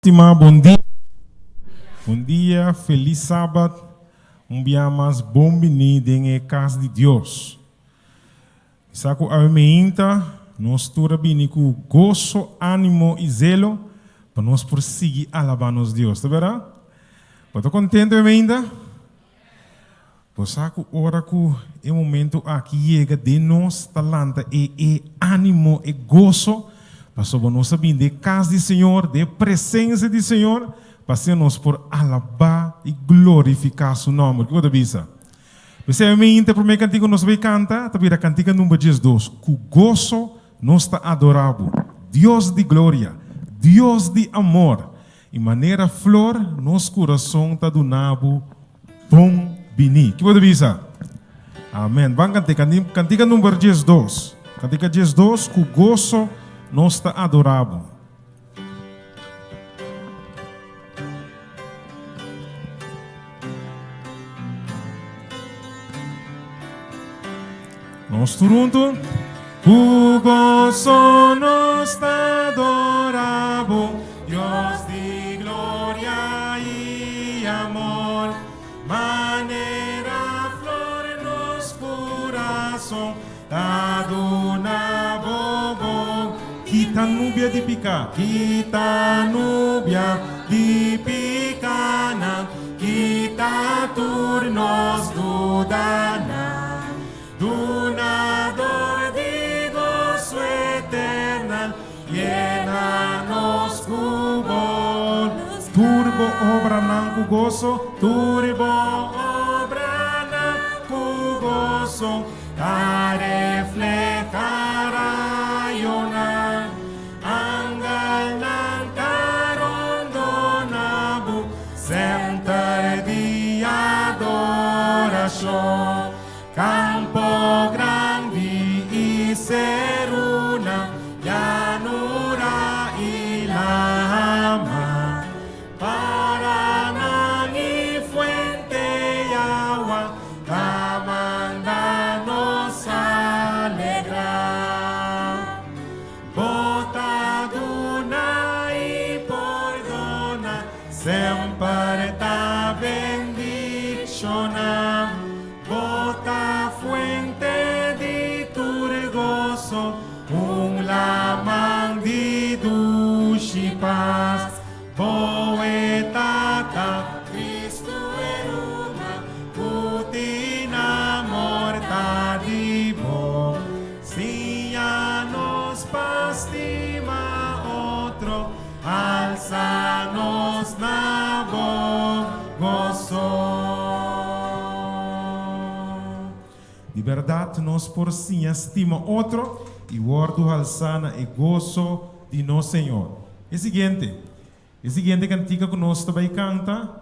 Stima bon dia. Bon dia, felis sabat. Un bia mas bon bini den e kas di Dios. Mi sa ku awe meinta nos tur a bini ku goso, animo i zelo pa nos por sigui alabá nos Dios. Ta bèrdat? Bo ta kontentu awe meinta? Bo sa ku ora ku e momento aki yega den nos ta lanta e e animo, e goso, pasobra nos a bini den e kas di Señor, den e presensia di Señor, pa asina nos por alabá i glorifiká Su nòmber. Kiko bo ta bisa? P'esei mi inta e promé kantika ku nos bai kanta ta bira kantika number diesdos, Ku goso nos ta adorá Bo, Dios di gloria, Dios di amor, i manera flor nos kurason ta duna Bo Bon bini. Ki bo ta bisa? Amen. Ban kant'é. Kantika number 12. Kantika 12, Ku goso nos ta adorá bo. Nos tur huntu. Ku goso nos ta adorá bo, Dios di gloria i amor. Manera flor nos kurason ta duna bo bon. Kita nubia di piká. Kita nubia di pikánan, kita tur nos dudanan. Dunador di goso eternal, yena nos ku bo. Tur bo obranan ku goso, tur bo obranan ku goso, ta refleha rayonan. Angelnan ta rondona bo, semper di adorashon. Campo grandi i seruna, llanura i lama, paranan i fuente i awa ta manda nos alegrá. Bo ta duna i pordona, semper ta bendiciona. Bo ta fuente di tur goso, un laman di dushi pas. Bo e Tata, Cristo e Ruma, cu tin amor ta di bo. Siña nos pa stima otro, Alsa nos na bo goso. Di bèrdat nos por siña stima otro i wòrdu halsá na e goso di nos Señor. E siguiente, e siguiente kantika ku nos ta bai kanta.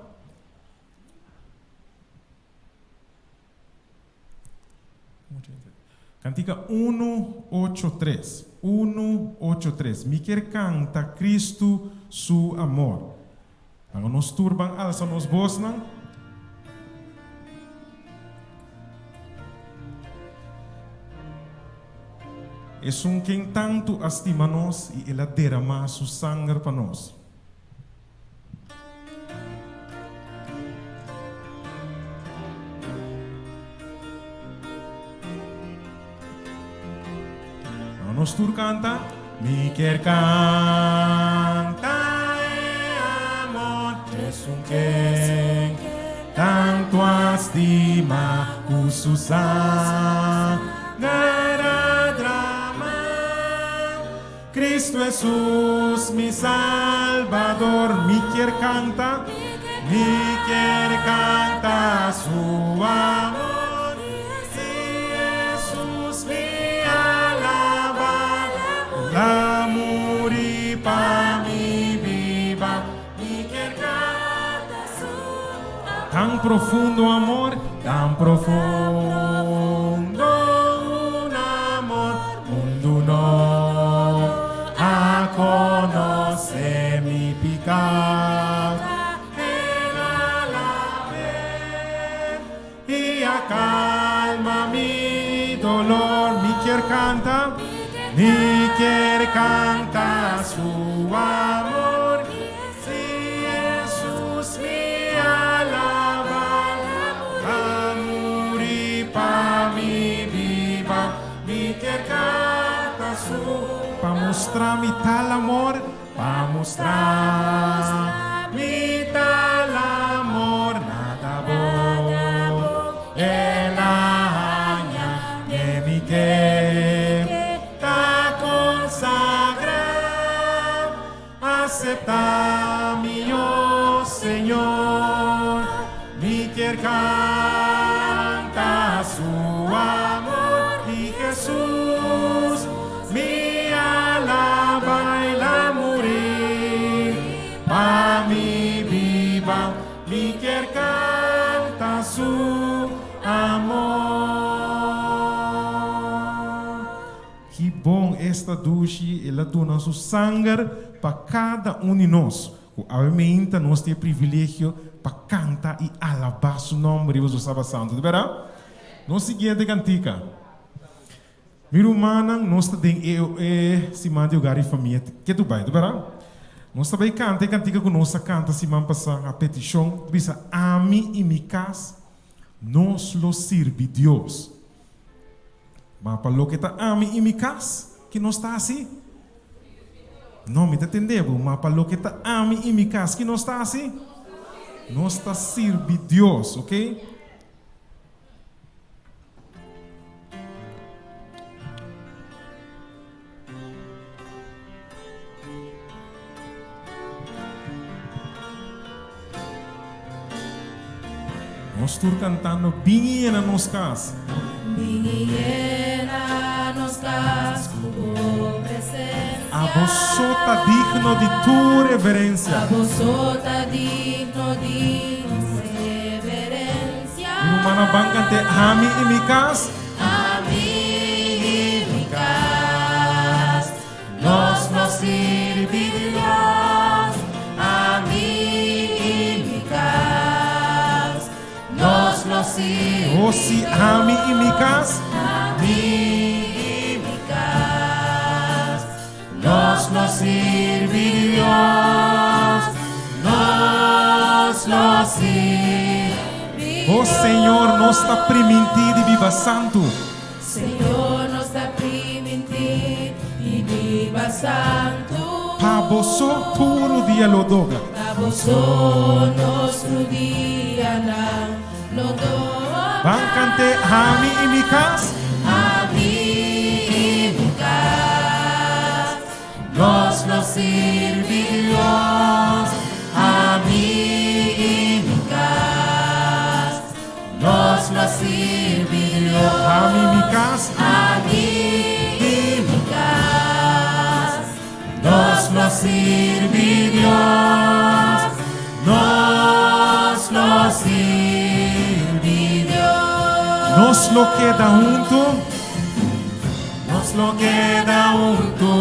Kantika unu ocho tres, unu ocho tres, Mi kier kanta Kristu su amor. Laga nos tur ban alsa nos bosnan. Esun ken tantu a stima nos i el a deramá su sanger pa nos. Nou nos tur kanta. Mi kier kanta e amor Esun ken tantu a stima ku su sanger a drama. Cristo Hesus mi Salbador Mi kier canta, mi kier canta su amor Si Hesus mi alaba La muri pa mi biba Mi kier canta su amor Tan profundo amor, tan profundo un amor Mundu no a konosé mi piká. El a lam'é i a kalma mi dolor. Mi kier kanta, mi kier kanta su amor. Pa mustra mi tal amor, pa mustra mi tal amor, nada bon el a haña, ne mi ke ta konsagrá. Acepta mi, oh Señor, mi kier canta su amor di Jesús, mi alaba el a muri pa mi biba, mi kier canta su amor. Ki bon esta dushi el a duna su sanger pa kada un di nos, ku awe meinta nos tin e privilegio pa kanta i alabá su nòmber riba su Sabat Santu. Ta bèrdat? Nos siguiente kantika. Mi rumannan, nos ta den e e siman di Hogar i Famia ke tu bai, ta bèrdat? Nos ta bai kanta e kantika ku nos a kanta siman pasá a petishon, ta bisa, Ami i mi kas, nos lo sirbi Dios. Ma pa loke ta ami i mi kas, ki nos ta hasi? No, mi ta tende bo, ma pa loke ta ami i mi kas, ki nos ta hasi? Nos ta sirbi Dios, ok? Nos tur cantando Bin y yena nos cas. Bin y yena nos cas cu bo presencia. Abo so ta digno di tur reverencia. Abo so ta digno di nos reverencia. Mi rumannan ban cant'e Ami y mi cas. Ami y mi cas, nos lo sirbi Dios. Ami y mi cas, nos lo sirbi Oh sí, ami y mi cas. Ami y mi cas, nos lo sirbi Dios. Nos lo sirbi Oh Señor, nos ta primintí di biba santu. Señor, nos ta primintí di biba santu. Pa bo so tur dia lo dobla. Pa bo so nos rudianan lo dobla. Ban kant'é Ami i mi kas. Ami i mi kas, nos lo sirbi Dios. Ami i mi kas, nos lo sirbi Dios. Ami i mi kas. Ami i mi kas, nos lo sirbi Dios. Nos lo sirbi Dios. Nos lo keda huntu. Nos lo keda huntu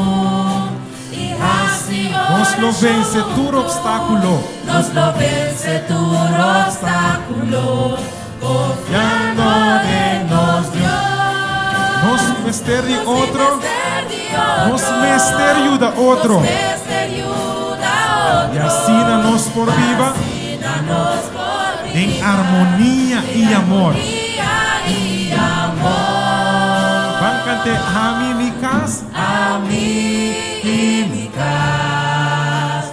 i hasi Nos lo vense tur obstákulo. Nos lo vense tur obstákulo, konfiando den nos Dios. Nos mester di otro. Nos mester yuda otro. I asina nos por biba den armonia i amor. Ban kant'é Ami i mi kas. Ami i mi kas,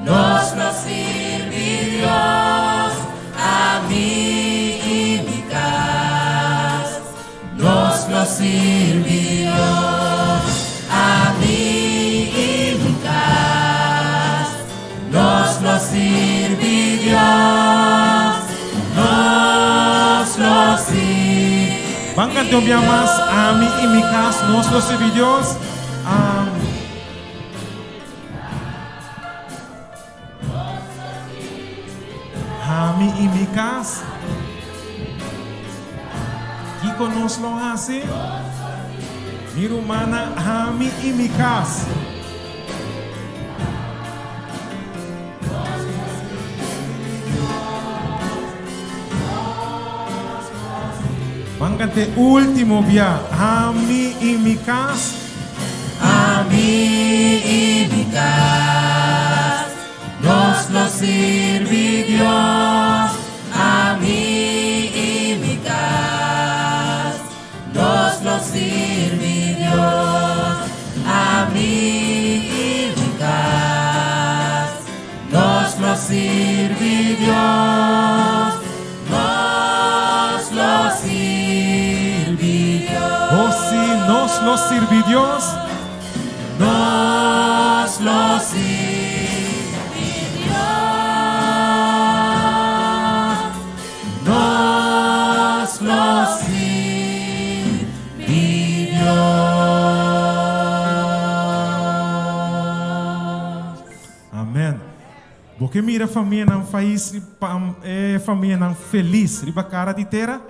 nos lo sirbi Dios. Ami i mi kas, nos lo sirbi Dios. Ami i mi kas, nos lo sirbi Dios. Nos lo sirbi Ban kant'é un bia mas, Ami i mi kas, nos lo sirbi Dios. Ami. Ami i mi kas. Kiko nos lo hasi? Mi rumannan, ami i mi kas. Ban kant'é último bia, Ami i mi kas. Ami i mi kas, nos lo sirbi Dios. Ami i mi kas, nos lo sirbi Dios. sirbi Dios. Nos lo sirbi Dios. Nos lo sirbi Dios. Amen. Bo ke mira famianan fais e famianan felis riba kara di tera?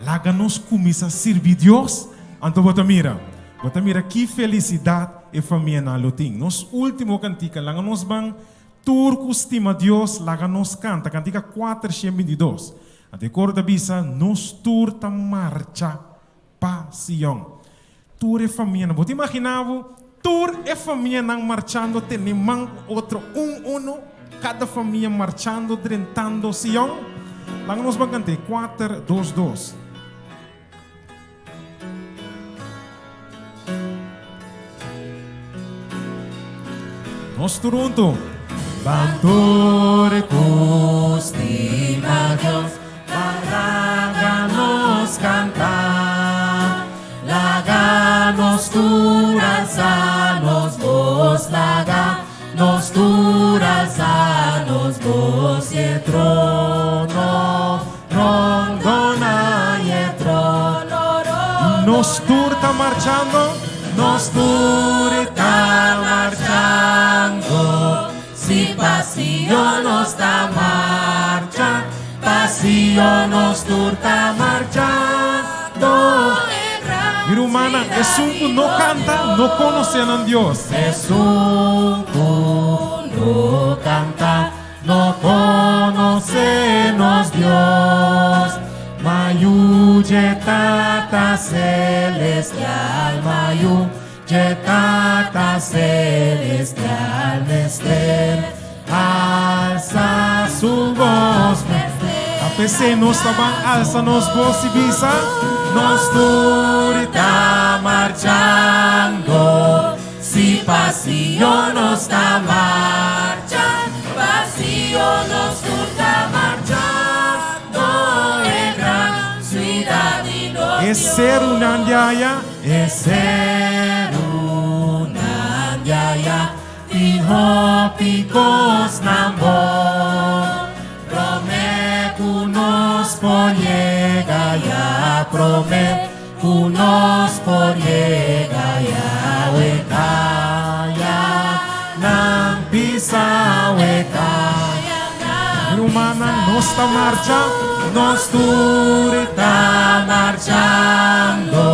Laga nos kuminsá sirbi Dios, anto bo ta mira. Bo ta mira ki felisidat e famianan lo tin. Nos último kantika, Laga nos ban tur ku stima Dios, laga nos kanta, kantika 422. Anto e koro ta bisa, Nos tur ta marcha pa Sion. Tur e famianan, bo ta imaginá bo tur e famianan marchando tene man ku otro un uno, kada famia marchando drentando Sion? Laga nos ban kant'é, kuater, dos, dos. Nos tur huntu. Ban tur ku stima Dios, ban laga nos kanta, laga nos tur alsa nos bos, laga nos tur alsa nos bos i e trono rondona i e trono rondona. Nos tur ta marchando. Nos tur ta marchando, si pa Sion nos ta marcha, pa Sion nos tur ta marchando. Mi rumannan, esun ku no kanta no konosé nan Dios. Esun ku no kanta no konosé nos Dios. Ma yu dje Tata Selestial, ma yu dje Tata Selestial mester alsa su bos. Ta p'esei nos ta ban alsa nos bos i bisa. Nos tur ta marchando, si pa Sion nos ta marcha, pa Sion nos tur ta marchando, e gran siudat di nos E Dios. serunan di aya. E serunan di aya tin hopi kosnan bon. Promé ku nos por yega ya, promé ku nos por yega ya, wekaya nan bisa wekaya nan. Rumannan, nos ta marcha. Nos tur ta marchando,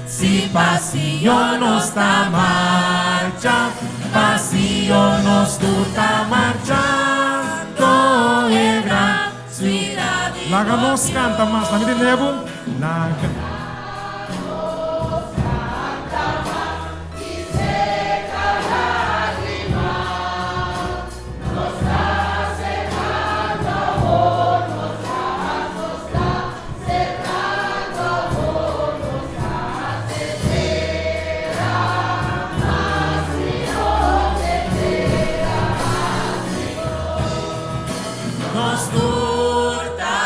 si pa Sion nos ta marcha, pa Sion nos tur ta marchando, e gran siudat di Laga nos kanta mas. Laga mi tende bo. Laga. Nos tur ta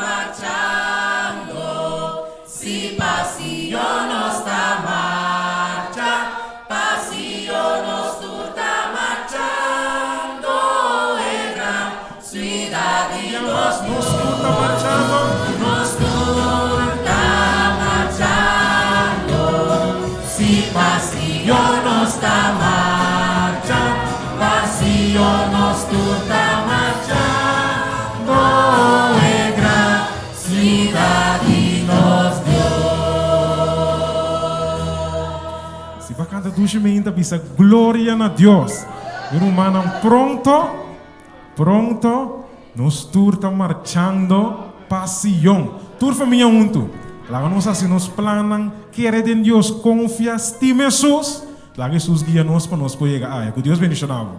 marchando, si pa Sion nos ta marcha, pa Sion nos tur ta marchando, e gran siudat di nos Nos tur ta marchando. Nos tur ta marchando, si pa Sion nos ta marcha, pa Sion nos tur ta marchando, e gran siudat di nos Dios. Si bo a kanta dushi meinta bisa gloria na Dios. Mi rumannan pronto, pronto nos tur ta marchando pa Sion. Tur famia huntu. Laga nos hasi nos plannan, kere den Dios, konfia, stima Hesus. Laga Hesus guia nos pa nos por yega aya. Ku Dios bendishona bo.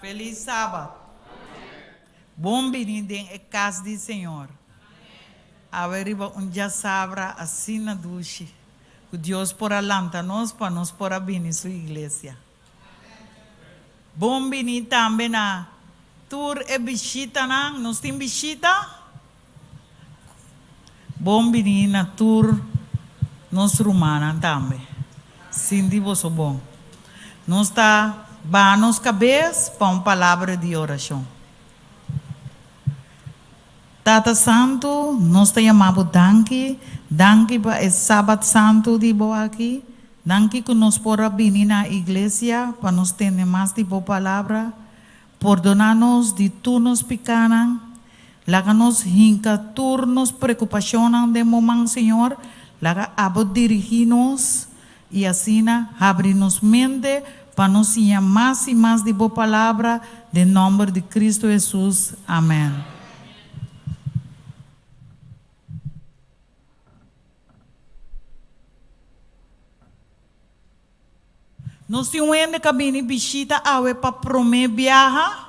Felis Sabat. Bon bini den e kas di Señor. Awe riba un djasabra asina dushi. Ku Dios por a lanta nos pa nos por a bini su iglesia. Bon bini tambe na tur e bishitanan. Nos tin bishita? Bon bini na tur nos rumannan tambe. Sinti boso bon. Nos ta baha nos kabes pa un palabra di orashon. Tata Santu, nos ta yama bo danki, danki pa e Sabat Santu di bo aki, danki ku nos por a bini na iglesia pa nos tende mas di bo palabra. Pordoná nos di tur nos pikánan, laga nos hinka tur nos preokupashonnan den bo man, Señor, laga abo dirigí nos i asina habri nos mente pa nos siña mas i mas di bo Palabra, den nòmber di Kristu Hesus. Amèn. Nos tin un hende ka bini bishita awe pa promé biaha?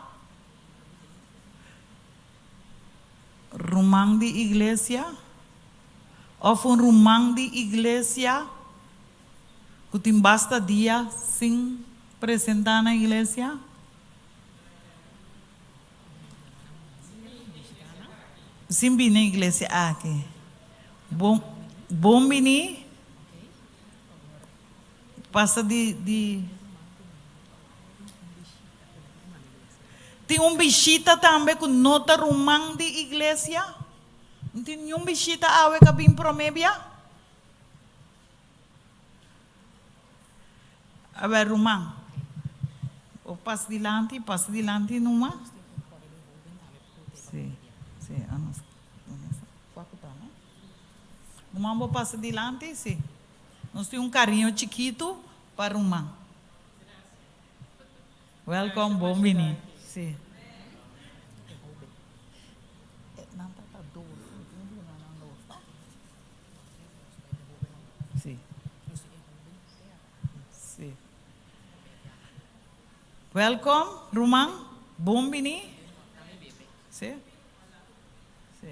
Ruman di iglesia? Òf un ruman di iglesia ku tin basta dia sin presentá na iglesia? Sin bini na iglesia aki. Bon, bon bini. Pasa di di Tin un bishita tambe ku no ta ruman di iglesia? No tin niun bishita awe ku a bin promé bia? Awer ruman, bo pasa dilanti, pasa dilanti numa. Sí, sí, anos. Ruman bo pasa dilanti, sí. Nos tin un cariño chikitu pa ruman. Welcome, bon bini. Sí. Sí. Sí. Welcome, ruman. Bon bini. Sí. Sí.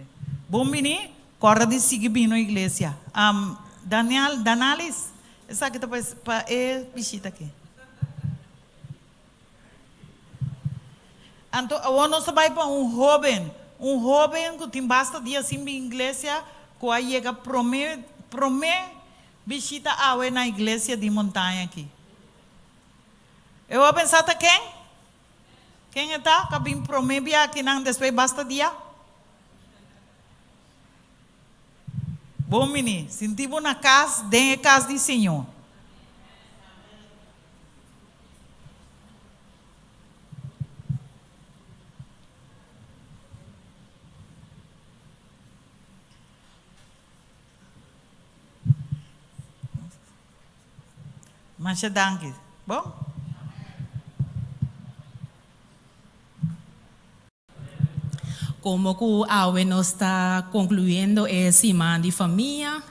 Bon bini, kòrda di sigui bini no iglesia. Um, Daniel, Danalis, esaki ta pa, pa e bishita aki. Anto awor nos ta bai pa un hóben, un hóben ku tin basta dia sin bin iglesia, ku a yega promé, promé bishita awe na iglesia di Montaña aki. E hóben sa ta ken? Ken e ta ka bin prome bia akinan despues basta dia? Bon mini, sinti bo na kas den e kas di Señor. Masha danki. Bon. Como cu awe nos ta concluyendo e siman di famia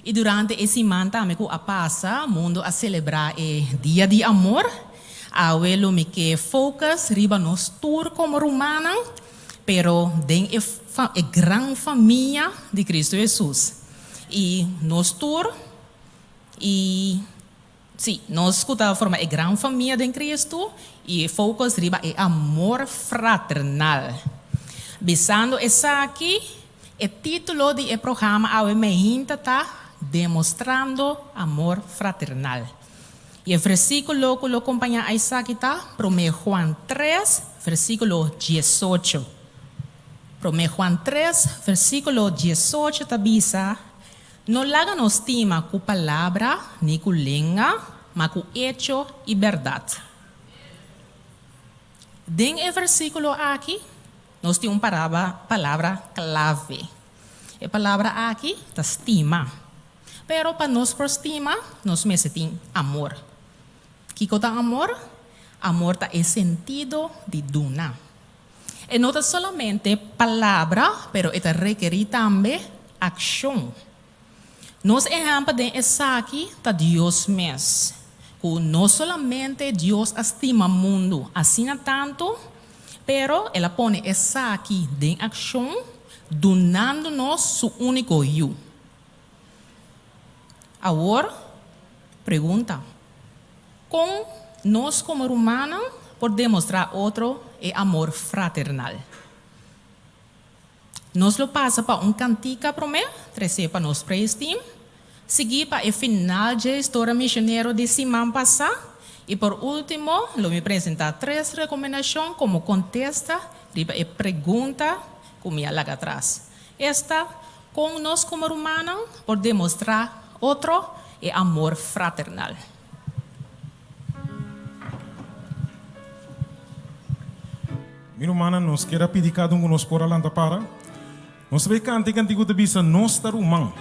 y durante e siman tambe cu a pasa mundo a celebra e Dia di Amor, awe lo mi ke focus riba nos tur como rumannan pero den e e gran famia di Cristo Jesus y nos tur I sí, nos ku ta forma e gran famia den Kristu i e focus riba e amor fraternal. Bisando esaki, e título di e programa awe meinta ta Demostrando Amor Fraternal. I e versíkulo ku lo kompañá esaki ta Promé Juan tres, versíkulo diesocho. Promé Juan tres, versíkulo diesocho ta bisa, No laga nos stima ku palabra ni ku lenga, ma ku echo i bèrdat. Den e versíkulo aki, nos tin un paraba palabra klave. E palabra aki ta stima. Pero pa nos por stima, nos mester tin amor. Kiko ta amor? Amor ta e sentido di duna. E no ta solamente palabra, pero e ta rekerí tambe akshon. Nos ehèmpel den esaki ta Dios mes, ku no solamente Dios a stima mundu asina tantu, pero el a pone esaki den akshon dunando nos su úniko Yu. Awor. Pregunta, Kon nos komo rumannan por demostrá otro e amor fraternal? Nos lo pasa pa un kantika promé, tresé pa nos praise team, siguí pa e final dje historia misionero di siman pasá, i por último lo mi presentá tres rekomendashon komo kontesta riba e pregunta ku mi a laga atras, esta, kon nos komo rumannan por demostrá otro e amor fraternal? Mi rumannan, nos kier a pidi kada un ku nos por a lanta para. Nos ta bay kanta e kantiku ku ta bisa, Nos ta ruman.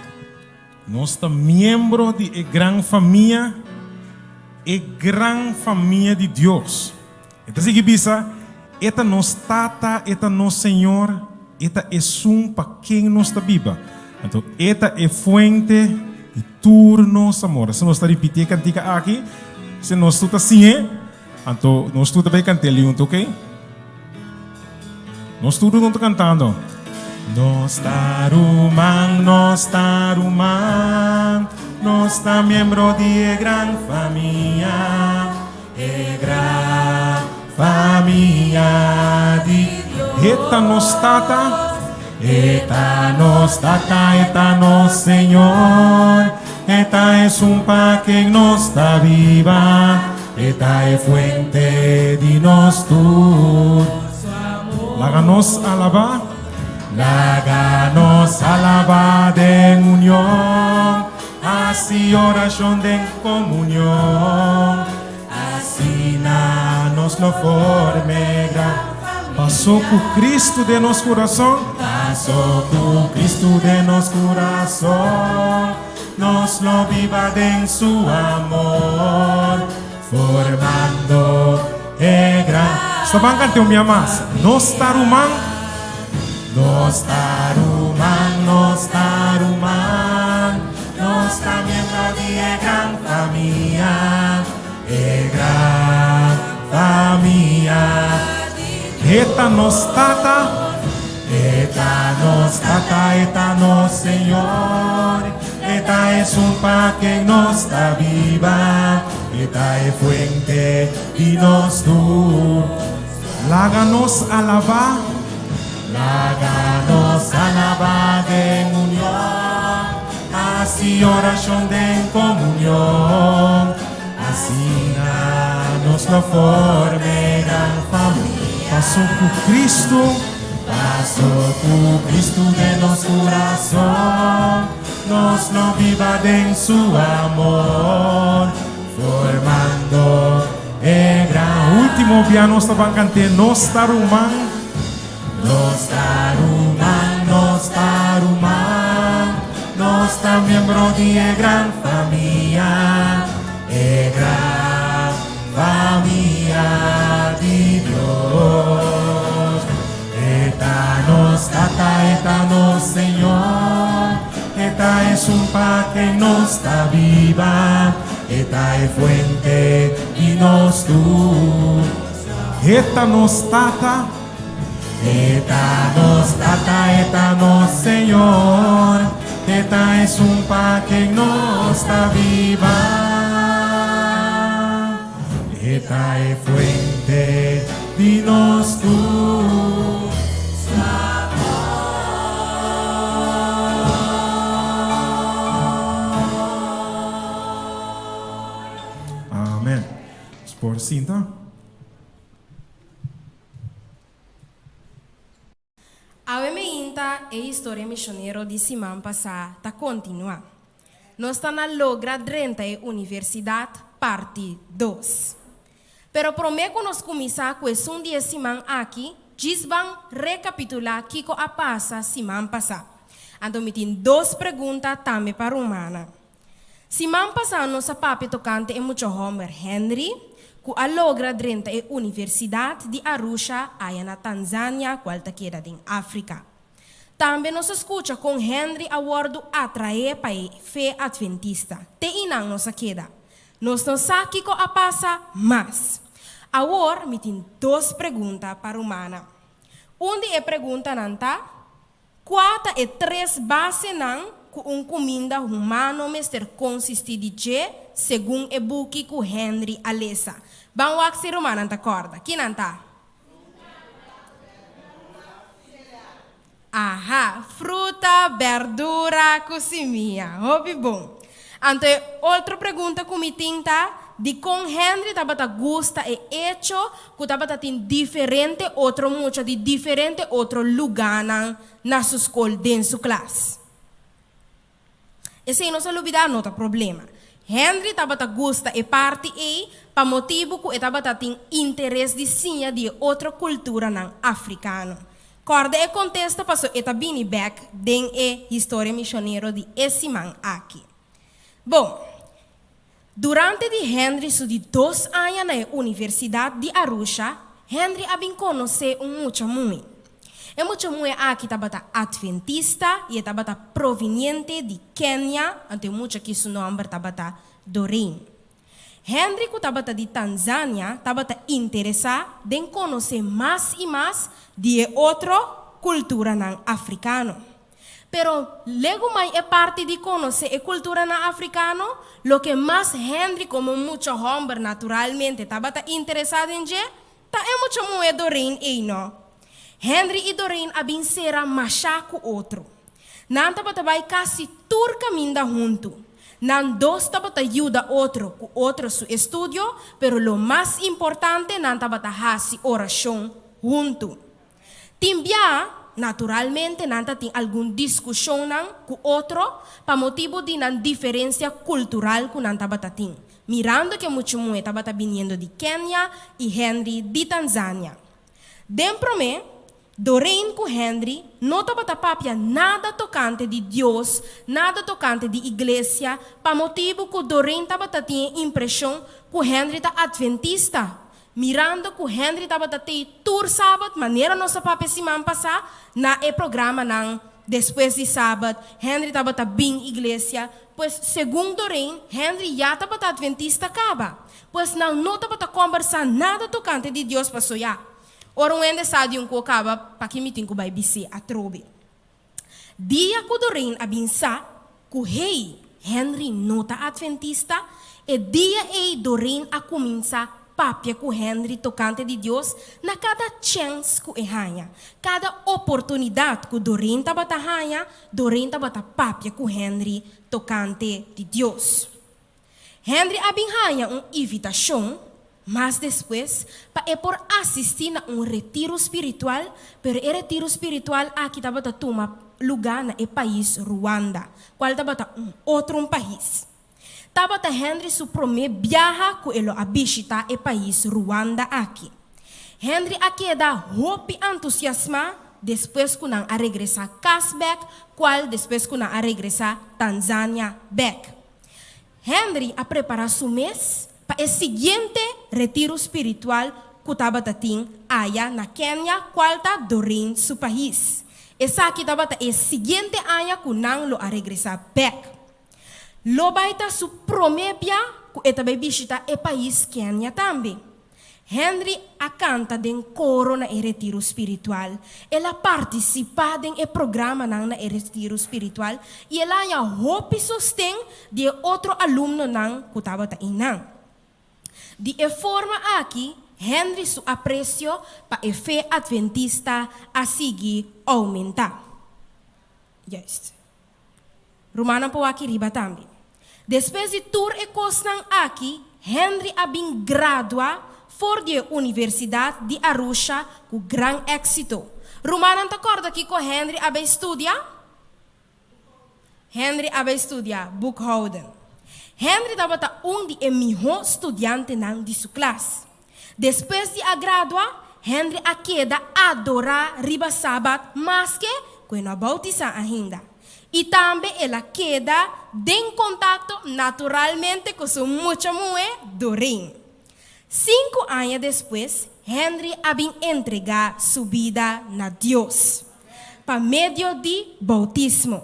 Nos ta miembro di e gran famia, e gran famia di Dios. E ta sigui bisa, E ta nos Tata, E ta nos Señor, E ta Esun pa ken nos ta biba. Anto, E ta e fuente di tur nos amor. Asina nos ta ripiti e kantika aki, asina nos tur ta siñ'é. Anto nos tur ta bay cant'e liunto, ok? Nos tur no ta cantando. Nos ta ruman, nos ta ruman, nos ta miembro di e gran famia, e gran famia di Dios. E ta nos Tata, e ta nos Tata, e ta nos Señor, e ta esun pa ken nos ta biba. E ta e fuente di nos tur. Laga nos alabá. Laga nos alabá den union, hasi orashon den komunion, asina nos lo forme gran Paso ku Kristu den nos kurason. Paso ku Kristu den nos kurason. Nos lo biba den su amor, formando e gran. Sta ban canta un bia mas. Nos ta ruman. Nos ta ruman, nos ta ruman, nos ta miembro di e gran famia, e gran famia. E ta nos Tata. E ta nos Tata, e ta nos Señor, e ta esun pa ken nos ta biba, e ta e fuente di nos tur. Laga nos alabá. Laga nos alabá den union, hasi orashon den komunion, asina nos lo forme gran famia. Paso ku Cristo. Paso ku Cristo den nos kurason, nos lo biba den su amor, formando e gran. Ultimo bia nos ta ban kant'é Nos ta ruman. Nos ta ruman, nos ta ruman, nos ta miembro di e gran famia, e gran famia di Dios. E ta nos Tata, e ta nos Señor, e ta esun pa ken nos ta biba, e ta e fuente di nos tur. E ta nos Tata. E ta nos Tata, e ta nos Señor, e ta esun pa ken nos ta biba. E ta e fuente di nos tur. Amen. Por sinta. Awe meinta e historia misionero di siman pasá ta kontinuá. Nos ta na logra drenta e universidat parti dos. Pero promé ku nos kuminsá ku esun di e siman aki, djis ban rekapitulá kiko a pasa siman pasá. Anto mi tin dos pregunta tambe pa Romana. Siman pasá nos a papia tokante e mucha hòmber Henry ku a logra drenta e Universidat di Arusha aya na Tanzania kual ta keda den Afrika. Tambe nos a skucha kon Henry a wòrdu atraé pa e fe atventista. Te einan nos a keda. Nos no sa kiko a pasa mas. Awor mi tin dos pregunta pa Romana. Un di e preguntanan ta, Kua ta e tres basenan? ku un kuminda humano mester konsistí di dje segun e buki ku Henry a lesa? Ban wak si rumannan ta kòrda. Ki nan ta? Aha, fruta, bèrdura ku simia. Hopi bon. Anto e otro pregunta ku mi tin ta, dikon Henry tabata gusta e echo ku tabata tin diferente otro mucha di diferente otro lugánan na su skol den su klas? Esei nos a lubidá, no ta problema. Henry tabata gusta e parti ei pa motibu ku e tabata tin interes di siña di e otro kulturanan afrikano. Kòrda e kontesta paso e ta bini bèk den e historia mishonero di e siman aki. Bon, durante di Henry su di dos aña na e Universidat di Arusha, Henry a bin konosé un mucha muhé. E mucha muhé aki tabata atventista i e tabata proviniente di Kenia, anto e mucha aki su nòmber tabata Doreen. Henry ku tabata di Tanzania tabata interesá den konosé mas i mas di e otro kulturanan afrikano. Pero legumai e parti di konosé e kulturanan afrikano, loke mas Henry komo mucha hòmber naturalmente tabata interesá den dje, ta e mucha muhé Doreen ei no. Henry i Doreen a bin sera mashá ku otro. Nan tabata bai kasi tur kaminda huntu. Nan dos tabata yuda otro ku otro su estudio, pero lo mas importante nan tabata hasi orashon huntu. Tin bia, naturalmente nan ta tin algun diskushonnan ku otro pa motibu di nan diferensia kultural ku nan tabata tin, mirando ke muchu muhé tabata biniendo di Kenia i Henry di Tanzania. Den promé, Doreen ku Henry no tabata papia nada tokante di Dios, nada tokante di iglesia, pa motibu ku Doreen tabata tin e impreshon ku Henry ta atventista, Mirando ku Henry tabata tei tur sabat manera nos a papia siman pasá na e programanan despues di sabat, Henry tabata bin iglesia, pues segun Doreen, Henry ya tabata adventista kaba. Pues nan no tabata kombersá nada tokante di Dios paso ya. Ora un hende sa di un ku kaba, paki mi tin ku bai bis'é atrobe? Dia ku Doreen a bin sa ku hey, Henry no ta adventista, e dia ei Doreen a kuminsá papia ku Henry tokante di Dios na kada chèns ku e haña. Kada oportunidat ku Doreen tabata haña, Doreen tabata papia ku Henry tokante di Dios. Henry a bin haña un invitashon mas despues pa e por asistí na un retiro spiritual, pero e retiro spiritual aki tabata tuma lugá na e pais Ruanda, kual tabata un otro un pais. Tabata Henry su promé biaha ku e lo a bishitá e pais Ruanda aki. Henry a keda hopi antusiasmá despues ku nan a regresá kas bèk, kual despues ku nan a regresá Tanzania bèk. Henry a prepará su mes pa e siguiente retiro spiritual ku tabata tin aya na Kenia, kual ta Doreen su pais. Esaki tabata e siguiente aña ku nan lo a regresá bèk. Lo bai ta su promé bia ku e ta bai bishitá e pais Kenia tambe. Henry a kanta den koro na e retiro spiritual, el a partisipá den e programanan na e retiro spiritual i el a haña hopi sosten di e otro alumnonan ku tabata einan. Di e forma aki, Henry su apresio pa e fe atventista a sigui oumentá. Juist. Rumannan por wak riba tambe. Despues di tur e kosnan aki, Henry a bin gradua for di e Universidat di Arusha ku gran éksito. Rumannan ta kòrda kiko Henry a bai studia? Henry a bai studia boekhouden. Henry tabata un di e mihó studiantenan di su klas. Despues di a gradua, Henry a keda adorá riba Sabat maske ku e no a boutisá ainda. I tambe el a keda den kontakto naturalmente ku su mucha muhé, Doreen. Sinku aña despues, Henry a bin entregá su bida na Dios pa medio di boutismo.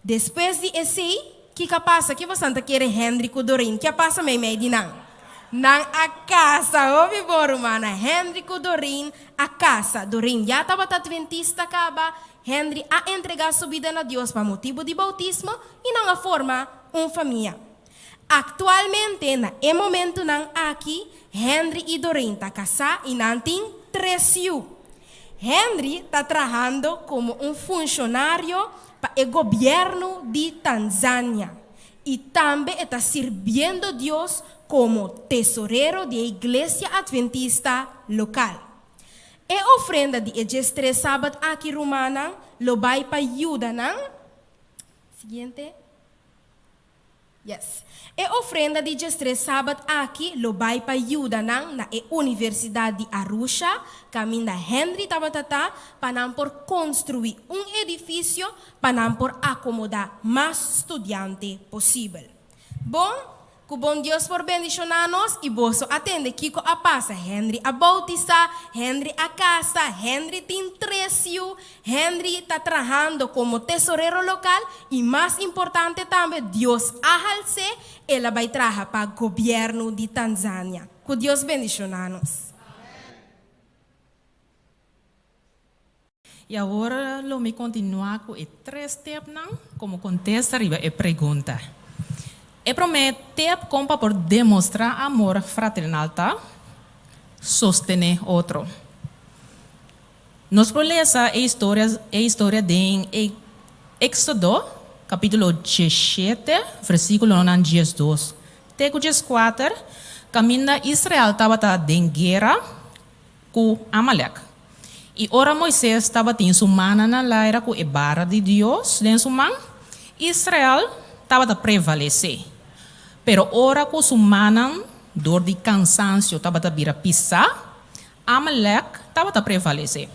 Despues di esei, kiko a pasa? Ki bosan ta kere Henry ku Doreen? Ke a pasa meimei di nan? Nan a kasa! Hopi bon, rumannan. Henry ku Doreen a kasa. Doreen ya tabata adventista kaba. Henry a entregá su bida na Dios pa motibu di boutismo i nan a forma un famia. Aktualmente na e momentunan aki Henry i Doreen ta kasá i nan tin tres yu. Henry ta trahando komo un funshonario pa e gobièrnu di Tanzania i tambe e ta sirbiendo Dios komo tesorero di e Iglesia Adventista lokal. E ofrenda di e diestres sabat aki rumannan lo bai pa yuda nan. Siguiente. Yes. E ofrenda di diestres sabat aki lo bai pa yuda nan na e Universidat di Arusha, kaminda Henry tabata ta, pa nan por konstruí un edifisio pa nan por akomodá mas studiante posibel. Bon, Ku bon Dios por bendishoná nos i boso a tende kiko a pasa, Henry a boutisá, Henry a kasa, Henry tin tres yu, Henry ta trahando komo tesorero lokal i mas importante tambe Dios a hals'é, el a bai traha pa gobièrnu di Tanzania. Ku Dios bendishoná nos. I awor lo mi kontinuá ku e tres tepnan komo kontesta riba e pregunta. E promé tep kon pa por demostrá amor fraternal ta, Sostené otro. Nos por lesa e historia e historia den e Éksodo kapítulo diesshete versíkulonan diesdos te ku dieskuater kaminda Israel tabata den guera ku Amalek. I ora Moises tabatin su mannan na laira ku e bara di Dios den su man, Israel tabata prevalesé. Pero ora ku su mannan dor di kansansio tabata bira pisá, Amalek tabata prevalesé.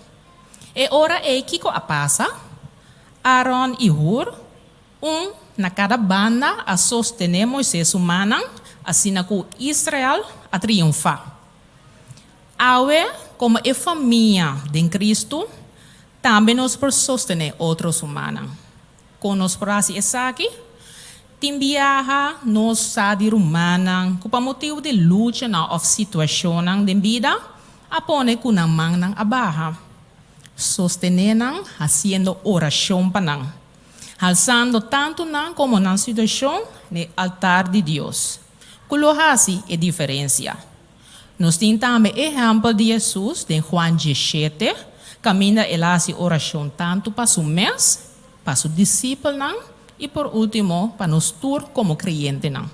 E ora ei kiko a pasa? Aron i Hur, un na kada banda, a sostené Moises su mannan, asina ku Israel a triunfá. Awe, komo e famia den Kristu, tambe nos por sostené otro sumannan. Kon nos por hasi esaki? Tin biaha nos sa di rumannan ku pa motibu di luchanan òf situashonnan den bida a pone ku nan mannan a baha. Sostené nan hasiendo orashon pa nan, halsando tantu nan komo nan situashon n'e altar di Dios, ku lo hasi e diferensia. Nos tin tambe ehèmpel di Hesus den Juan diesshete, kaminda el a hasi orashon tantu pa su mes, pa su disipelnan i por último pa nos tur komo kreyentenan.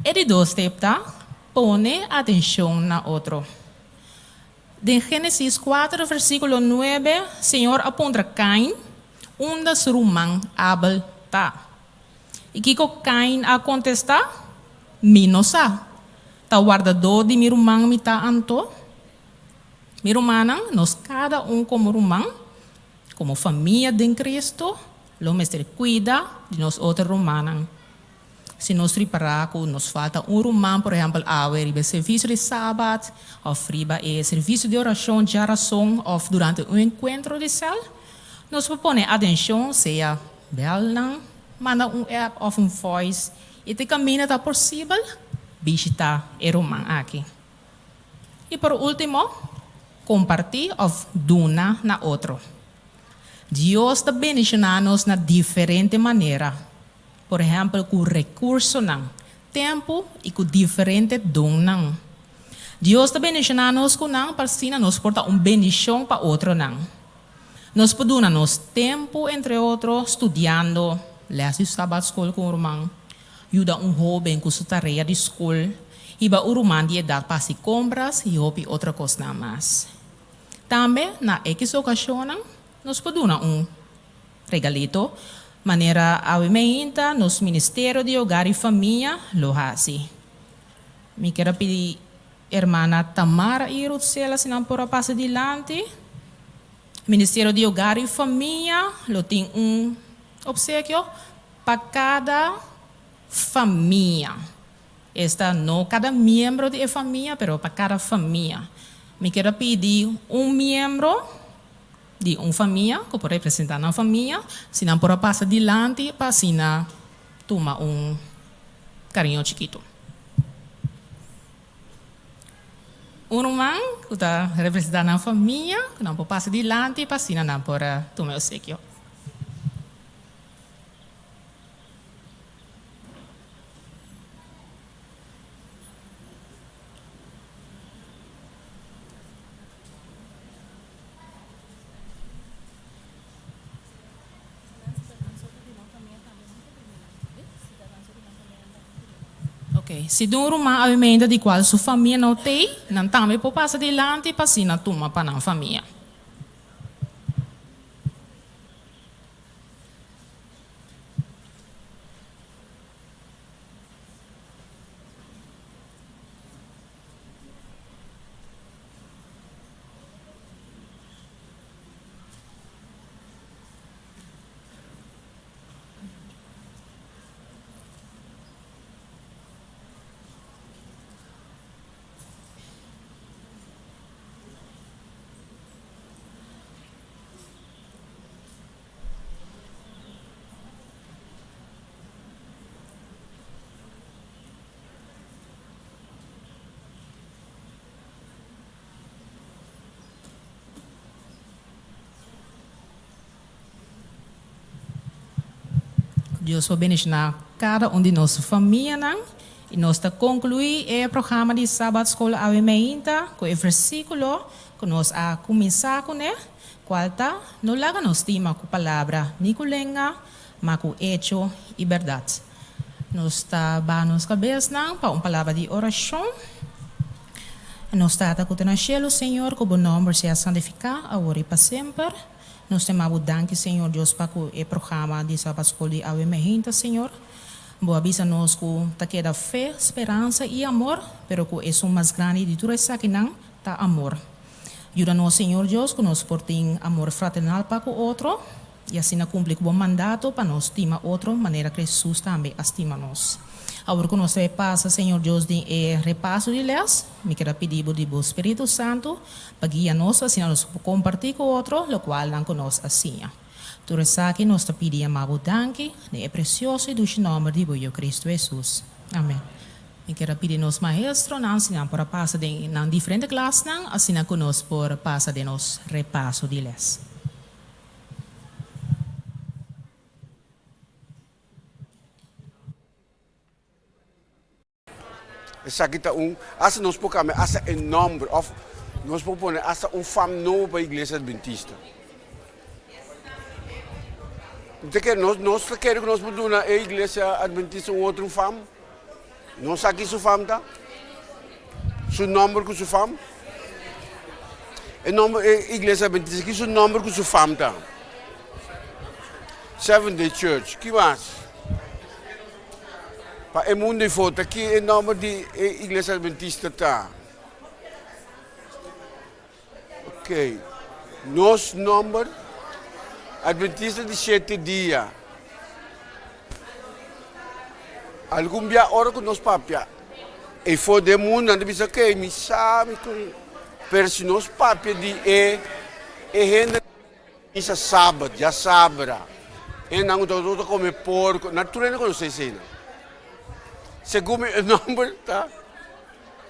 E di dos tep ta, pone atenshon na otro. Den Génesis kuater versíkulo nuebe, Señor a puntra Kain unda su ruman Abel ta. I kiko Kain a kontestá? Mi no sa. Ta wardadó di mi ruman mi ta anto? Mi rumannan, nos kada un komo ruman, komo famia den Kristu, lo mester kuida di nos otro rumannan. Si nos ripará ku nos falta un ruman, por ehèmpel awe riba e servisio di Sabat òf riba e servisio di orashon djarason òf durante un enkuentro di sèl, nos por pone atenshon sea Bel nan, manda un app of un voice i te kaminda ta posibel bishita e ruman aki. I por ultimo, kompartí of duna na otro. Dios ta bendishoná nos na diferente manera, por ehèmpel ku rekursonan, tempu i ku diferente donnan. Dios ta bendishoná nos ku nan pa asina nos por ta un bendishon pa otronan. Nos por duna nos tempu, entre otro, studiando, lès di sabatskol ku un ruman, yuda un hóben ku su tarea di skol, hiba un ruman di edat pa hasi kompras i hopi otro kosnan mas. Tambe, na ekis okashonnan, nos por duna un regalito, manera awe meinta nos Ministerio di Hogar i Famia lo hasi. Mi kier a pidi Hermana Tamara i Ruthsela si nan por a pasa dilanti. Ministerio di Hogar i Famia lo tin un opsekio pa kada famia. Esta no kada miembro di e famia, pero pa kada famia. Mi kier a pidi un miembro di un famia ku por representá nan famia, si nan por a pasa dilanti pa asina tuma un kariño chikitu. Un ruman ku ta representá nan famia ku nan por pasa dilanti pa asina nan por tuma e osekio. Ok, si di un ruman awimente di cual su famia no tei, nan tambe por pasa dilanti pa asina tuma pa nan famia. Dios por bendiciona cada un di nos famianan. Y nos ta conclui e programa di Sabbat School awe meinta cu e versiculo cu nos a cuminsa cune, cual ta, No laga nos stima cu palabra ni cu lenga, ma cu echo y berdad. Nos ta baha nos cabesnan pa un palabra di oracion. Nos Tata cu ta na cielo, Señor, cu bo nomber sea santifica awor y pa semper. Nos ta yama bo danki, Señor Dios, pa cu e programa di Sabbat School di awe mehenta, Señor. Bo a bisa nos cu ta keda fe, speransa y amor, pero cu esun mas grandi di tur esakinan ta amor. Yuda nos, Señor Dios, cu nos por tin amor fraternal pa cu otro y asina cumpli cu bo mandato pa nos stima otro manera cu Jesus tambe a stima nos. Awor cu nos ta pasa, Señor Dios, den e repaso di les, mi kier a pidi bo di bo Spiritu Santo pa guia nos asina nos por comparti cu otro locualnan cu nos a siña. Tur esaki nos ta pidi y ama bo danki den e precioso y dushi nomber di bo Yiu Cristo Jesus. Amen. Mi kier a pidi nos maestronan si nan por a pasa den nan diferente klasnan asina ku nos por pasa den nos repaso di les. Esaki ta un, hasta nos por cambia hasta e nomber of nos por pone hasta un fam nobo pa Iglesia Adventista. Bo kere, nos, nos ta kere ku nos por duna e Iglesia Adventista un otro fam? Nos sa ki su fam ta? Su nomber ku su fam? E nomber, e Iglesia Adventista, ki su nomber ku su fam ta? Seventh Day Church, ki mas? Pa e mundu ei for ta ki e nomber di e Iglesia Adventista ta? Ok, nos nomber Adventista di shete dia. Algun bia ora ku nos papia ei for den mundu nan ta bisa ok mi sa mi kon pero si nos papia di e e hende Misa sabat, djasabra, e nan ku ta kome porko, nan tur hende konosé eseinan. Segun mi e nomber ta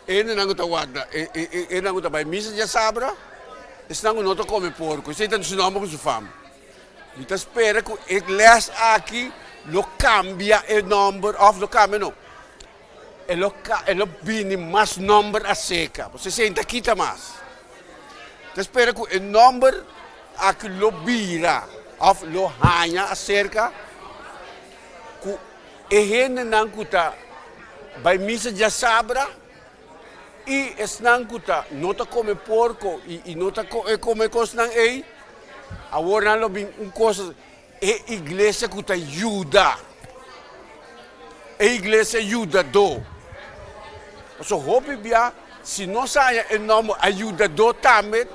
e hendenan ku ta warda, e hendenan ku ta bai misa djasabra, esnan ku no ta kome porko, esei ta su nomber ku su fama. Mi ta spera ku e les aki lo kambia e nomber, òf lo kambia no, e lo e lo bini mas nomber aserka, pasobra esei ta kita mas. Ta spera ku e nomber aki lo bira òf lo haña aserka ku e hendenan ku ta bai misa djasabra i esnan ku ta no ta kome porko i no ta kome kosnan ei, awor nan lo bin un kos E iglesia ku ta yuda. E iglesia yudadó. Pasobra hopi bia si nos haña e nòmber ayudadó tambe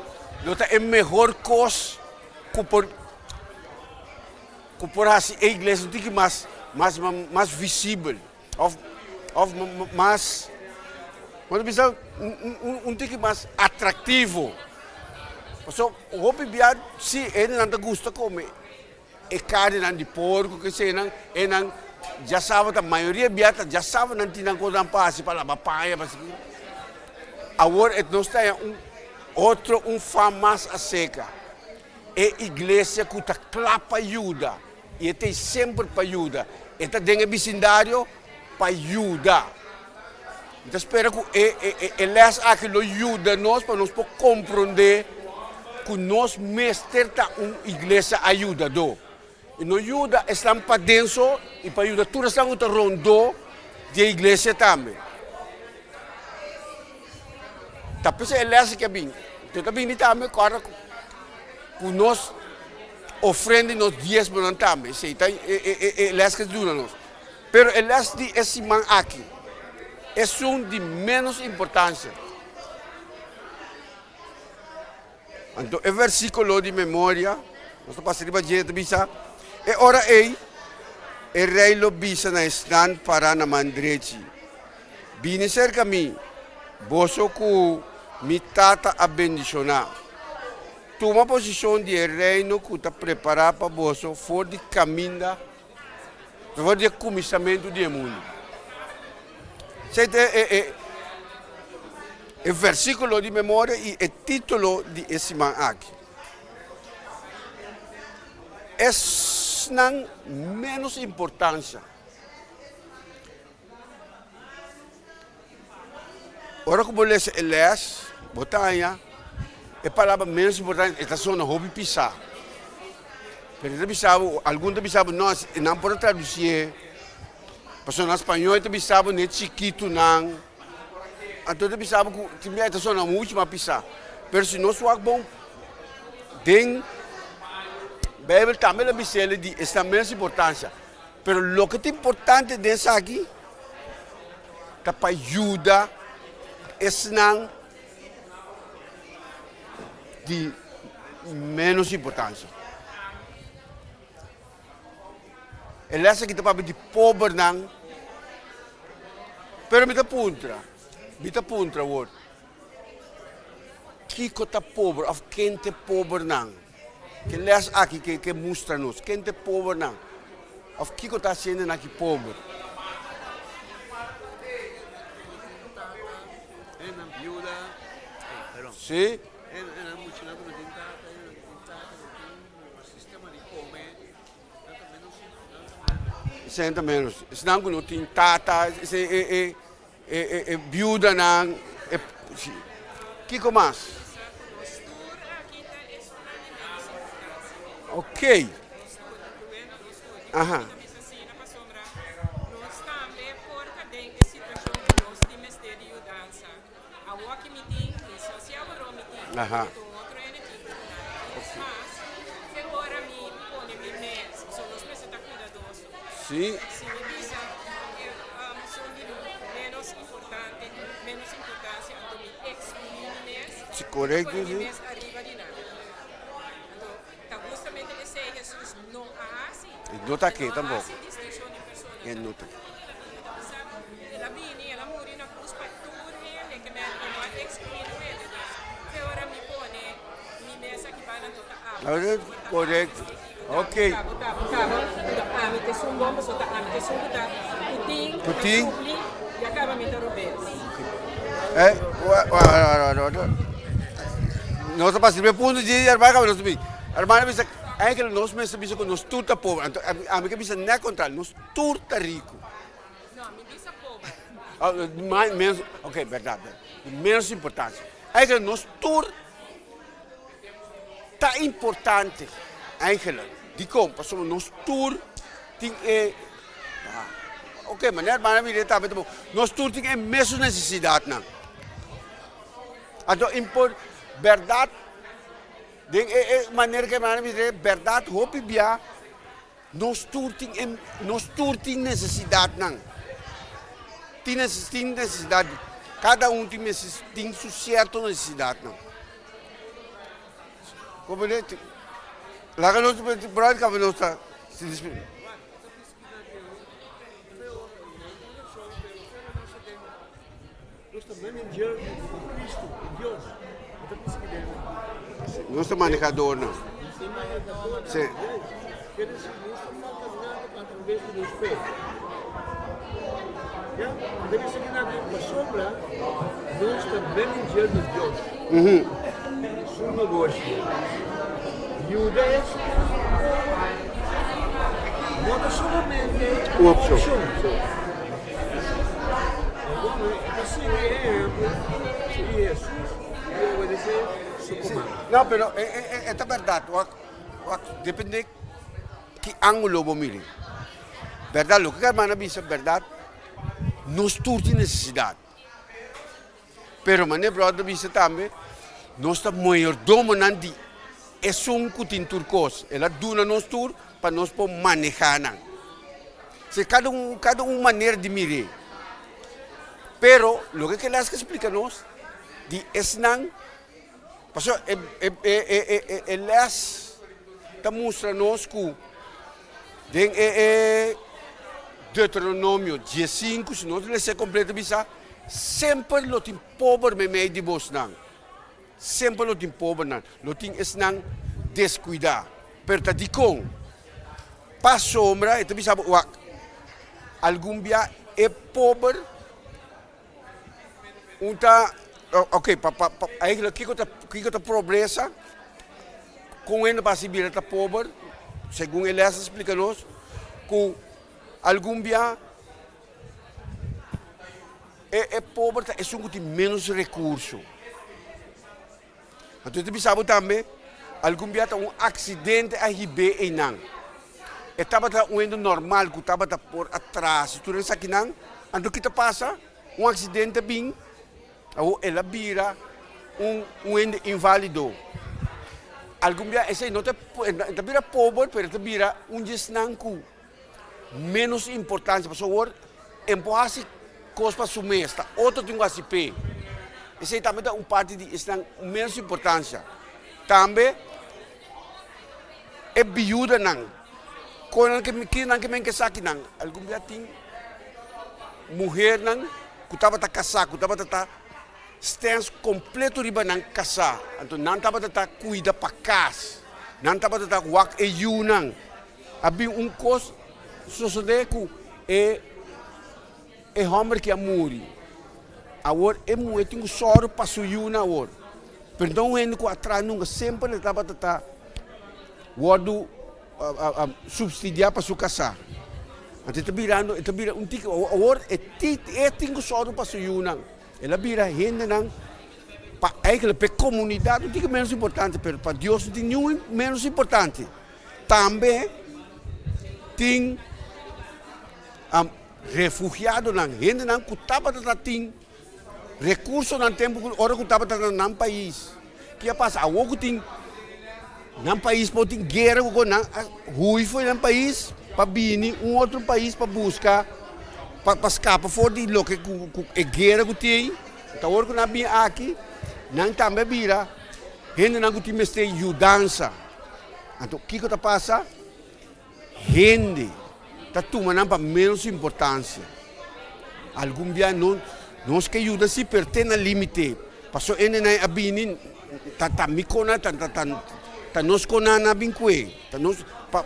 lo ta e mehor kos ku por ku por hasi e iglesia un tiki mas mas mas visibel òf òf mas bo ta bisa un un tiki mas atraktivo. Pasobra hopi bia si hendenan ta gusta kome e karnenan di porko kesenan e nan djasaba ta mayoria bia ta djasaba nan tin nan kosnan pa hasi pa laba paña pa esaki. Awor e nos ta haña un otro un fam mas aserka. E iglesia ku ta kla pa yuda i e ta ei semper pa yuda. E ta den e bisindario pa yuda. Mi ta spera ku e e e lès aki lo yuda nos pa nos por komprondé ku nos mester ta un iglesia ayudadó. I no yuda esnan paden so i pa yuda tur esnan ku ta rondó di e iglesia tambe. Ta p'esei e lès aki a bini. Te ta bini tambe kòrda ku nos ofrenda i nos diesmonan tambe. Esei ta e lès ke ta duna nos. Pero e lès di e siman aki esun di ménos importansia. Anto e versíkulo di memoria, nos ta pasa riba dje, ta bisa, E ora ei, e rei lo bisa na esnan pará na man drechi, Bini serka mi, boso ku mi Tata a bendishoná. Tuma posishon di e reino ku ta prepará pa boso for di kaminda For di e kuminsamentu di e mundu. Esei ta e e e versíkulo di memoria i e título di e siman aki. Esnan ménos importansha. Ora ku bo lesa e lès, bo ta haña e palabra ménos importante, e ta sona hopi pisá. Pero e ta bisa bo, algun ta bisa bo, no, nan por a tradusié, pasobra na spañó e ta bisa bo n'e chikitunan. Anto e ta bisa bo ku tin bia e ta sona muchu mas pisá. Pero si nos wak bon den Beibel tambe el a bis'é di esnan ménos importansia. Pero loke ta importante den esaki ta pa yuda esnan di menos importancia. E les aki ta papia di pobernan, pero mi ta puntra, mi ta puntra awor, kiko ta pober of ken ta e pobernan? Ke les aki ke ke mustra nos? Ken ta e pobernan? Of kiko ta hasi hendenan aki pober? Sí. Esei ta menos. Esnan ku no tin tata, esei e e e e biudanan, e si. Kiko mas? Ok. Aha. Aha. Sí. Sí, korekto, sí. E no ta ke tampoko. E no ta ke. Korekto. Ok. Ku tin. Eh, Nos ta pasa riba e punto dje hermano kaba nos ta bin. Hermano a bisa, eigenlijk nos mester bisa ku nos tur ta pober. Anto ami ke bisa nèt kontrario, nos tur ta riku. Ok, bèrdat, di ménos importansia. Eigenlijk nos tur ta importante, eigenlijk. Dikon? Pasobra nos tur tin e, ok, manera hermano a mira tambe ta bon. Nos tur tin e mesun nesesidatnan. Anto bèrdat, den e manera ku hermano a mira, bèrdat hopi bia. Nos tur tin e nos tur tin nesesidatnan. Tin tin nesesidat kada un tin tin su sierto nesesidatnan. Komprende? Laga nos brother kaba nos ta Nos ta manehadornan. Sí. Ya, mi ta bisa kina ku pasobra nos ta manager di Dios. Su negoshi. Yuda esnan pober no ta solamente un opshon. Awor e ta sigui e ehempel di Hesus di obedesé su komando. No, pero e ta bèrdat. Wak, wak, depende ki ángulo bo mira. Bèrdat, loke hermana a bisa bèrdat, nos tur tin nesesidat. Pero manera bròder a bisa tambe, nos ta mayordomonan di esun ku tin tur kos. El a duna nos tur pa nos por manehá nan. Si kada un kada un manera di mir'é. Pero loke ke las ke splika nos di esnan, pasobra e e e e e lès ta mustra nos ku den e e Deuteronomio diesinku, si nos les'é kompleto bisa, Semper lo tin pober meimei di bosnan. Semper lo tin pobernan, lo tin esnan deskuidá. Pero ta dikon? Pasobra e ta bisa bo, wak, algun bia e pober un ta, ok, pa, pa, pa, eigenlijk kiko ta, kiko ta pobresa? Kon hende pa hasi bira ta pober? Segun e lès a splika nos, ku algun bia E e pober ta esun ku tin ménos rekurso. Anto e ta bisa bo tambe, algun bia ta un aksidente a hib'é einan. E tabata un hende normal ku tabata por a trasi tur esakinan, anto ki ta pasa? Un aksidente a bin, awor el a bira un un hende inválido. Algun bia esei no ta e ta bira pober, pero e ta bira un di esnan ku Menos importancia pasobra awor e por haci cos pa su mes, ta otro tin cu haci p'e. Esey tambe ta un parti di esnan menos importancia. Tambe e biudanan, con nan ke kinan ke men ke esakinan? Algun bia tin muhernan cu tabata casa, cu tabata ta stens completo riba nan casa, anto nan tabata ta cuida pa cas, nan tabata ta wak e yunan. A bin un kos sosodé ku e e hòmber ki a muri. Awor e muhé tin ku sòru pa su yunan awor. Pero no un hende ku a traha nunka, semper e tabata ta wòrdu supsidiá pa su kasá. Anto e ta birando, e ta bira un tiki, awor e e tin ku sòru pa su yunan. El a bira hendenan pa eigenlijk pa e komunidat un tiki ménos importante, pero pa Dios no tin niun ménos importante. Tambe tin refugiadonan, hendenan ku tabata ta tin rekursonan tempu ku ora ku tabata na nan pais. Ke a pasa? Awor ku tin nan pais por tin guera ku nan a hui for di nan pais pa bini un otro pais pa buska pa pa skapa for di loke ku ku e guera ku tin ei. Ta awor ku nan a bini aki nan tambe a bira hendenan ku tin mester yudansa. Anto kiko ta pasa? Hende ta tuma nan pa ménos importansia. Algun bia no nos ke yuda si pero te na límite. Paso hendenan a bini ta ta mi kona ta ta ta ta nos kona nan a bin kue. Ta nos pa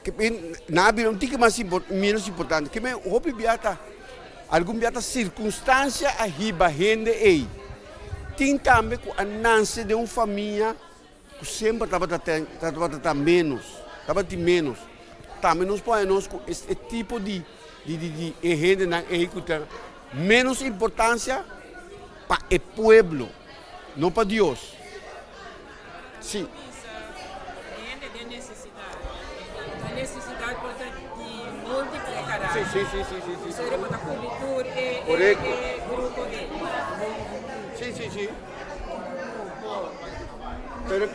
ke bin nan a bira un tiki mas ménos importante. Ke men hopi bia ta algun bia ta sirkunstansia a hiba hende ei. Tin tambe ku a nanse den un famia. Ku semper tabata ten, tabata ta ménos, tabatin ménos. Tambe nos por haña nos ku es e tipo di di di di e hendenan ei ku ta ménos importansia pa e pueblo, no pa Dios. Sí. Hende den nesesidat. E nesesidat por ta di múltiple karakter. Sí, sí, sí, sí, sí. Pasobra por ta kubri tur e Korekto. e grupo ei. Sí, sí, sí. Pero,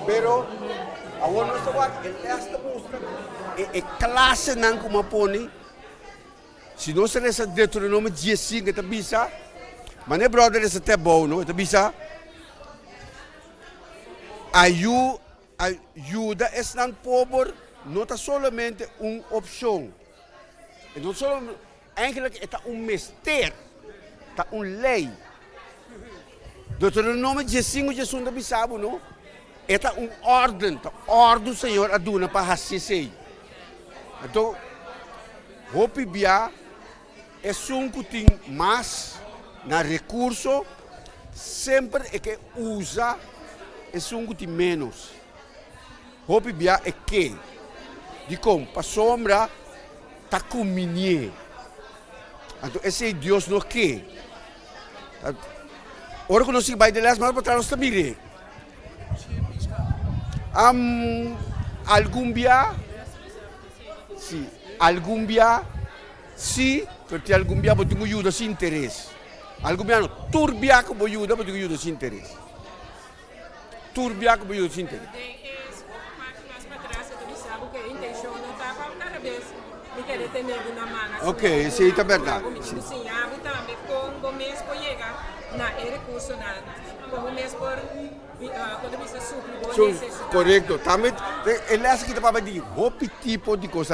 pero awor nos ta wak e les ta mustra e, e klasenan ku mi a pone. Si nos ta lesa Deuteronomio diesinku e ta bisa, mane brother lesa te abou no, e ta bisa, ayu, ayuda esnan pober no ta solamente un opshon. E no solo, eigenlijk e ta un mester, ta un lei. Deuteronomio diesinku diesun ta bisa bo no, e ta un orden, ta ordu Señor a duna pa hasi esei. Anto hopi bia esun ku tin mas na rekurso semper e ke usa esun ku tin ménos. Hopi bia e ke. Dikon? Pasobra ta kuminié. Anto esei Dios no ke. Ora ku nos sigui bai den les mas patras nos ta mir'é. Algun bia si, algun bia si, pero tin algun bia bo tin ku yuda sin interes. Algun bia no, tur bia ku bo yuda bo tin ku yuda sin interes. Tur bia ku bo yuda sin interes. Den e parti mas patras e ta bisa bo ku e intenshon no ta pa kada bes mi kere tene bo na man asina. Ok, esei ta bèrdat. Mi tin ku siña bo tambe kon bo mes por yega na e rekursonan, kon bo mes por kon ta bisa supli bo nesesidatnan. Korekto. Tambe e lès aki ta papia di hopi tipo di kos.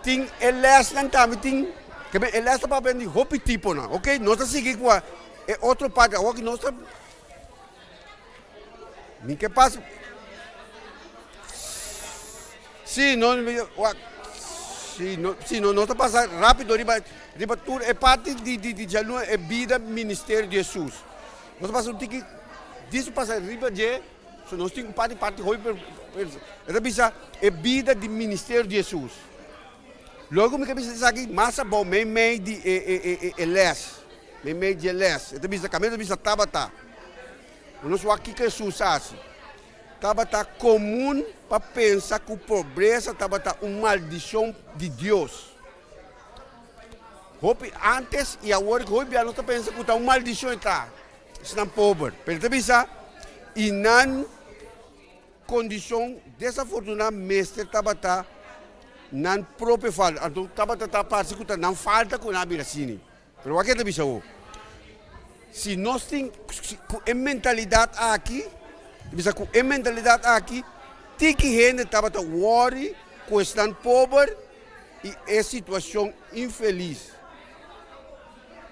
Tin e lèsnan tambe tin, ke men e lès ta papia di hopi tiponan, ok. Nos ta sigui ku e otro parti, awor ki nos ta, mi ke pasa, si no, wak, si no, si no, nos ta pasa rapido riba, riba tur e parti di di di djaluna e bida ministerio di Hesus. Nos ta pasa un tiki, diso pasa riba dje. So nos tin un parti parti hopi pero e ta bisa e bida di ministerio di Hesus. Logo mi ka bisa esaki mas abou mei mei di e e e e les, mei mei di e les. E ta bisa kaminda ta bisa tabata. Nos wak kiko Hesus a hasi. Tabata komun pa pensa ku pobresa tabata un maldishon di Dios. Hopi antes i awor hopi bia nos ta pensa ku ta un maldishon e ta. Esnan pober. Pero e ta bisa, I nan kondishon desafortuná mester tabata nan propio falta. Anto tabata ta parse ku ta nan falta ku nan a bira asini. Pero wak e ta bisa awor? Si nos tin ku e mentalidat aki, ta bisa ku e mentalidat aki, tiki hende tabata wòri ku esnan pober i e situashon infelis.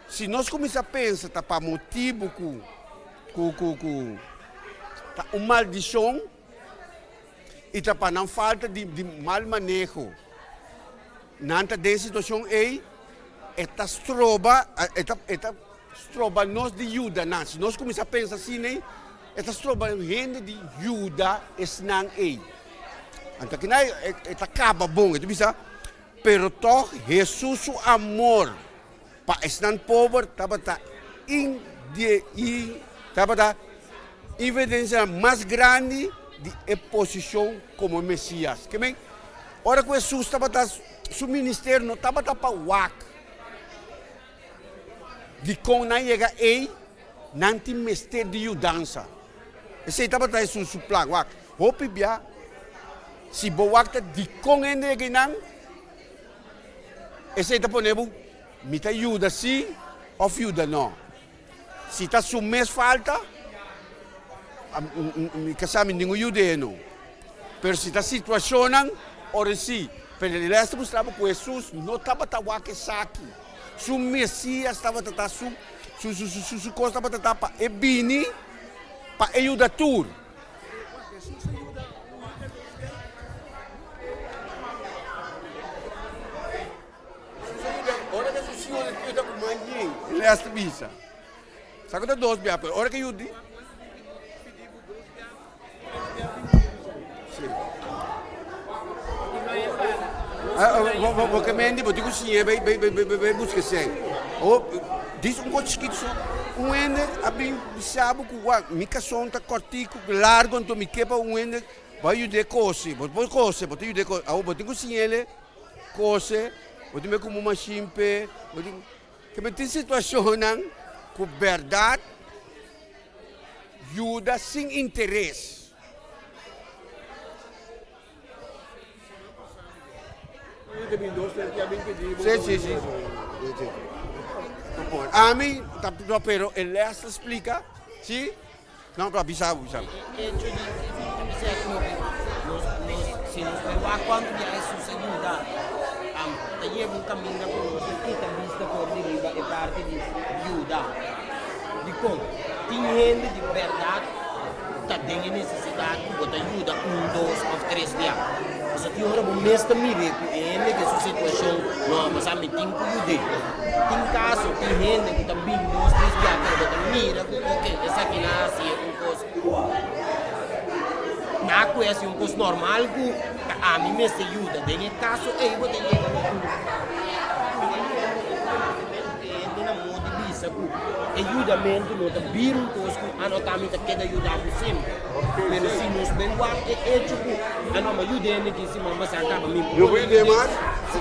Si nos kuminsá pensa ta pa motibu ku ku ku ku ta un maldishon i ta pa nan falta di di mal maneho nan ta den situashon ei, e ta stroba e ta e ta stroba nos di yuda nan. Si nos kuminsá pensa asina ei, e ta stroba hende di yuda esnan ei. Anto kina e ta kaba bon, e ta bisa, pero tòg Hesus su amor Pa esnan pober tabata tabata evidensia mas grandi di e posishon komo e Mesias. Ke men, ora ku Hesus tabata su ministerio no tabata pa wak dikon nan yega ei, nan tin mester di yudansa. Esei tabata Hesus su plan, wak. Hopi bia, si bo wak ta dikon hende yega einan, Esei ta pone bo mi ta yuda si of yuda no. Si ta su mes falta, mi ka sa mi ningun yud'é no. Pero si ta situashonnan, ora si. Pero e les ta mustra bo ku Hesus no tabata wak esaki. Su Mesias tabata ta su su kos tabata ta pa e bini pa e yuda tur. Ora ke su siñor e yuda ku mas yen, e les ta bisa. Sa ku ta dos bia, pero ora ke yudi. Si. Bo ke mendi, bo tin ku siñ'é bai bai bai bai buska esei. Awor, dis un kos chikitu so, un hende a bin bisa bo ku wak, mi kason ta kòrtiku, largu, anto mi ke pa un hende Bo a yud'é kose, bo por kose, bo ta yud'é kose. Awor bo tin ku siñ'el kose, bo tin ku un mashin p'e, bo tin, ke tin situashonnan ku bèrdat yuda sin interes. Sí, sí, sí. Ami ta pero e lès ta splika, sí. No, pero bisa bo, bisa bo. E hecho di ta bisa e como que nos, nos, si nos bai wak cuanto di Jesus a yuda, um, ta yega un caminda cu nos ta kita bista for di riba e parti di yuda. Dicon? Tin hende di berdad ta den e necesidad cu bo ta yuda un, dos of tres bia. Pasobra tin ora bo mes ta mir'é ku e hende ke su situashon, no, pasá mi tin ku yud'é. Tin kaso, tin hende ku ta bin dos, tres bia pero bo ta mira ku oke, esaki nan a hasié un kos na ku e hasi un kos normal ku ta ami mester yuda. Den e kaso ei bo ta yega na un e hende na modo di bisa ku e yudamentu no ta bira un kos ku a no ta mi ta keda yuda bo semper. Pero si nos ben wak e echo ku a no mi a yuda hende ki siman pasá kaba mi No por yuda mas?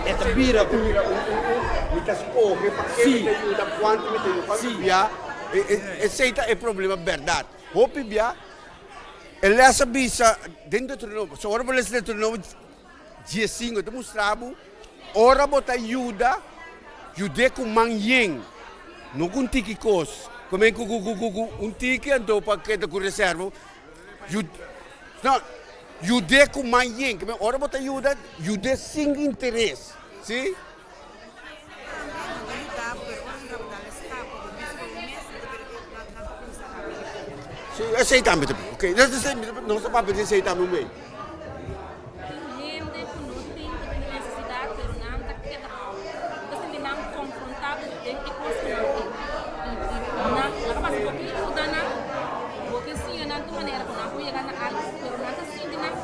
E ta bira un. Mi ta skohe pa ke mi ta yuda, kuantu mi ta yuda, kuantu bia. Esei ta e problema bèrdat. Hopi bia e lès a bisa den Deuteronomio, so ora bo lesa Deuteronomio diesinku e ta mustra bo ora bo ta yuda, yud'é ku man yen, no ku un tiki kos. Come ku ku un tiki anto pa keda ku reserva. No, yud'é ku man yen. Ora bo ta yuda, yud'é sin interes, si. Sí, esei tambe ta bon. Oké, nos ta papia di esei tambe un wei. Tin hende ku no tin ku tin nesesidat pero nan ta keda ta sinti nan konfrontabel den e kos ku nan tin. I nan nan pasa bo ke yuda nan, bo ke siña nan tur manera ku nan por yega na algu pero nan ta sinti nan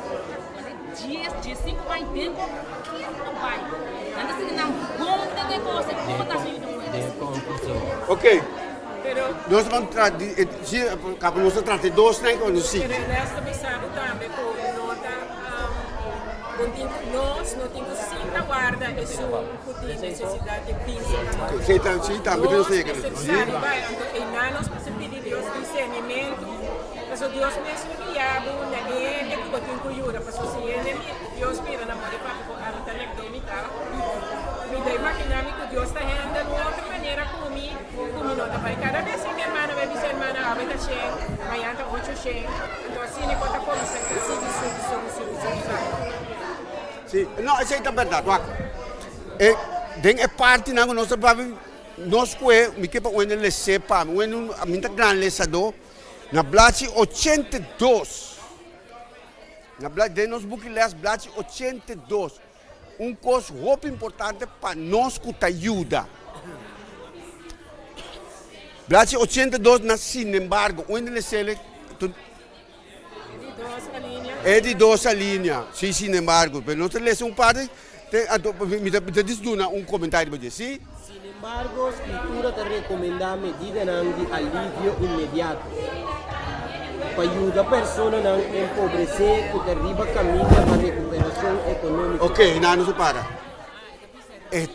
Dies, diesinku aña den bo kier bai. Nan ta sinti nan bon den e kos e kon bo ta hasi yuda un hende así. Ok, nos ta ban trata di, si, kaba nos ta trata e dos nan ku nos sigui. Pero e les ta bisa bo tambe ku no ta, bo tin ku, nos no tin ku sinta warda esun ku tin nesesidat di bisa na nos. Si, si, tambe nos ta yega na Nos mester sali bai, anto einan nos mester pidi Dios disernimentu. Paso Dios mes lo guia bo na e hende ku bo tin ku yuda. Paso si hende mi, Dios mira na moda papia ku ami ta nek den mi ta, mi ta imaginá mi ku Dios ta handle un otro manera ku mi, ku mi no ta bai. Kada bes si mi hermana bai bisa hermana awe ta shen, mañan ta ocho shen, anto asina e por ta kuminsá ta sigui subi, subi, subi, subi bai. Si, no, esei ta bèrdat. Wak, e den e partinan ku nos ta papia, nos kue, mi ke pa un hende les'é pa mi, un hende, mi ta gran lesadó. Na blachi 82, na bla, den nos buki les blachi 82, un kos hopi importante pa nos ku ta yuda. Blachi 82 na sinembargo, un hende lesele, e di dos alinea, si sinembargo, pero nos ta lesa un parti, te, anto mi ta, mi ta dis duna un komentario riba dje, si. Sinembargo, Skritura ta rekomendá medidanan di alivio inmediato pa yuda personanan empobresé ku ta riba kaminda pa rekuperashon ekonómiko. Ok, na nos a para. E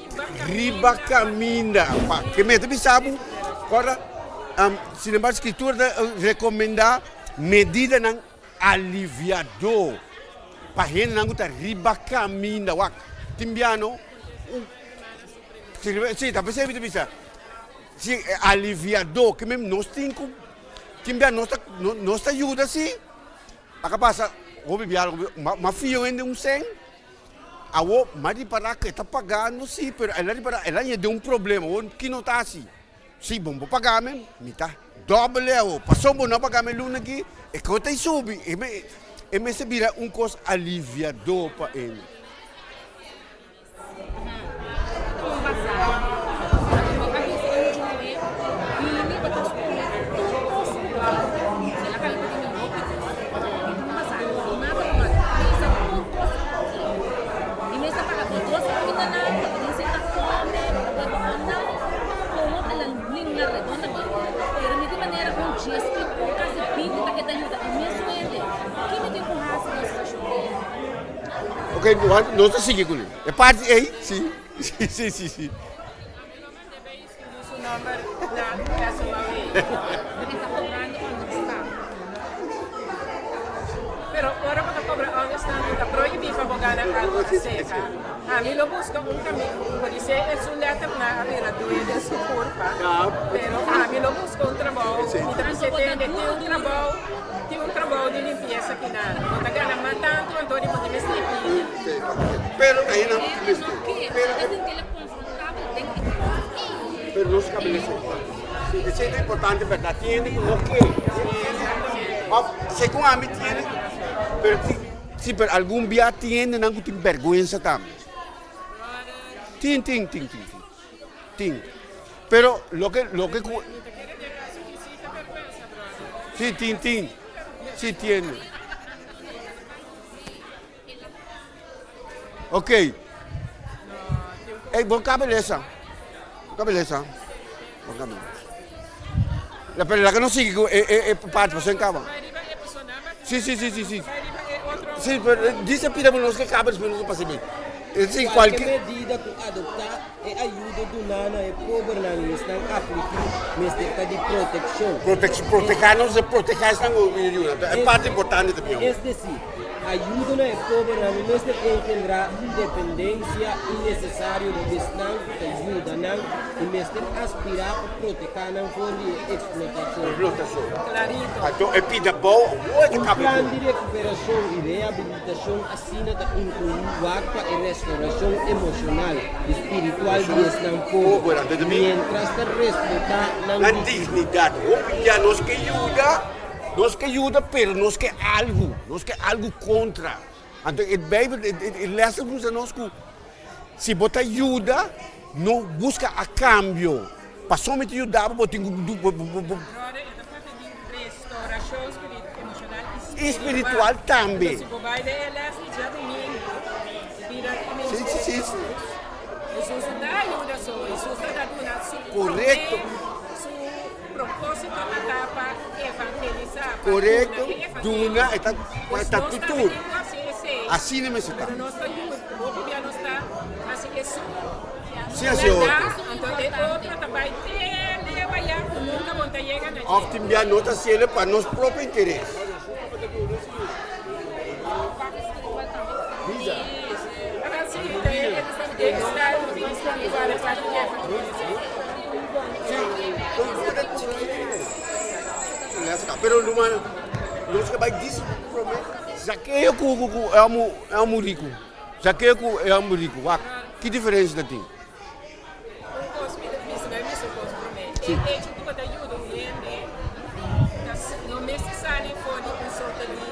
riba kaminda pa ke mester bisa bo ora sinembargo Skritura ta rekomendá medidanan aliviadó pa hendenan ku ta riba kaminda. Wak, tin biano un. Si, ta p'esei mi ta bisa, si e aliviadó ke men nos tin ku tin bia nos ta nos ta yuda si, a ka pasa hopi bia m'a fia un hende un sèn, awor m'a ripará ku e ta pagando si, pero el a ripará el a yega den un problema, awor ki no ta hasi? Si bo no paga mi, mi ta dòbel e awor, pasobra bo no a paga mi luna aki, e kos ta subi, e mester bira un kos aliviadó pa e. Ok, nos ta sigui kuné. E parti ei, si, si, si, si, si. Pero ora bo ta cobra onderstand no ta prohibi pa bo gana algo acerca. Ami lo busca un camino, podise esun letternan a bira due den su curpa, pero ami lo busca un trabou, mi ta bisa tende tin un trabou, tin un trabou di limpieza kinan, bo ta gana mas tanto anto di bo tin mester pidi. Pero ayinan bo tin mester. Pero nos kabelesa Si, esei ta importante berdad. Tin hende ku no ke. Of segun ami tin hende, pero tin. Sí, pero algun bia tin hendenan ku tin bèrgwensa tambe. Tin, tin, tin, tin, tin. Tin. Pero loke, loke ku. Sí, tin, tin. Sí, tiene. Ok. Ey, bon kabelesa. Bon kabelesa. Bon kabelesa. La, pero laga nos sigui ku e, e, e parte pasobra en kaba. Sí, sí, sí, sí, sí. Sí, pero dice pida por nos ke kaba despues nos pasa bien. Sí, Kualke medida ku adoptá, e ayudo duná na e pobernan i esnan afligí mester ta di protekshon. Protehá nos e protehá esnan ku yuda. E parti importante también. Es desir, ayudo na e pobernan no mester engendrá dependensia innesesario riba esnan ku ta yuda nan i mester aspirá pa protehá nan for di e eksplotashon. Anto e pida bou awor e ta Un kaba plan ku. di rekuperashon i rehabilitashon asina ta inkluí wak pa e restorashon emoshonal i spiritual di esnan pober, miéntras ta respetá nan Nan dignidat. Hopi bia nos ke yuda, nos ke yuda pero nos ke algu, nos ke algu kontra. Anto e Bijbel, e les ta mustra nos ku si bo ta yuda, no buska a kambio. Pasobra mi ta yuda bo, bo tin ku Brother, e ta papia di restauracion emocional y I spiritual tambe. Entonces, si bo bai den e les di djadumingu, bira Sí, sí, sí, sí. Jesus no ta ayuda so, Jesus ta da duna su Correcto. prome, su proposito ta ta pa evangelisa, pa Correcto, duna e evangelio. duna, e ta, Pues e ta nos tambe tur. tin ku hasi esei. Asina mester ta. Pero nos ta yuda, hopi bia nos ta hasi esun. Sí hasi otro. Anto e otro ta bai te leu ayá ku nunka bo ta yega na dje. Òf tin bia no ta hasiel pa nos propio interes. Pero ruman, nos ke bai disi prome Zakeo ku ku e homu e homu riku. Zakeo ku e homu riku, wak ki diferensia ta tin? Un kos mi ta bisa, mi a bisa un kos promé. E hecho ku bo ta yuda un hende ta no mester sali for di un sorto di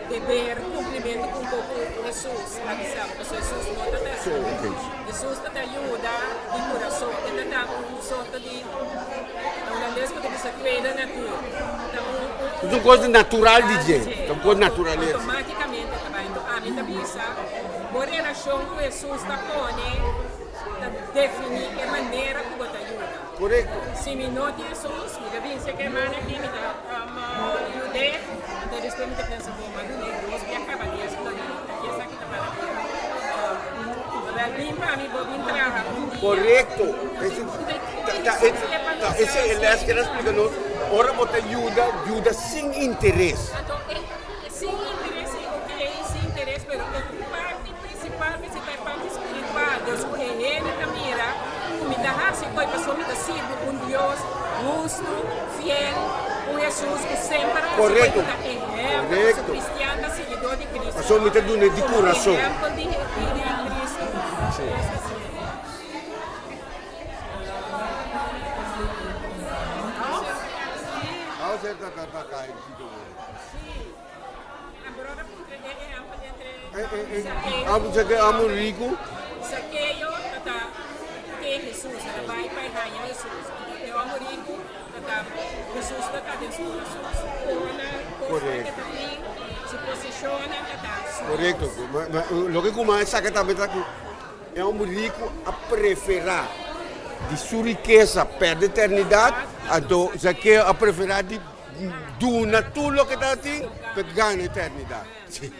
deber, kumplimentu ku un poko Hesus a bisa bo, pasobra Hesus no ta ta asina. Hesus ta ta yuda di kurason, e ta ta un sorto di, na hulandes bo ta bisa tweede natuur, ta un un Es un kos natural di dje, ta un kos naturalesa. Outomátikamente ta bai. Enton ami ta bisa, bo relashon ku Hesus ta pone. Ta definí e manera ku bo ta yuda. Korekto. Si mi no tin Hesus, mi ta binse ku e hermana aki, mi ta yud'é, anto despues mi ta pensa, bo, m'a dun'é dos bia kaba dies florin, ta ki esaki ta para bia. Wèl, bin pa mi, bo bin traha un dia. Korekto. Ta esei e lès keda splika nos, ora bo ta yuda, yuda sin interes. Anto, sin interes, si, okey, sin interes, pero e parti. Prinsipal mester ta e parti spiritual. Dios ku e hende ta mira ku mi ta hasi koi pasobra mi ta sirbi un Dios hustu, fiel, un Hesus ku semper a hasi koi ku ta ehèmpel. Pasobra kristian ta siguidó di Kristu. Pasobra mi ta dun'é di kurason. Komo ehèmpel di Kristu. Abo amo riku. Zakeo ta ke Hesus, ta bai pa e haña Hesus. Anto e homo riku ta ta Hesus ta ta den su kurason. Su kona, kosnan ke ta tin, su poseshonnan ta ta su. Korekto. Loke ku mas saka tambe ta ku e homo riku a preferá di su rikesa pèrdè eternidat, anto Zakeo a preferá di Duna tur loke ta tin pa gana eternidat. Sí.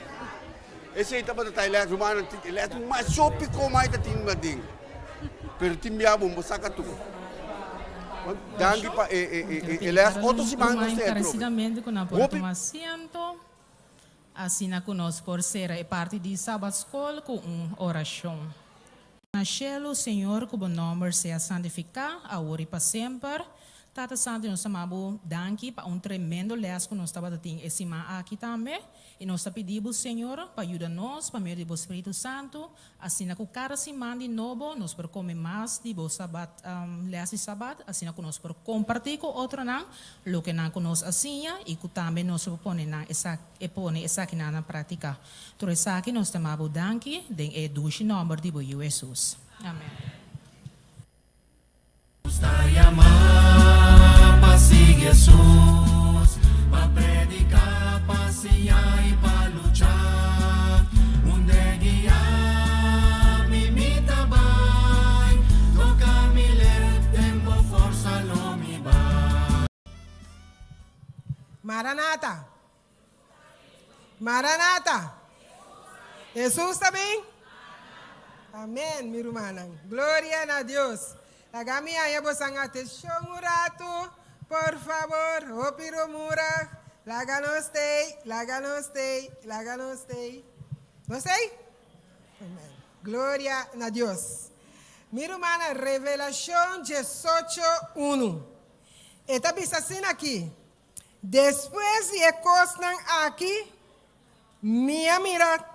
Esei tabata ta e les humano, e les mas hopi como ai ta tin aden. Pero tin bia bo saka tur. Danki pa e e e e les. Otro siman nos ta e atrobe. Encarecidamente cu nan por Hopi. tuma asiento, asina cu nos por cera e parti di Sabbatschool cu un oracion. Na shelu, Señor, cu bo nomber sea santifica, awor y pa semper. Tata Santu nos ta manda bo danki pa un tremendo les ku nos tabata tin e siman aki tambe i nos ta pidi bo Señor pa yuda nos pa medio di bo Spiritu Santu asina ku kada siman di nobo nos por kome mas di bo sabat les di sabat asina ku nos por komparti ku otronan loke nan ku nos a siña i ku tambe nos por pone nan e pone esakinan na praktika. Tur esaki nos ta manda bo danki den e dushi nòmber di bo Yu Hesus. Amen. Nos ta yamá pa sigui Hesus, pa prediká, pa siña i pa lucha. Unda e guia mi, mi ta bai, toka mi lep, den bo forsa lo mi bai. Maranata! Maranata! Hesus ta bin? Amen, mi rumannan. Gloria na Dios. Laga mi haña bosan atenshon un ratu, por fabor. Hopi rumurag. Laga nos tei, laga nos tei, laga nos tei. Nos tei? Amen. Gloria na Dios. Mi rumannan, Revelashon diesocho unu. E ta bisa asina aki, Despues di e kosnan aki, mi a mira.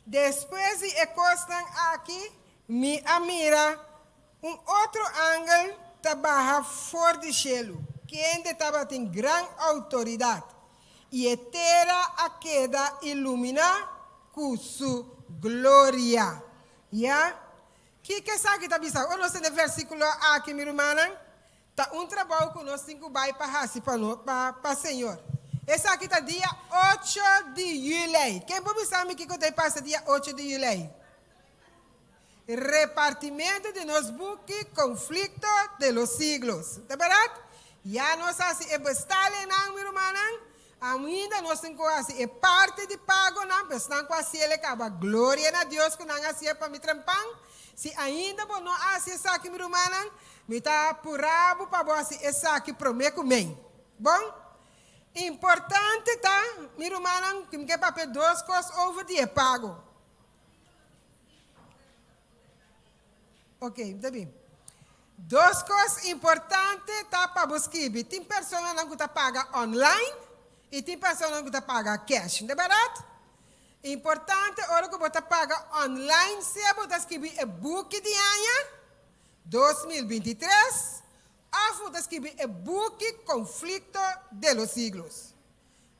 Despues di e kosnan aki, mi a mira un otro angel ta baha for di shelu, kende tabatin gran outoridat, i e tera a keda iluminá ku su gloria. Ya. Kiko esaki ta bisa? Ora nos tende versíkulo aki, mi rumannan, ta un trabou ku nos tin ku bai pa hasi pa no, pa, pa Señor. Esaki ta dia ocho di yülei. Ken por bisa mi kiko ta e pasa dia ocho di yülei? Repartimentu di nos buki Conflicto de los Siglos. Ta bèrdat? Ya nos hasi e bestalingnan, mi rumannan. Ainda nos tin ku hasi e parti di pagonan pa esnan ku hasiel e kaba. Gloria na Dios ku nan hasié pa mi trempan. Si ainda bo no a hasi esaki, mi rumannan, mi ta purá bo pa bo hasi esaki promé ku mei. Bon? Importante ta, mi rumannan, ku mi ke papia dos kos over di e pago. Ok, ta bin. Dos kos importante ta pa bo skibi. Tin personanan ku ta paga online i tin personanan ku ta paga cash. No ta bèrdat? Importante ora ku bo ta paga online sea bo ta skibi e buki di aña 2023 òf bo ta skibi e buki Conflicto de los Siglos.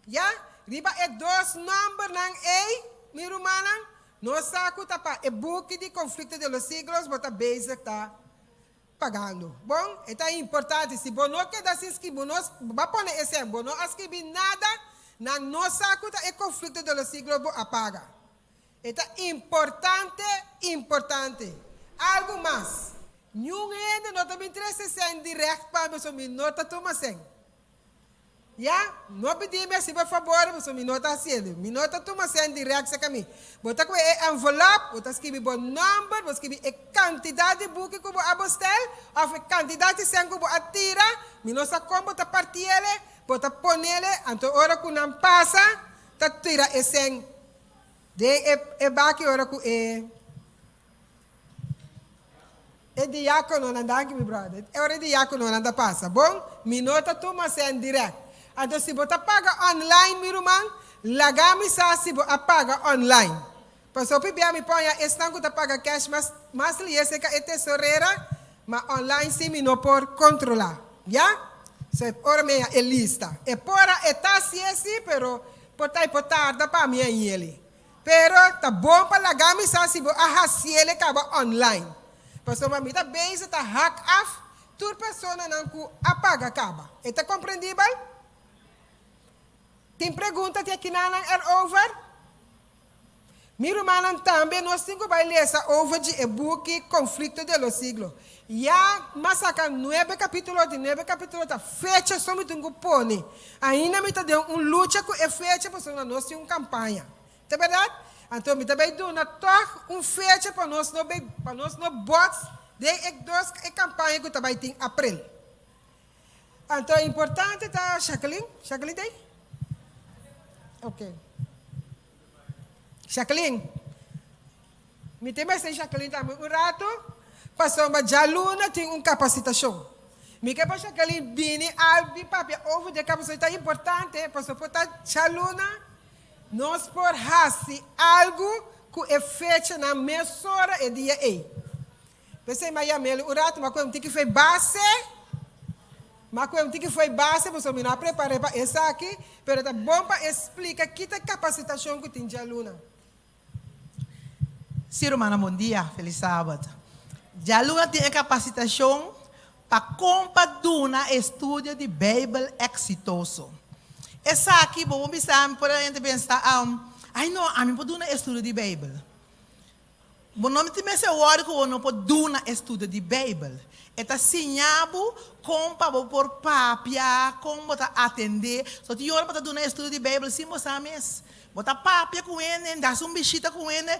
Ya, riba e dos nòmbernan ei, mi rumannan, nos sa ku ta pa e buki di Conflicto de los Siglos bo ta bezig ta pagando. Bon, e ta importante, si bo no keda sin skibi, bo no bo a pone esei, bo no a skibi nada, nan no sa ku ta e Conflicto de los Siglos bo a paga. E ta importante, importante. Algu mas, niun hende no ta bin trese sèn dirèkt pa mi, pasobra mi no ta tuma sèn. Ya, no pidi mi hasi bo fabor, pasobra mi no ta hasiendo. Mi no ta tuma sèn dirèkt serka mi. Bo ta kohe e envelòp, bo ta skibi bo nòmber, bo skibi e kantidat di buki ku bo a bostel òf e kantidat di sèn ku bo a tira. Mi no sa kon bo ta partiele, bo ta ponele, anto ora ku nan pasa, ta tira e sèn den e baki ora ku e. E diákononan, danki mi brother, e ora e diákononan ta pasa, bon, mi no ta tuma sèn dirèkt. Anto si bo ta paga online, mi ruman, laga mi sa si bo a paga online. Pasobra hopi bia mi poña esnan ku ta paga cash mas mas lihe serka e tesorera, ma online si mi no por kontrolá. Ya? So e ora mi haña e lista. E por a e ta hasié si, pero por ta e por tarda pa mi hañ'el. Pero ta bon pa laga mi sa si bo a haciele caba online. Pasobra mi ta bezig ta hak af tur personanan cu a paga caba. E ta comprendibel? Tin pregunta di akinanan erover? Mi rumannan tambe nos tin cu bay lesa over di e buki Conflicto de los Siglos. Ya m'a saca nuebe capitulo, di nuebe capitulo ta fecha so mi tin cu pone. Ainda mi ta den un lucha cu e fecha pasobra nos tin un campaña. Ta berdad? Anto mi ta bay duna tog un fecha pa nos no bay, pa nos no bots den e dos e campaña cu ta bay tin april. Anto importante ta Jacqueline, Jacqueline ta ey? Ok. Jacqueline. Mi tin mester Jacqueline tambe un rato, pasobra djaluna tin un kapasitashon. Mi ke pa Jacqueline bini al bin papia over di e kapasitashon, ta importante pasobra por ta djaluna nos por hasi algu ku e fechanan mesora e dia ei. P'esei mi a yam'el un rato, mi a kohe un tiki fo'i base, mi a kohe un tiki fo'i base pasobra mi no a prepar'é pa esaki, pero ta bon pa e splika ki ta e kapasitashon ku tin djaluna. Sí rumannan bon dia, felis sabat. Djaluna tin e kapasitashon pa kon pa duna estudio di Beibel eksitoso. Esaki bo por bisa mi por hende pensa, Ai no, ami por duna estudio di Beibel. Bo no tin mester wòri ku bo no por duna estudio di Beibel. E ta siña bo kon pa bo por papia, kon bo ta atendé. So tin ora bo ta duna estudio di Beibel sin bo sa mes. Bo ta papia ku hende, das un bishita ku hende,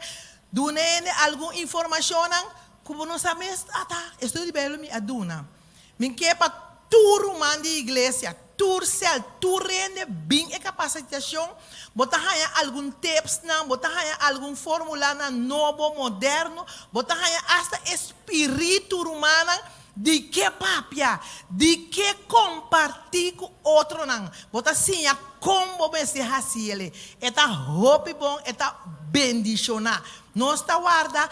duna hende algun informashonnan ku bo no sa mes. Ata, estudio di Beibel mi a duna. Mi ke pa tur ruman di iglesia, tur sèl, tur hende bin e kapasitashon. Bo ta haña algun tipsnan, bo ta haña algun formulanan nobo, moderno, bo ta haña asta e spiritu, rumannan, di ke papia, di ke kompartí ku otronan. Bo ta siña kon bo mester hasi el'e. E ta hopi bon, e ta bendishoná. Nos ta warda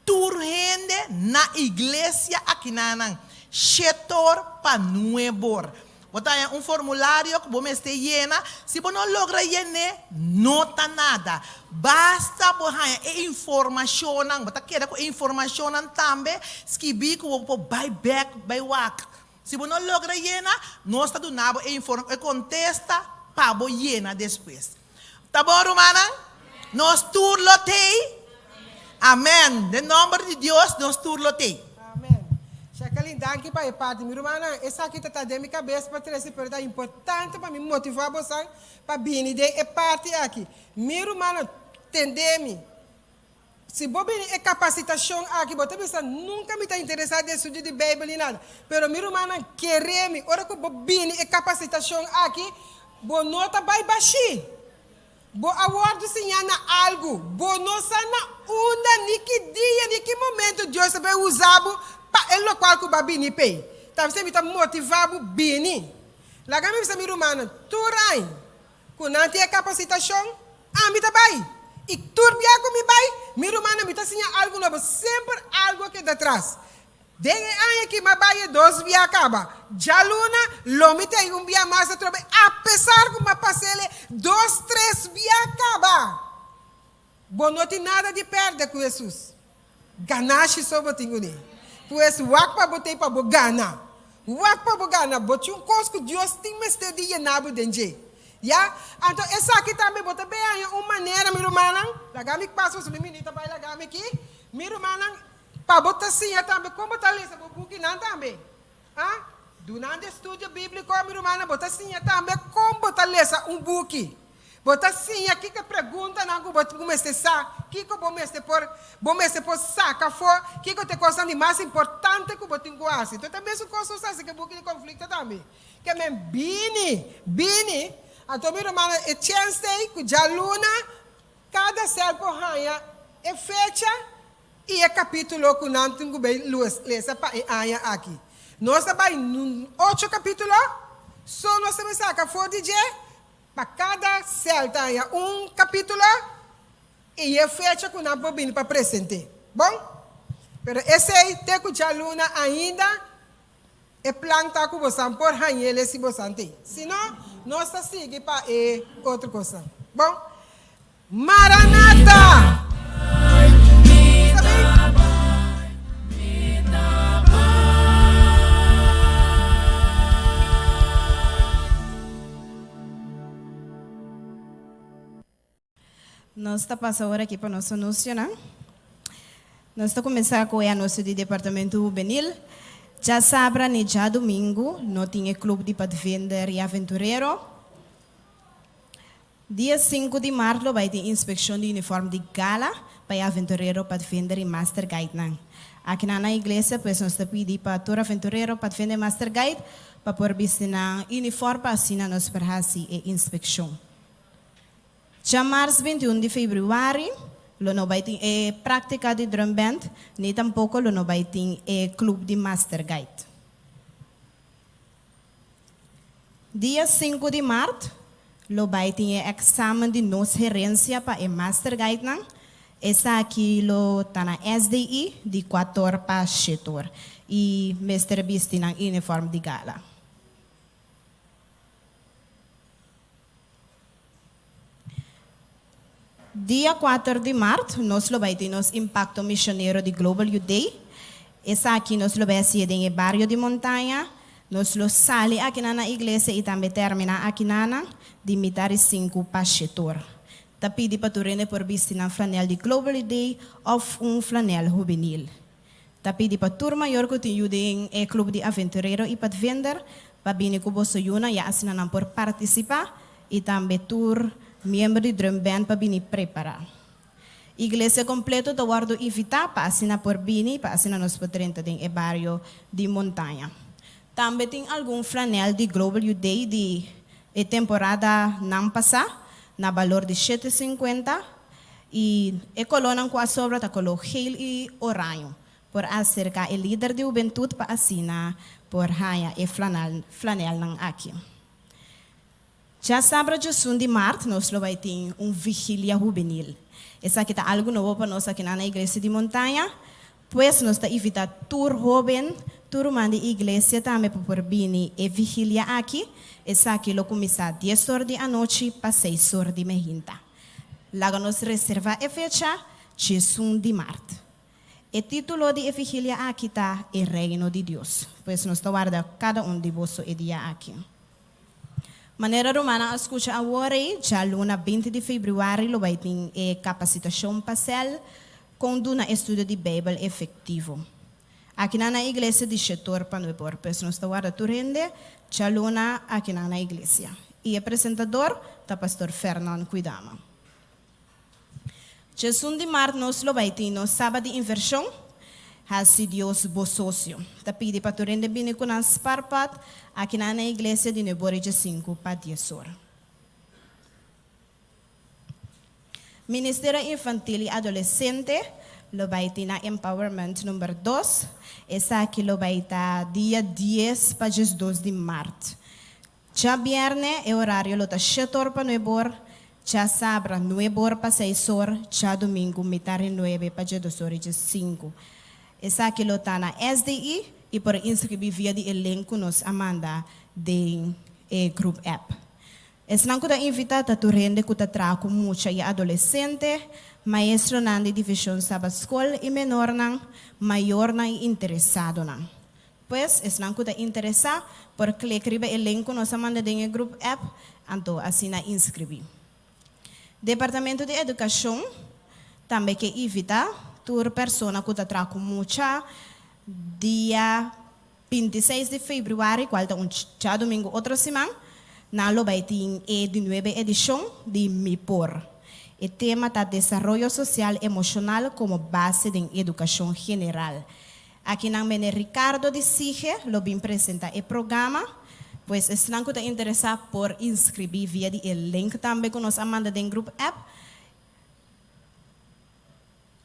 Tur hende na iglesia akinanan, shetor pa nuebor. Bo ta haña un formulario ku bo mester yena. Si bo no logra yen'é, no ta nada. Basta bo haña e informashonnan, bo ta keda ku e informashonnan tambe skibí ku bo por bai bèk bai wak. Si bo no logra yena, nos ta duna bo e e kontesta pa bo yena despues. Ta bon rumannan? Nos tur lo tei? Amen. Den nomber di Dios nos tur lo tei. Amen. Jacqueline, danki pa e parti. Mi rumannan, esaki ta ta den mi kabes pa trese, pero ta importante pa mi motivá bosan pa bini den e parti aki. Mi rumannan, tende mi. Si bo bini e kapasitashon aki, bo ta bisa, Nunka mi ta interesá den estudio di Beibel ni nada. Pero mi rumannan, kere mi, ora ku bo bini e kapasitashon aki, bo no ta bai bashí. Bo a wòrdu siñá na algu. Bo no sa na unda, ni ki dia, ni ki momentu Dios ta bai usa bo pa e lokual ku bo a bini p'ei. Ta p'esei mi ta motivá bo bini. Laga mi bisa mi rumannan, tur aña Ku nan tin e kapasitashon, ami ta bai. I tur bia ku mi bai, mi rumannan, mi ta siña algu nobo. Semper algu a keda tras. Den e aña aki mi a bai e dos bia kaba. Djaluna lo mi ta ei un bia mas atrobe, apesar ku mi a pas'el e dos tres bia kaba. Bo no tin nada di pèrdè ku Hesus. Ganashi so bo tin kuné. Pues wak pa bo t'ei pa bo gana. Wak pa bo gana. Bo tin un kos ku Dios tin mester di yena bo den dje. Ya? Anto esaki tambe bo ta bay haña un manera, mi rumannan, laga mi pasa pasobra mi minita bay laga mi aki, mi rumannan, pa bo ta siña tambe kon bo ta lesa bo bukinan tambe. Ah, Dunando estudio bíbliko, mi rumannan, bo ta siña tambe kon bo ta lesa un buki. Bo ta siña kiko e preguntanan ku bo mester sa, kiko bo mester por bo mester por saka afó, kiko ta e kosnan di mas importante ku bo tin ku hasi. Enton ta mesun kos nos hasi ku e buki di konflikto tambe. Ke men bini, bini. Anto mi rumannan, e chèns ta ei ku djaluna kada sèl por haña e fecha i e kapítulo ku nan tin ku bai lesa pa e aña aki. Nos ta bai ocho kapítulo, so nos ta bai saka for di dje Pa kada sèl ta haña un kapítulo i e fecha ku nan por bini pa present'é. Bon, pero esei te ku djaluna ainda e plan ta ku bosan por hañ'el si bosan tin. Si no, nos ta sigui pa e otro kosnan. Bon, Maranata! Nos ta pasa ora aki pa nos anuncionan. Nos ta cuminsa cu e anuncio di Departamento Hubenil. Djasabra ni djadumingu no tin e club di padvinder y aventurero. Dia sinku di mart lo bai tin inspekshon di uniform di gala pa e aventurero, padvinder i master guidenan. Akinan na iglesia pues nos ta pidi pa tur aventurero, padvinder i master guide pa por bisti nan uniform pa asina nos por hasi e inspekshon. Djamars 21 di febrüari. Lo no bai tin e práktika di drum band, ni tampoko lo no bai tin e klup di Master Guide. Dia sinku di mart lo bai tin e eksamen di Nos Herensia pa e Master Guidenan. Esaki lo ta na SDI di kuator pa shetor i mester bisti nan uniform di gala. Dia kuater di mart nos lo bai tin nos Impakto Misionero di Global Youth Day. Esaki nos lo bai hasié den e bario di Montaña. Nos lo sali akinan na iglesia i tambe terminá akinanan di mitar di sinku pa shetor. Ta pidi pa tur hende por bisti nan flanel di Global Youth Day òf un flanel hubenil. Ta pidi pa tur mayor ku tin yu den e klup di Aventurero i Padvinder pa bini ku boso yunan ya asina nan por partisipá i tambe tur miembro di drum band pa bini prepará. Iglesia kompleto ta wòrdu invitá pa asina por bini pa asina nos por drenta den e bario di Montaña. Tambe tin algun flanel di Global Youth Day di e temporada nan pasá na balor di shete sinkuenta i e kolónan ku a sobra ta koló geel i oraño. Por aserká e lider di hubentut pa asina por haña e flanelnan aki. Djasabra djesun di mart nos lo bai tin un vigilia hubenil. Esaki ta algu nobo pa nos akinan na Iglesia di Montaña. Pues nos ta invitá tur hóben, tur ruman di iglesia tambe pa por bini e vigilia aki. Esaki lo kuminsá dies or di anochi pa seis or di mehinta. Laga nos reservá e fecha, djesun di mart. E título di e vigilia aki ta E Reino di Dios. Pues nos ta warda kada un di boso e dia aki. Manera rumannan a skucha awor ei, djaluna 20 di febrüari lo bai tin e kapasitashon pa sèl kon duna estudio di Beibel efektivo. Akinan na iglesia di shetor pa nuebor. Pues nos ta warda tur hende djaluna akinan na iglesia. I e presentador ta Pastor Fernan Kuidama. Djesun di mart nos lo bai tin nos Sabat di Invershon, Hasi Dios bo sosio. Ta pidi pa tur hende bini ku nan sparpat akinan na iglesia di nuebor i djesinku pa dies or. Ministerio Infantil i Adolesente lo bai tin nan Empowerment number dos. Esaki lo bai ta dia dies pa 12 di mart. Djabièrnè e orario lo ta shet'or pa nueb'or, djasabra nueb'or pa seis'or, djadumingu mitar di nuebe pa djedos'or i djesinku. Esaki lo ta na SDI i por inskribí via di e link ku nos a manda den e group app. Esnan ku ta invitá ta tur hende ku ta traha ku mucha i adolesente, maestronan di divishon Sabat Skol i menornan, mayornan i interesadonan. Pues, esnan ku ta interesá por klik riba e link ku nos a manda den e group app, anto asina inskribí. Departamento di Edukashon tambe ke invitá tur persona ku ta traha ku mucha dia 26 di febrüari, kual ta un djadumingu otro siman, nan lo bai tin e di nuebe edishon di Mi Por. E tema ta Desaroyo Sosial Emoshonal komo base den edukashon general. Akinan Meneer Ricardo di SIGE lo bin presenta e programa, pues esnan cu ta interesa por inscribi via di e link tambe cu nos a manda den group app.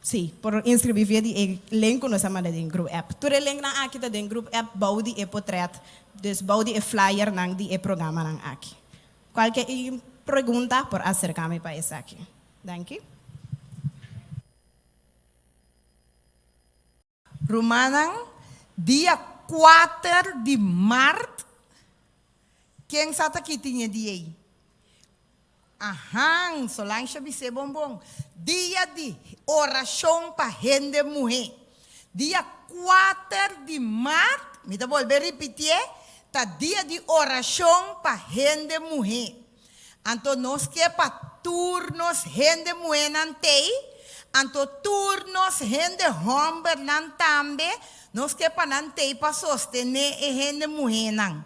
Si, por inscribi via di e link cu nos a manda den group app. Tur e linknan aki ta den group app bou di e potret, dus bou di e flyernan di e programanan aki. Cualke pregunta por acerca mi pa esaki. Danki. Rumannan, dia kuater di mart, ken sa ta ki tin e dia ei? Ahan, Solange a bis'é bon bon. Dia di orashon pa hende muhé. Dia kuater di mart, mi ta bolbe ripitié, ta dia di orashon pa hende muhé. Anto nos ke pa tur nos hende muhénan t'ei, anto tur nos hende hòmbernan tambe, nos ke pa nan t'ei pa sostené e hende muhénan.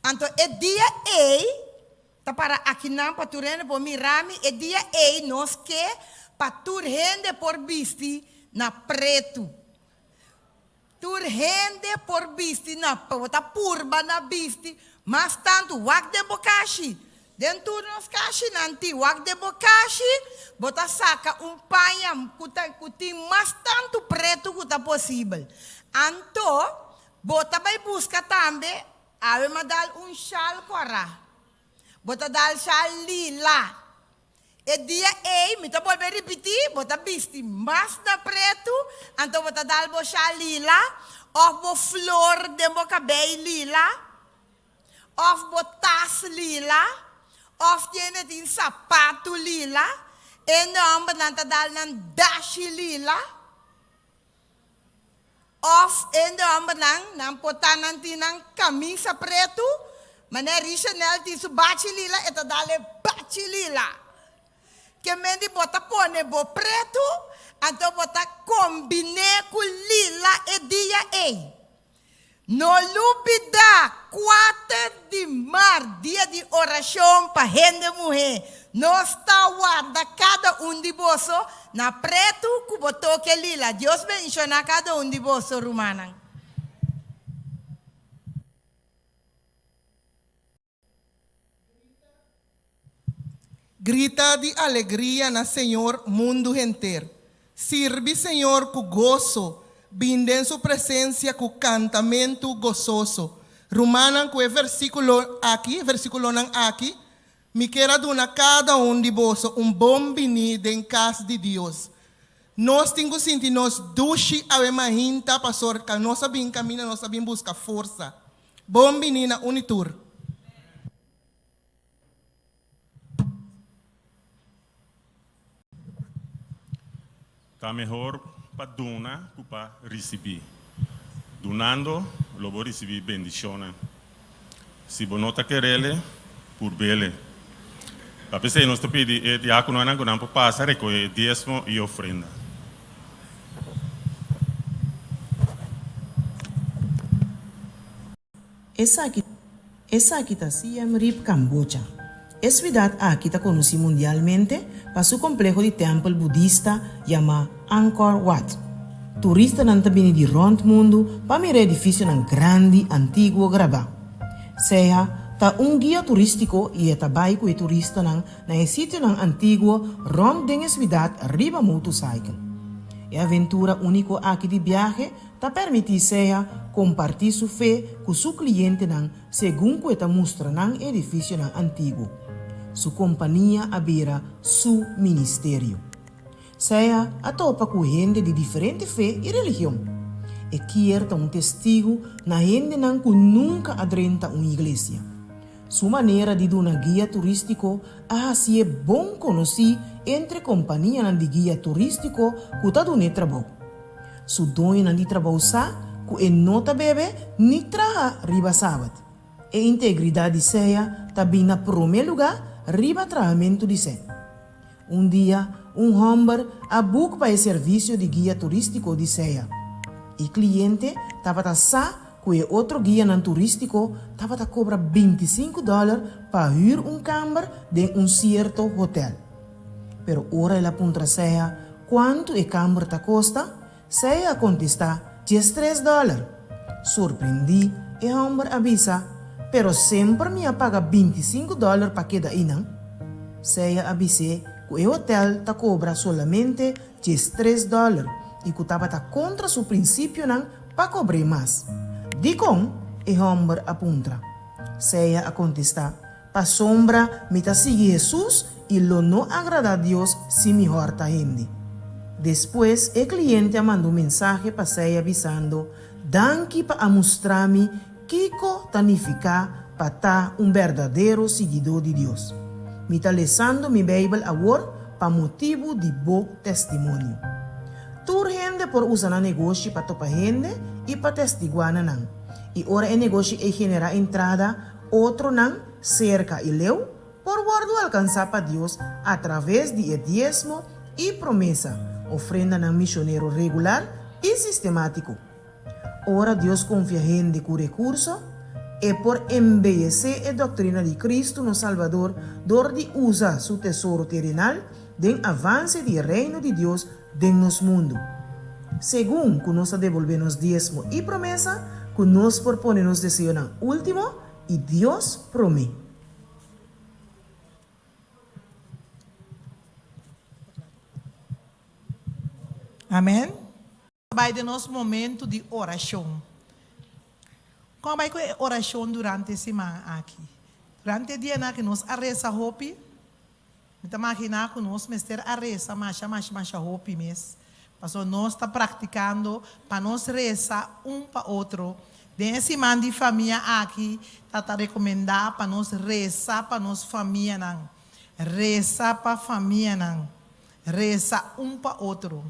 Anto e dia ei, ta para akinan pa tur hende por mira mi, e dia ei nos ke pa tur hende por bisti na pretu. Tur hende por bisti na bo ta purba na bisti mas tantu wak den bo kashi. Den tur nos kashinan tin. Wak den bo kashi, bo ta saka un paña ku ta ku tin mas tantu pretu ku ta posibel. Anto, bo ta bai buska tambe, awe m'a dal un shal kòrá. Bo ta dal shal lila. E dia ei, mi ta bolbe ripití, bo ta bisti mas na pretu, anto bo ta dal bo shal lila, òf bo flor den bo kabei lila, òf bo tas lila, òf tiende tin sapatu lila, e nòmbernan ta dal nan dashi lila. Of hende hombernan, nan por ta nan tin nan camisa pretu, manera Richenel tin su bachi lila, e ta dal e bachi lila. Ke men di bo ta pone bo pretu, anto bo ta combine cu lila e dia ey. No lubida kuater di mart, dia di orashon pa hende muhé. Nos ta warda kada un di boso na pretu ku bo toke lila. Dios bendishoná kada un di boso, rumannan. Grita di alegria na Señor mundu henter. Sirbi Señor ku goso, bin den su presensia ku kantamentu gososo. Rumannan, ku e versíkulo aki, versíkulonan aki, mi ker a duna kada un di boso un bon biní den kas di Dios. Nos tin ku sinti nos dushi awe mainta pasobra nos a bin kaminda, nos a bin buska forsa. Bon biní na Unitur. Ta mehor pa duna ku pa risibí. Dunando lo bo risibí bendishonnan. Si bo no ta kerele, purbele. Ta p'esei nos ta pidi e diákononan ku nan por pasa rekohé e diesmo i ofrenda. Esaki Esaki ta Siem Reap, Cambocha. E suidat aki ta konosí mundialmente pa su kompleho di tèmpel budista yamá Angkor Wat. Turistanan ta bini di rònt mundu pa mira edifisionan grandi antiguo grabá. Sea ta un guia turístiko i e ta bai ku e turistanan na e sitionan antiguo rònt den e suidat riba motorsaikel. E aventura úniko aki di biahe Ta permití sea kompartí su fe ku su klientenan segun ku e ta mustra nan e edifisionan antiguo. Su kompania a bira su ministerio. Sea a topa ku hende di diferente fe i religion. E kier ta un testigu na hendenan ku nunka a drenta un iglesia. Su manera di duna guia turístiko a hasié bon konosí entre kompanianan di guia turístiko ku ta dun'é trabou. Su doñonan di trabou sa ku e no ta bebe ni traha riba sabat. E integridat di Sea ta bin na promé lugá riba trahamentu di sèn. Un dia, un hòmber a buk pa e servisio di guia turístiko di Sea. E kliente tabata sa ku e otro guianan turístiko tabata kobra bintisinku dòler pa hür un kamber den un sierto hotèl. Pero ora el a puntra Sea kuantu e kamber ta kosta, Sea a kontestá, Diestres dòler. Sorprendí, e hòmber a bisa, Pero semper mi a paga bintisinku dòler pa keda einan. Sea a bis'é ku e hotèl ta kobra solamente diestres dòler i ku tabata kontra su prinsipionan pa kobr'é mas. Dikon? e hòmber a puntra. Sea a kontestá, Pasobra mi ta sigui Hesus i lo no agradá Dios si mi hòrta hende. Despues e kliente a manda un mensahe pa Seya bisando, Danki pa a mustra mi kiko ta nifiká pa ta un berdadero siguidó di Dios. Mi ta lesando mi Beibel awor pa motibu di bo testimonio. Tur hende por usa nan negoshi pa topa hende i pa testiguá na nan. I ora e negoshi ei generá entrada, Otronan, serka i leu, por wòrdu alkansá pa Dios atraves di e diesmo i promesa, ofrendanan mishonero regular i sistemátiko. Ora Dios konfia hende ku rekurso, E por embeyesé e doktrina di Kristu nos Salbador dor di usa Su tesoro terenal den avanse di e Reino di Dios den nos mundu. Segun ku nos ta debolbé nos diesmo i promesa, ku nos por pone nos deseonan último i Dios promé. Amen. Bai den nos momento di orashon. Kon a bai ku e orashon durante e siman aki? Durante e dianan aki nos a resa hopi? Mi ta maginá ku nos mester a resa masha masha masha hopi mes, pasobra nos ta praktikando pa nos resa un pa otro. Den e siman di famia aki ta ta rekomendá pa nos resa pa nos famianan. Resa pa famianan. Resa un pa otro.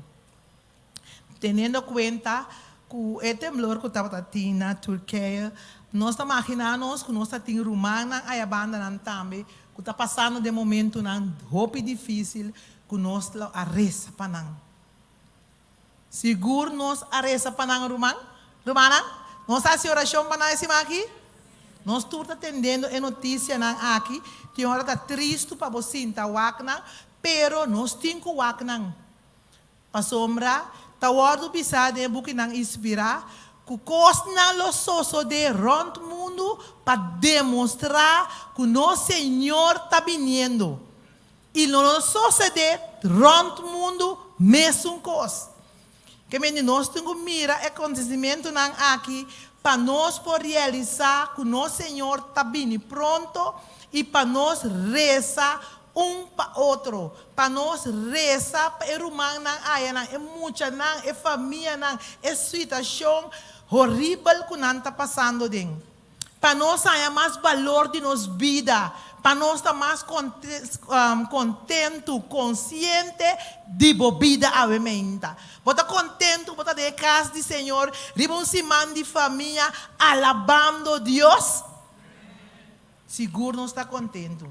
Teniendo kuenta ku e temblor ku tabata tin na Turkije, nos ta maginá nos ku nos ta tin rumannan aya bandanan tambe ku ta pasando den momentunan hopi difísil ku nos lo a resa pa nan. Sigur nos a resa pa nan ruman? Rumannan, nos a hasi orashon pa nan e siman aki? Nos tur ta tendendo e notisianan aki, tin ora ta tristu pa bo sinta wak nan, pero nos tin ku wak nan. Pasobra ta wòrdu bisá den e bukinan inspirá ku kosnan lo sosodé rònt mundu pa demostrá ku nos Señor ta biniendo. I lo no sosodé rònt mundu mesun kos. Ke mende nos tin ku mira e akontesimentunan aki pa nos por realisá ku nos Señor ta bini pronto i pa nos resa un pa otro, pa nos resa pa e rumannan ayanan, e muchanan, e famianan, e situashon horibel ku nan ta pasando den. Pa nos haña mas balor di nos bida, pa nos ta mas kontentu, konsiente di bo bida awe meinta. Bo ta kontentu ku bo ta den e kas di Señor riba un siman di famia alabando Dios? Sigur nos ta kontentu.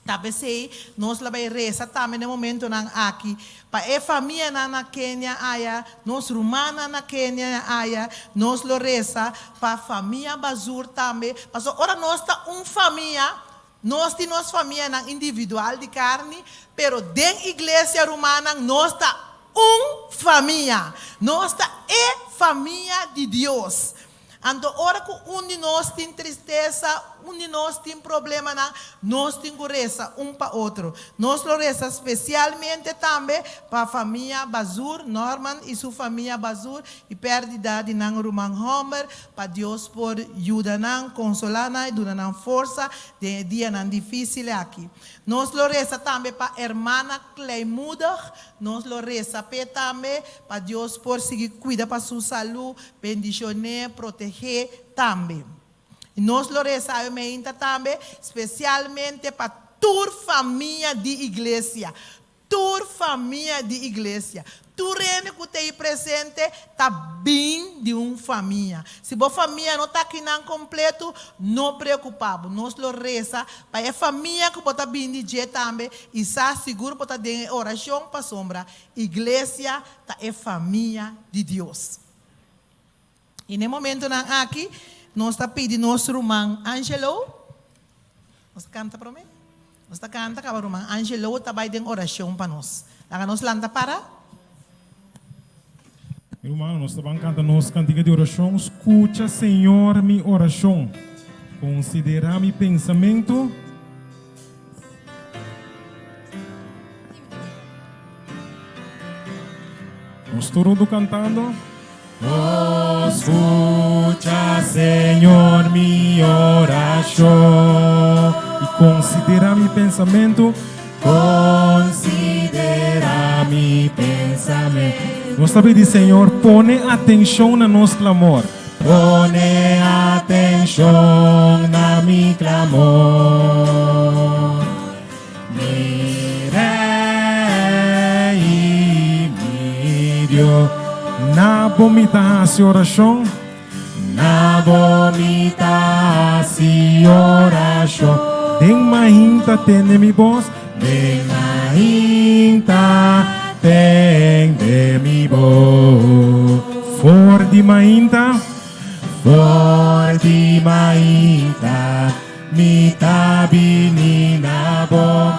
Ta p'esei nos lo bai resa tambe den momentonan aki pa e famianan na Kenia aya, nos rumannan na Kenia aya, nos lo resa pa famia Bazur tambe, pasobra ora nos ta un famia, nos tin nos famianan individual di karni, pero den iglesia rumannan nos ta un famia, nos ta e famia di Dios. Anto ora ku un di nos tin tristesa, un di nos tin problemanan, nos tin ku resa un pa otro. Nos lo resa spesialmente tambe pa famia Bazur, Norman i su famia Bazur, i pèrdida di nan ruman hòmber, pa Dios por yuda nan, konsolá nan i duna nan forsa den e dianan difísil aki. Nos lo resa tambe pa hermana Kleinmoedig, nos lo resa p'e tambe, pa Dios por sigui kuida pa su salú, Bendishon'é, proteh'é tambe. I nos lo resa awe meinta tambe spesialmente pa tur famia di iglesia. Tur famia di iglesia. Tur hende ku ta ei presente ta bin di un famia. Si bo famia no ta akinan kompletu, no preokupá bo. Nos lo resa pa e famia ku bo ta bin di dje tambe i sa sigur bo ta den e orashon pasobra iglesia ta e famia di Dios. I na e momentonan aki nos ta pidi nos ruman Angelo, nos ta kanta promé? Nos ta kanta kaba ruman Angelo ta bai den orashon pa nos. Laga nos lanta para. Mi rumannan, nos ta ban kanta nos kantika di orashon, Skucha, Señor, mi orashon, konsiderá mi pensamentu. Nos tur huntu kantando. Skucha, Señor, mi orashon i konsiderá mi pensamentu. Konsiderá mi pensamentu. Nos ta pidi, Señor, pone atenshon na nos klamor. Pone atenshon na mi klamor. Mi Rei i mi Dios. Na bo mi ta hasi orashon. Na bo mi ta hasi orashon. Den mainta tende mi bos. Den mainta tende mi bos. For di mainta. For di mainta. Mi ta bini na bo,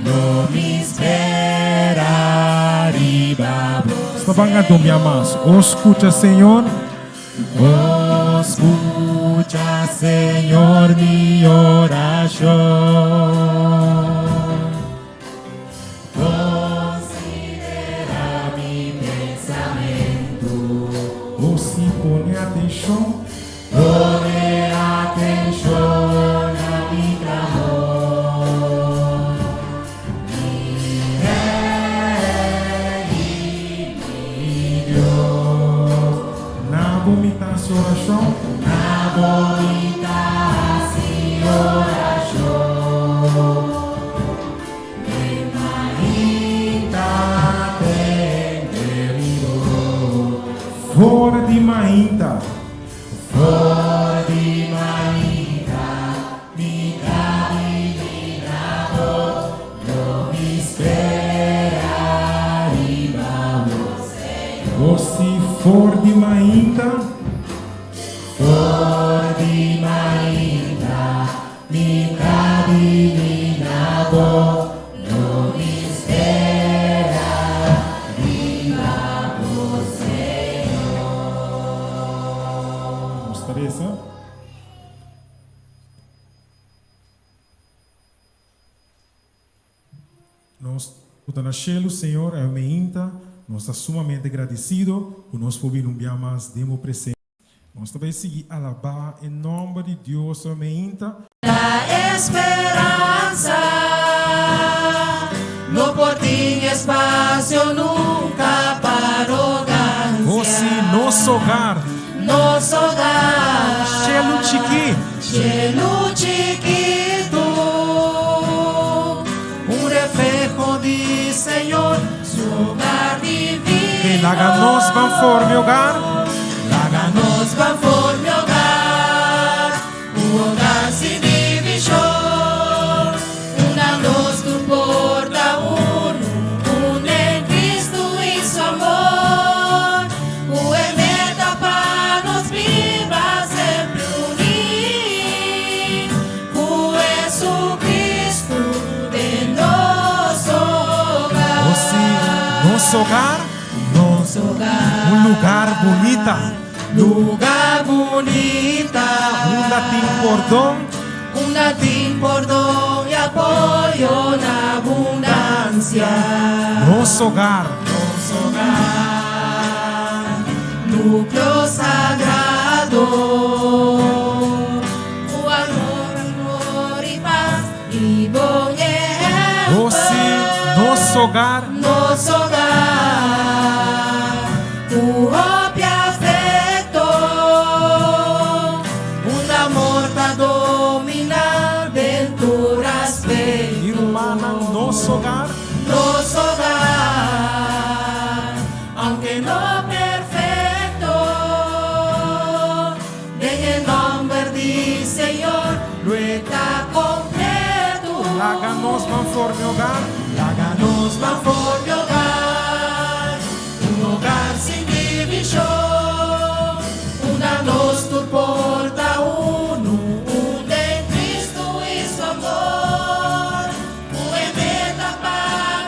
lo mi spera riba bo. Sta ban a dumbia mas. O scucha Señor. O scucha Señor mi oracion. Considera mi pensamiento. atenshon. Pone atenshon na mi klamor, mi Rei i mi Dios. Na bo mi ta hasi orashon. Na bo mi ta hasi orashon. Den mainta tende mi bos. For di mainta. For di mainta mi ta bini na bo, lo mi spera riba bo, Señor. O si, for di mainta. For di mainta mi ta bini na bo, lo mi spera riba bo, Señor. Nos ta resa. Nos ku ta na shelu, Señor, awe meinta, nos ta sumamente gradisido ku nos por bini un bia mas den bo presensia. Nos ta bai sigui alabá e nòmber di Dios awe meinta. La esperanza no por tin espacio nunca pa arrogancia. O si, nos hogar. Nos hogar. Shelu chikí. Shelu chikitu. Un refleho di Señor, su hogar divino. Ke laga nos ban forma e hogar. Laga nos ban forma e hogar. Un hogar sin divishon. Unda nos tur por ta unu. Un den Cristo i su amor. Ku e meta pa nos biba semper uní. Ku Jesucristo den nos hogar. O si, nos hogar. Nos hogar. Un lugar bunita. Lugar bunita. Unda tin pordon. Unda tin pordon i apoyo na abundansia. Nos hogar. Nos hogar. Núcleo sagrado. Ku amor, amor i pas i bon ehèmpel. O si, nos hogar. Nos hogar. Ku hopi afekto. Unda amor ta dominá den tur aspekto. Mi rumannan, nos hogar. Nos hogar. Aunke no perfekto. Den e nòmber di Señor lo e ta kompleto. Laga nos ban forma e hogar. Laga nos ban forma e hogar. Un hogar sin divishon. Unda nos tur por ta unu. Un den Cristo i su amor. Ku e meta pa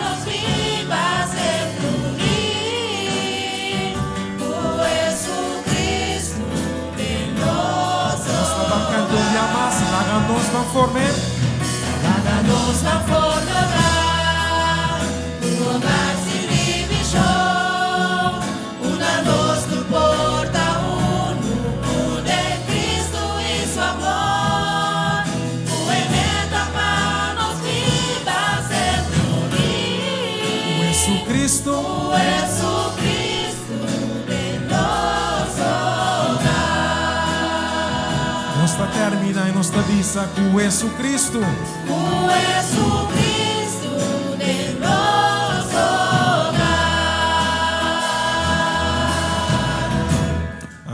nos biba semper uní. Ku Jesucristo den nos Nos ta ban kanta un bia mas. Laga nos ban forma e. Laga nos ban forma e hogar. Un hogar sin divishon. Unda nos tur por ta unu. Un den Cristo i su amor. Ku e meta pa nos biba semper uní. Ku Jesucristo. Ku Jesucristo den nos hogar. Nos ta terminá i nos ta bisa ku Jesucristo. Ku Jesucristo den nos hogar.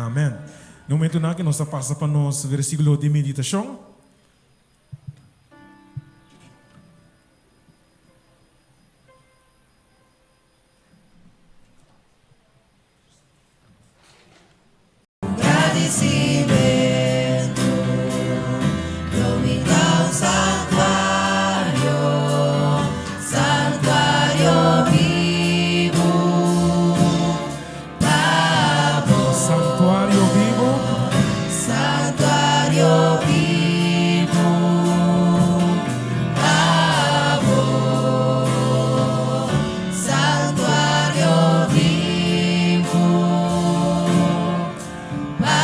Amen. Na momentunan aki nos ta pasa pa nos versíkulo di meditashon. Gradisimentu, lo mi ta un santuario, santuario bibu pa bo. Santuario bibu. Santuario bibu pa bo. Santuario bibu pa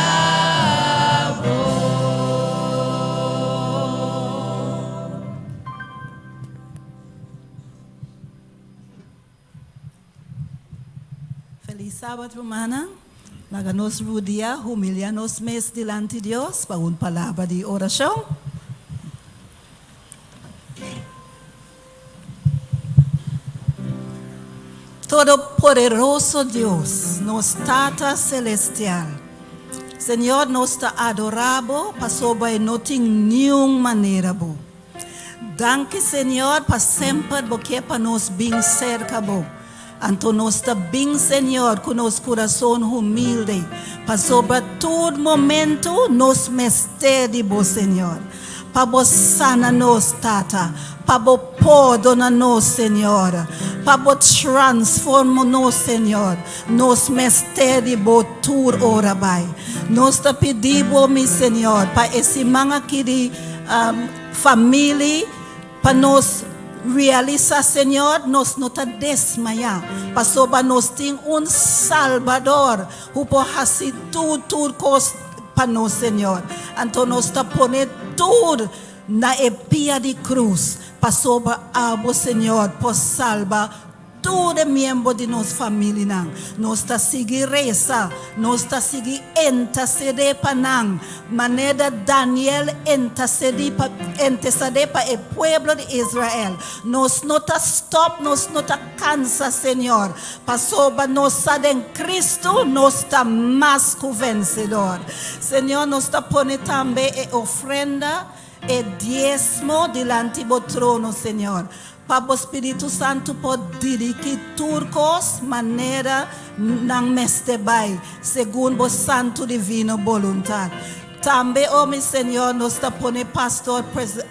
Sabat rumannan. Laga nos rudia, humilia nos mes dilanti Dios pa un palabra di orashon. Todopoderoso Dios, nos Tata Celestial, Señor nos ta adora Bo pasobra e no tin niun manera Bo. Danki Señor pa semper Bo ke pa nos bin serka Bo. Anto nos ta bin Señor ku nos kurason humilde pasobra tur momento nos mester di Bo Señor. Pa Bo sana nos Tata, pa Bo pordona nos Señor, pa Bo transforma nos Señor. Nos mester di Bo tur ora bai. Nos ta pidi Bo mi Señor pa e siman aki di family pa nos realisa Señor nos no ta desmaya pasobra nos tin un Salbador hu por haci tur tur cos pa nos Señor anto nos ta pone tur na e pia di cruz pasobra abo Señor por salba Tur e miembro di nos familianan. Nos ta sigui resa, nos ta sigui intercedé pa nan, manera Daniel intercedí pa intercedé pa e pueblo di Israel. Nos no ta stop, nos no ta cansa, Señor, pasobra nos sa den Cristo nos ta mas cu vencedor. Señor, nos ta pone tambe e ofrenda, e diesmo dilanti bo trono, Señor. Pa bo Spiritu Santu por dirigí tur kos manera nan mester bai, segun bo santu divino boluntat. Tambe, o mi Señor, nos ta pone Pastor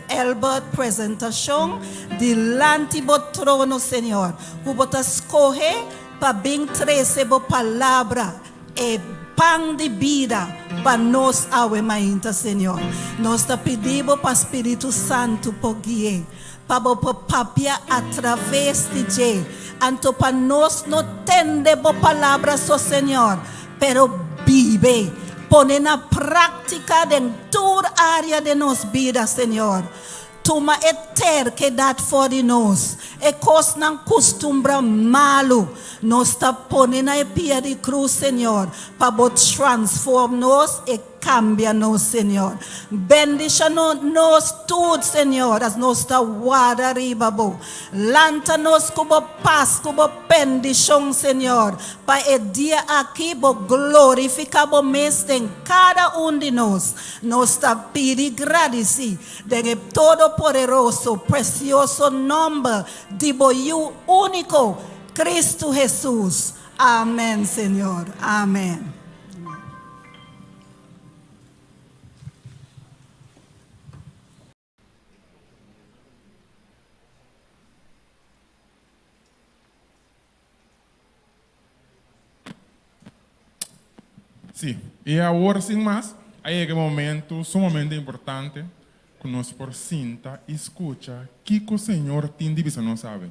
Elbert Presentacion dilanti bo trono, Señor, ku bo ta skohe pa bin trese bo palabra, e pan di bida, pa nos awe mainta, Señor. Nos ta pidi bo pa Spiritu Santu por gui'é. Pa bo por papia atraves di dje. Anto pa nos no tende bo palabra so, Señor, pero bibe, pone na práctica den tur área den nos bida, Señor. Tuma e terkedad for di nos, e cosnan custumbra malu, nos ta pone na e pia di cruz, Señor, pa bo transform nos e Cambia nos, Señor. Bendiciona nos tur, Señor, as nos ta warda riba Bo. Lanta nos cu Bo paz, cu Bo bendicion, Señor, pa e dia aki Bo glorifica Bo mes den cada un di nos. Nos ta pidi gradici den e todopoderoso, precioso nomber di Bo Yiu unico, Cristo Jesus. Amen, Señor. Amen. Sí, i awor sin mas, a yega e momento sumamente importante ku nos por sinta i skucha kiko Señor tin di bisa nos awe.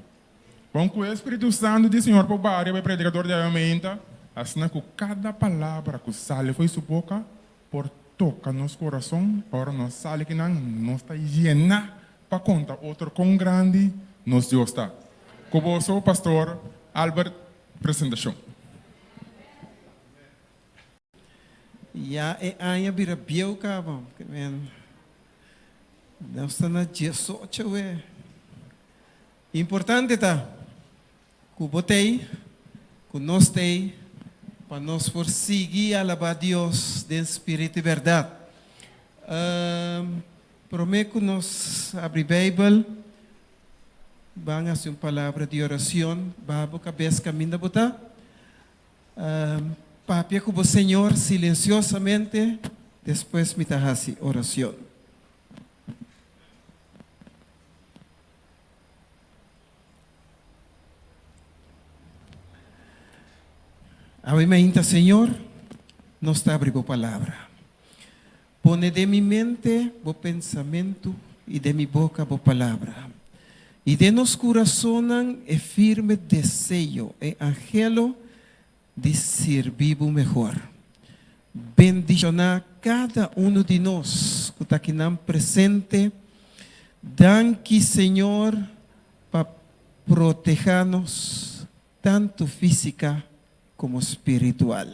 Bon ku e Spiritu Santu di Señor por baha riba e predikador di awe meinta, asina ku kada palabra ku sali fo'i su boka por toka nos kurason, ora nos sali kinan nos ta yená pa konta otro kon grandi nos Dios ta. Ku boso, Pastor Albert, presentashon. Ya e aña bira bieu caba, men nos ta na diesocho we. Importante ta cu bo t'ey, cu nos t'ey, pa nos por sigui alaba Dios den spirito y berdad. Prome cu nos abri Bijbel, ban haci un palabra di oracion. Baha bo cabes caminda bo ta. Papia cu bo Señor silenciosamente, despues mi ta haci oracion. Awe mainta Señor, nos ta abri bo palabra. Pone den mi mente bo pensamentu i den mi boka bo palabra. I den nos kurasonnan e firme deseo, e anhelo di sirbi bo mehor. Bendishoná kada unu di nos ku ta akinan presente. Danki Señor pa protehá nos tantu físika. komo spiritual.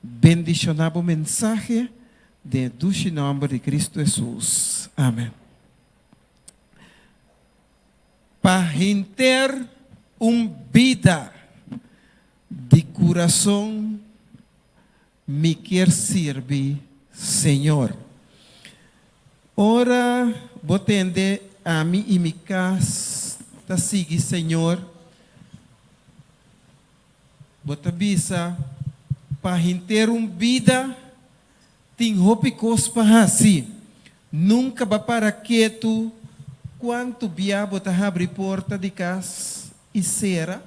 Bendishoná bo mensahe den e dushi nòmber di Kristu Hesus. Amen. Pa henter un bida di kurason mi kier sirbi Señor. Ora bo tende ami i mi kas ta sigui Señor, bo ta bisa pa henter un bida tin hopi kos pa hasi. Nunka ba para ketu kuantu bia bo ta habri porta di kas i sera.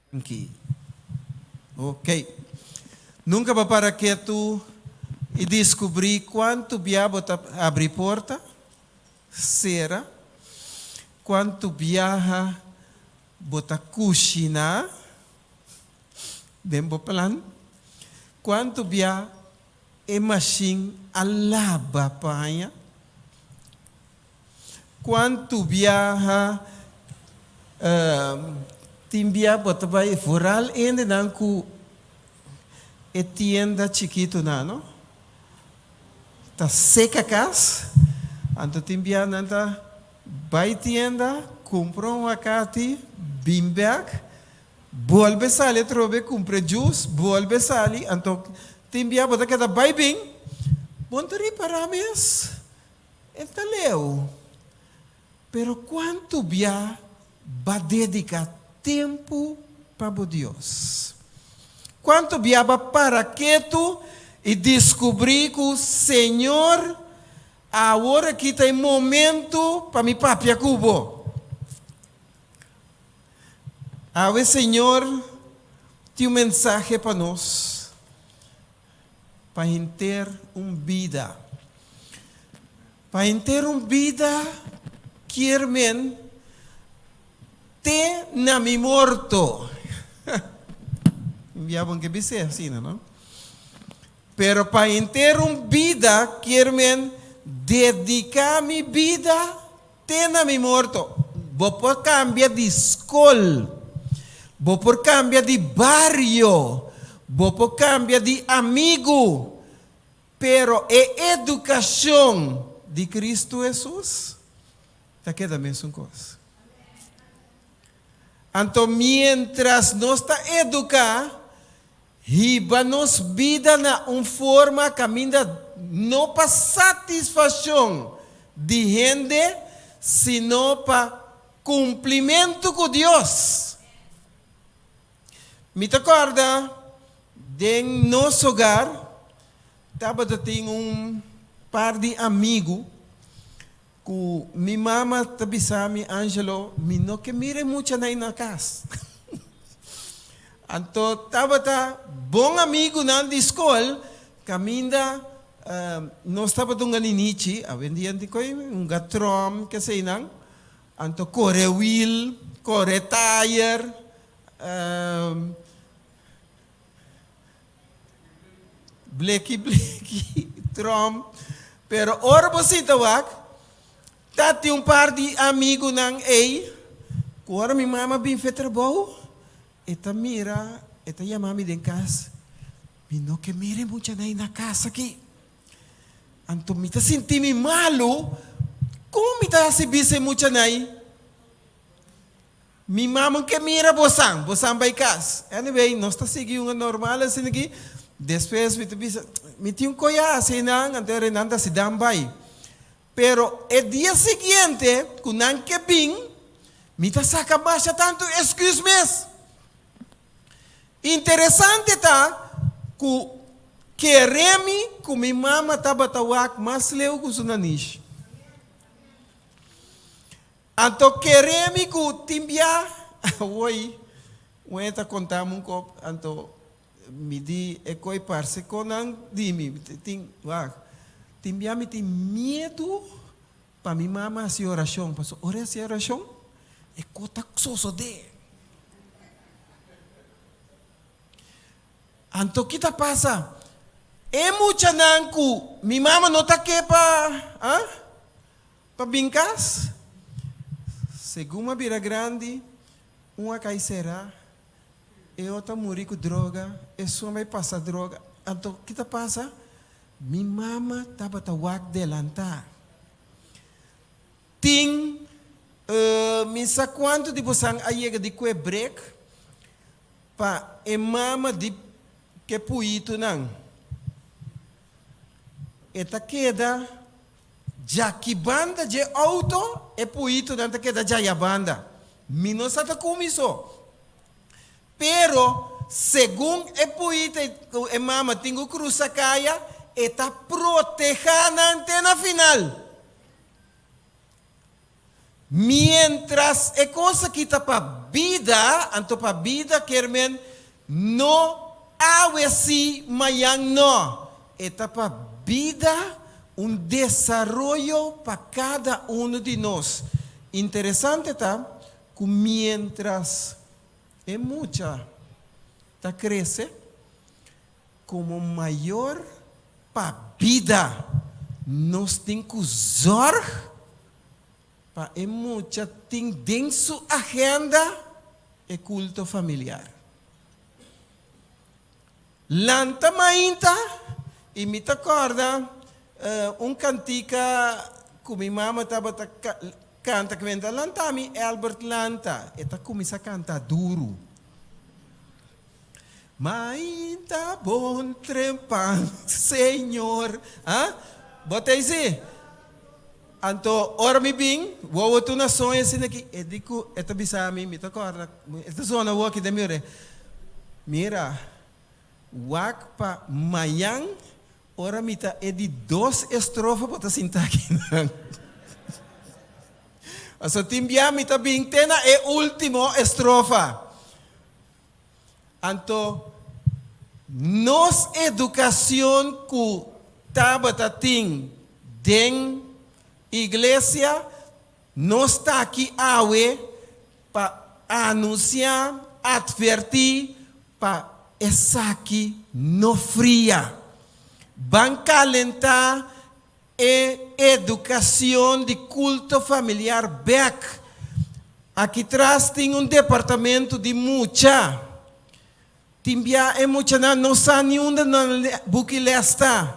Danki. Ok. Nunka bo para ketu i diskubrí kuantu bia bo ta habri porta, sera, kuantu biaha bo ta kushiná den bo plan, kuantu bia e mashin a laba paña, Cuantu biaha tin bia bo ta bay vooral hendenan cu e tienda chikitonan no ta seca cas anto tin bia nan ta bay tienda cumpra un wakati bin bek bolbe sali atrobe cumpra juice bolbe sali anto tin bia bo ta keda bay bin bo no ta ripara mes. E ta leu, pero kuantu bia ba dediká tempu pa bo Dios? Kuantu bia ba para ketu i diskubrí ku Señor, awor aki ta e momentu pa mi papia ku bo? Awe Señor tin un mensahe pa nos. Pa henter un bida. Pa henter un bida kier men te na mi morto. Bia bon ke bis'é asina, no? Pero pa henter un bida kier men dediká mi bida te na mi morto. Bo por kambia di skol, bo por kambia di bario, bo por kambia di amigu, pero e edukashon di Kristu Hesus ta keda mesun kos. Anto miéntras nos ta eduká, hiba nos bida na un forma kaminda no pa satisfakshon di hende, sino pa kumplimentu ku Dios. Mi ta kòrda den nos hogar tabata tin un par di amigu Ku mi mama ta bisa mi, Angelo, mi no ke mira e muchanan na kas. Anto tabata bon amigunan di skol kaminda nos tabata hunga ninichi, awendia tin koe hunga trom, keseinan, anto kore wil, kore tayer, Bleki bleki trom. Pero ora bo sinta wak, ta tin un par di amigunan ei ku ora mi mama bin fe trabou, e ta mira, e ta yama mi den kas, mi no ke mira e muchanan ei na kas aki. Anto mi ta sinti mi malu, kon mi ta hasi bisa e muchanan ei? Mi mama ke mira bosan, bosan bai kas. Anyway, nos ta sigui un normal asina aki. Despues mi ta bisa, mi tin un koya hasi einan, anto Renan ta hasi dan bai. Pero e dia siguiente ku nan ke bin, mi ta saka masha tantu excuse mes. Interesante ta ku kere mi ku mi mama tabata wak mas leu ku su nanishi. Anto kere mi ku tin bia awoi wen e ta konta mi un kop anto mi di e koi parse kon nan di mi tin wak tin bia mi tin miedu pa mi mama hasi orashon pasobra ora e hasi orashon e kos ta sosode. Anto ki ta pasa? E muchanan ku mi mama no ta ke pa ah Pa bin kas? Segun a bira grandi, Un a kai será, e otro a muri ku droga, esun a bai pasa droga. Anto ki ta pasa? Mi mama tabata wak delantá. Tin mi sa kuantu di bosan a yega di kue brek pa e mama di ke puitunan. E ta keda djaki banda dje outo, e puitunan ta keda djaya banda. Mi no sa ta kumi so. Pero segun e puita ku e mama tin ku krusa kaya, e ta protehá nan te na final. Miéntras e kos aki ta pa bida, anto pa bida kier men no awe sí, mañan no. E ta pa bida, un desaroyo pa kada unu di nos. Interesante ta ku miéntras e mucha ta krese, Komo mayor pa bida nos tin ku zòrg pa e mucha tin den su agenda e kulto familiar. Lanta mainta i mi ta kòrda un kantika ku mi mama tabata kanta ku mi ta lanta mi Albert lanta e ta kuminsá kanta duru. Mainta bon trempan, Señor. Ah, bo ta isi? Anto ora mi bin, wowo tur na soño asina aki, e di ku e ta bisa mi, mi ta kòrda, e ta zona awor aki den mi ore, Mira, wak pa mañan ora mi ta e di dos estrofa bo ta sinta akinan. Pasobra tin bia mi ta bin te na e último estrofa. Anto nos educacion cu tabata tin den iglesia, nos ta aki awe pa anuncia, adverti pa esaki no fria. Ban calenta E educacion di culto familiar bek. Aki tras tin un departamento di mucha. Tin bia e muchanan no sa ni unda nan buki les ta.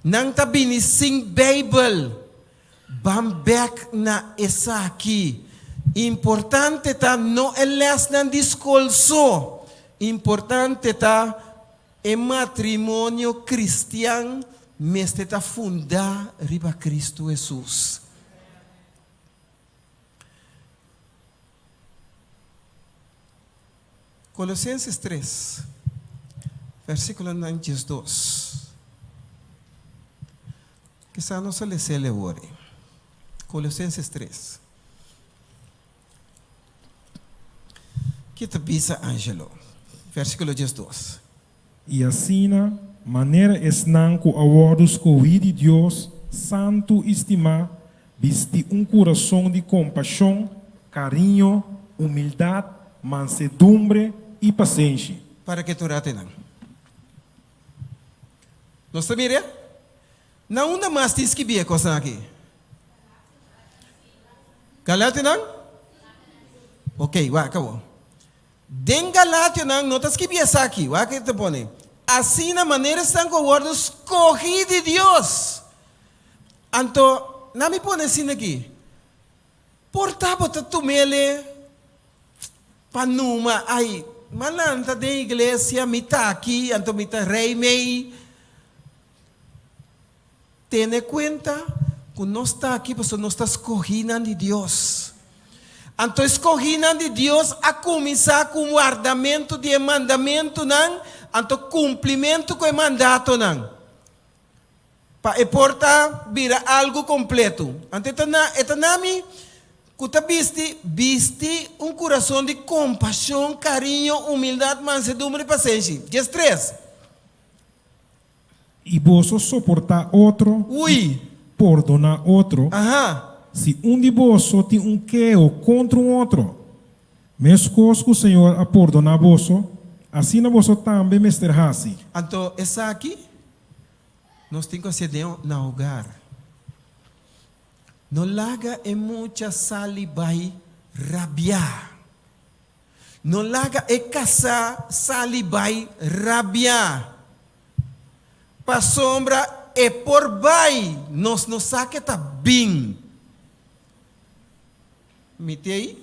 Nan ta bini sin Bijbel. Ban bek na esaki. Importante ta no e lesnan di scol so. Importante ta E matrimonio kristian mester ta fundá riba Kristu Hesus. Kolosenses tres, versíkulonan 12. Kisas nos a les'é awor. Kolosenses tres. Ki ta bisa Angelo? Versíkulo 12. I asina, manera esnan ku a wòrdu skohí di Dios, santu i stimá, bisti un kurason di kompashon, kariño, humildat, mansedumbre i pasenshi. Para ke tur atenan? Nos ta mira? Na unda mas tin skibí e kosnan aki? Galationan? Ok, wak awor. Den Galationan no ta skibi esaki, wak ke ta pone, Asina manera esnan ku a wòrdu skohí di Dios. Anto, nan mi pone asina aki, Por ta bo ta tum'el pa numa, ai, m'a lanta den iglesia, mi ta aki, anto mi ta rei mei. Tene kuenta ku nos ta aki pasobra nos ta skohínan di Dios. Anto e skohínan di Dios a kuminsá ku wardamentu di e mandamentunan, anto kumplimentu ku e mandatonan, pa e por ta bira algu kompletu. Anto e ta na e ta na mi ku ta bisti bisti un kurason di kompashon, kariño, humildat, mansedumbre i pasenshi. 13. I boso soportá otro i pordoná otro, si un di boso tin un keho kontra un otro. Meskos ku Señor a pordoná boso, asina boso tambe mester hasi. Anto esaki nos tin ku hasié den na hogar. No laga e mucha sali bai rabiá. No laga e kasá sali bai rabiá. Pasobra e por bai, nos no sa ke ta bin. Mi te ei?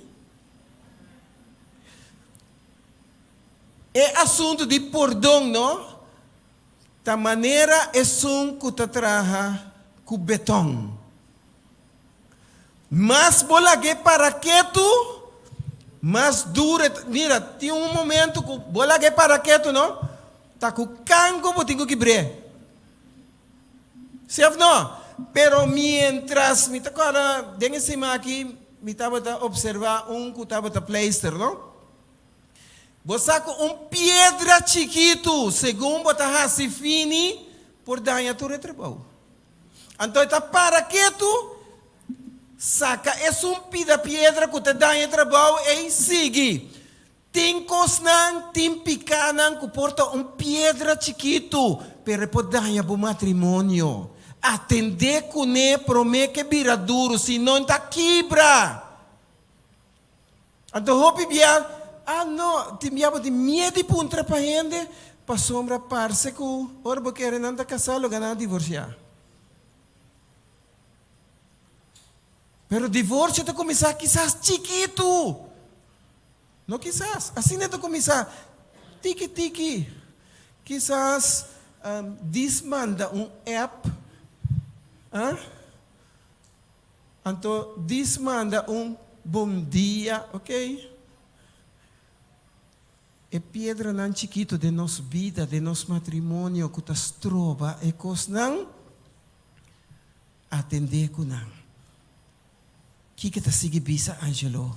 E asuntu di pordon no ta manera esun ku ta traha ku beton. Mas bo lag'é para ketu, mas duru e ta. Mira, tin un momentu ku bo lag'é para ketu no, ta ku kanku bo tin ku kibr'é. Si òf no? Pero miéntras mi ta kòrda den e siman aki mi tabata opservá un ku tabata pleister no. Bo sa ku un piedra chikitu, segun bo ta hasi fini, por daña tur e trabou. Anto e ta para ketu, saka esun pida piedra ku ta daña e trabou ei sigui. Tin kosnan, tin pikánan ku por ta un piedra chikitu, pero e por daña bo matrimonio. Atendé kuné promé ke bira duru, sino e ta kibra. Anto hopi bia, ah no, tin bia bo tin miedu di puntra pa hende, pasobra parse ku ora bo kere nan ta kasá lo nan a divorsiá. Pero divorsio ta kuminsá kisas chikitu. No kisas, asina e ta kuminsá, tiki tiki. Kisas dis manda un app, ah. Anto dis manda un bon dia, ok? E piedranan chikitu den nos bida, den nos matrimonio ku ta stroba e kosnan, atendé ku nan. Kiko ta sigui bisa Angelo?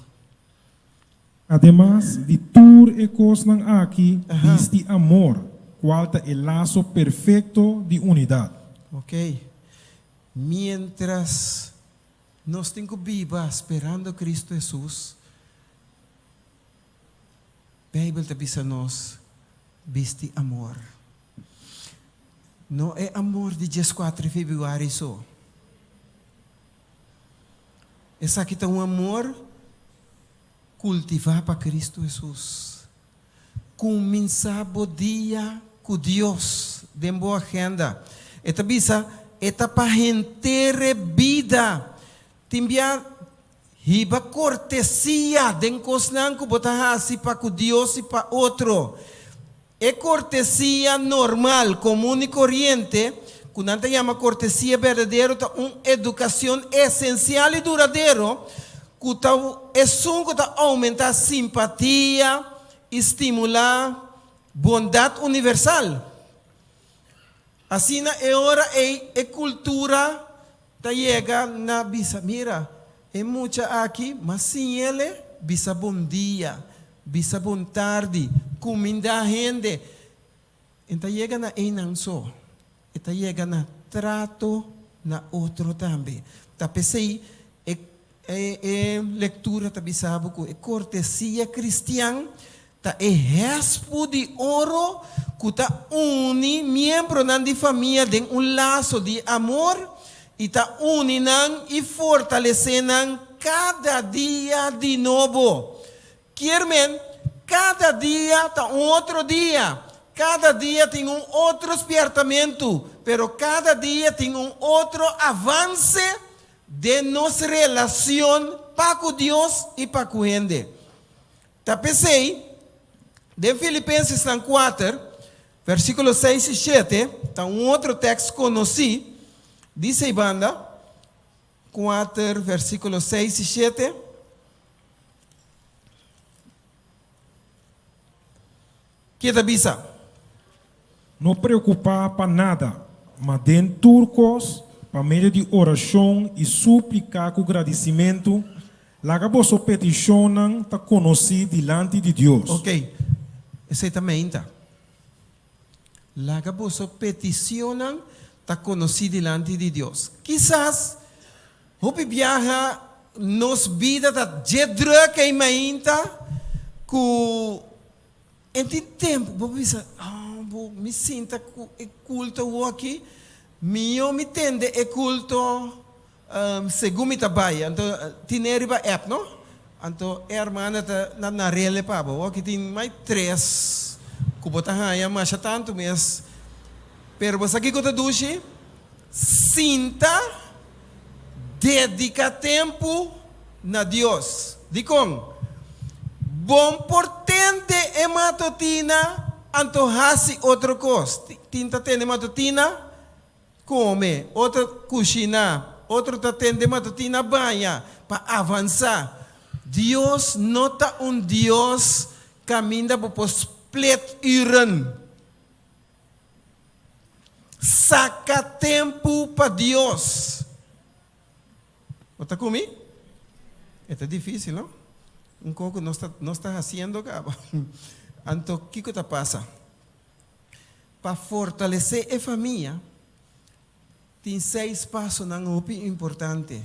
Ademas di tur e kosnan aki, bisti amor, kual ta e laso perfekto di unidat. Ok. Miéntras nos tin ku biba sperando Kristu Hesus, Beibel ta bisa nos bisti amor. No e amor di dieskuater di febrüari so. Esaki ta un amor kultivá pa Kristu Hesus. Kuminsá bo dia ku Dios den bo agenda. E ta bisa, e ta pa henter e bida. Tin bia hiba kortesia den kosnan ku bo ta hasi pa ku Dios i pa otro. E kortesia normal, komun i koriente, ku nan ta yama kortesia berdadero, ta un edukashon esensial i duradero ku ta esun ku ta oumentá simpatia i stimulá bondat universal. Asina e ora ei e kultura ta yega na bisa, Mira, e mucha aki, mas siñ'el bisa bon dia, bisa bon tardi, kumindá hende. E ta yega na einan so, e ta yega na trato na otro tambe. Ta p'esei e e lectura ta bisa bo cu e cortesia cristian ta e hespu di oro cu ta uni miembronan di famia den un laso di amor y ta uni nan y fortalece nan cada dia di nobo. Kier men, kada dia ta un otro dia, kada dia tin un otro spiertamentu, pero kada dia tin un otro avanse den nos relacion pa cu Dios i pa cu hende. Ta p'esei, den Filipensesnan kuater, versiculo seis i shete, ta un otro tekst conoci, dice ei banda, kuater, versiculo seis i shete, Ke ta bisa? No preokupá pa nada, ma den tur kos, pa medio di orashon i súplika ku gradisimentu, laga boso petishonnan ta konosí dilanti di Dios. Ok, esei ta meinta. Laga boso peticionnan ta konosí dilanti di Dios. Kisas Hopi biaha nos bida ta dje druk ei mainta ku en tin tempu bo bisa, oh bo mi sinta ku e kulto awoki, mihó mi tende e kulto segun mi ta bai. Anto tine riba app no. Anto e hermana ta na narele pa bo. Awor ki tin mai tres ku bo ta haña masha tantu mes. Pero bo sa kiko ta dushi? Sinta dedica tempu na Dios. Dikon? Bon por tende e matotina anto hasi otro kos. Tin ta tende matotina, kome, otro kushiná, otro ta tende matotina baña pa avansá. Dios no ta un Dios kaminda bo por split uren. Saka tempu pa Dios. Bo ta ku mi? E ta difísil, no? Un kos ku nos ta, nos ta hasiendo kaba. Anto, kiko ta pasa? Pa fortalesé e famia, tin seis pasonan hopi importante.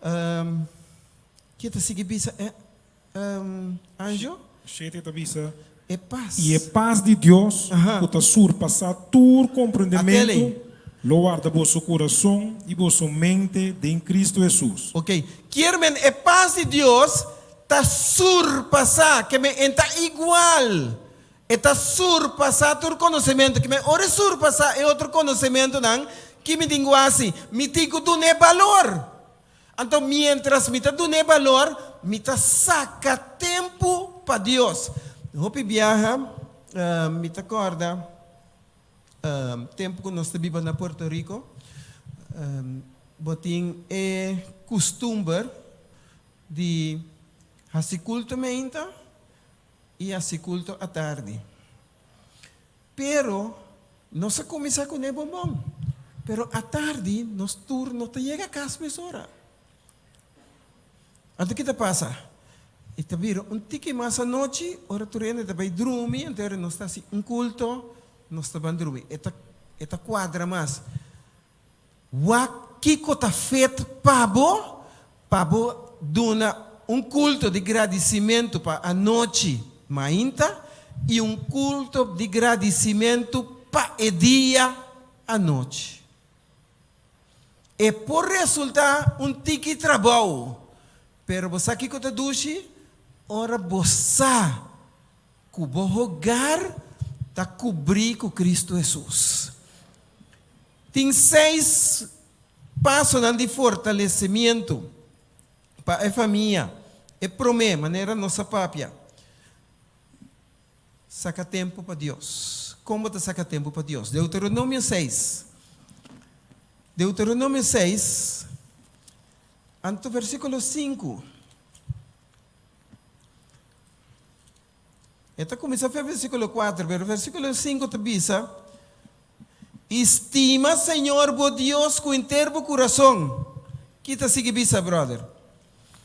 Um, ke ta sigui bisa? Eh, Anjo? Shete ta bisa, E pas. I e pas di Dios, ku ta surpasá tur komprendementu, lo warda boso kurason i boso mente den Kristu Hesus. Ok. Kier men e pas di Dios ta surpasá, ke men e ta igual. E ta surpasá tur konosementu. Ke men ora e surpasá e otro konosementunan, ki mi tin ku hasi? Mi tin ku dun'é balor. Anto mientras mi ta dun'é balor, mi ta saca tempu pa Dios. Hopi biaha mi ta corda tempu cu nos ta biba na Puerto Rico, bo tin e custumber di haci culto meinta y haci culto atardi. Pero nos a kuminsá kuné bonbon. Pero atardi nos tur no ta yega kas mesora. Anto ki ta pasa? E ta bira un tiki mas anochi, ora tur hende ta bai drumi, anto ora nos ta hasi un kulto, nos ta ban drumi. E ta e ta kuadra mas. Wak kiko ta fet pa bo, pa bo duna un kulto di gradisimentu pa anochi mainta i un kulto di gradisimentu pa e dia anochi. E por resultá un tiki trabou, pero bo sa kiko ta dushi? Ora bo sa ku bo hogar ta kubrí ku Kristu Hesus. Tin seis pasonan di fortalesemientu pa e famia. E promé, manera nos a papia, saka tempu pa Dios. Kon bo ta saka tempu pa Dios? Deuteronomio seis. Deuteronomio seis, anto versíkulo sinku. E ta kuminsá fe versíkulo kuater, pero versíkulo sinku ta bisa, I stima Señor bo Dios ku henter bo kurason. Ki ta sigui bisa, bròder?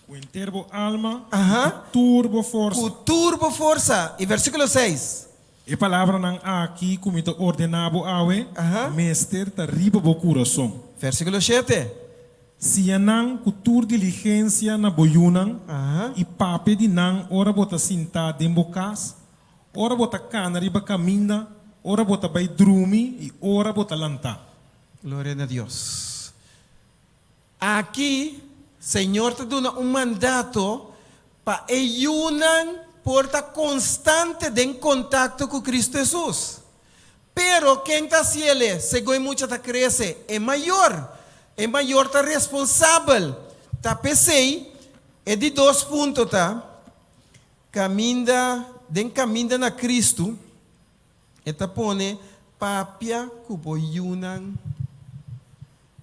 Ku henter bo alma i ku tur bo forsa. Ku tur bo forsa. I versíkulo seis. E palabranan aki ku mi ta ordená bo awe mester ta riba bo kurason. Versíkulo shete. Siña nan ku tur diligensia na bo yunan i papia di nan ora bo ta sintá den bo kas, ora bo ta kana riba kaminda, ora bo ta bai drumi i ora bo ta lantá. Gloria na Dios. Aki Señor ta duna un mandato pa e yunan por ta konstante den kontakto ku Kristu Hesus. Pero ken ta hasiel segun e mucha ta krese? E mayor. E mayor ta responsabel. Ta p'esei e di dos punto ta, kaminda den kaminda na Kristu, e ta pone papia ku bo yunan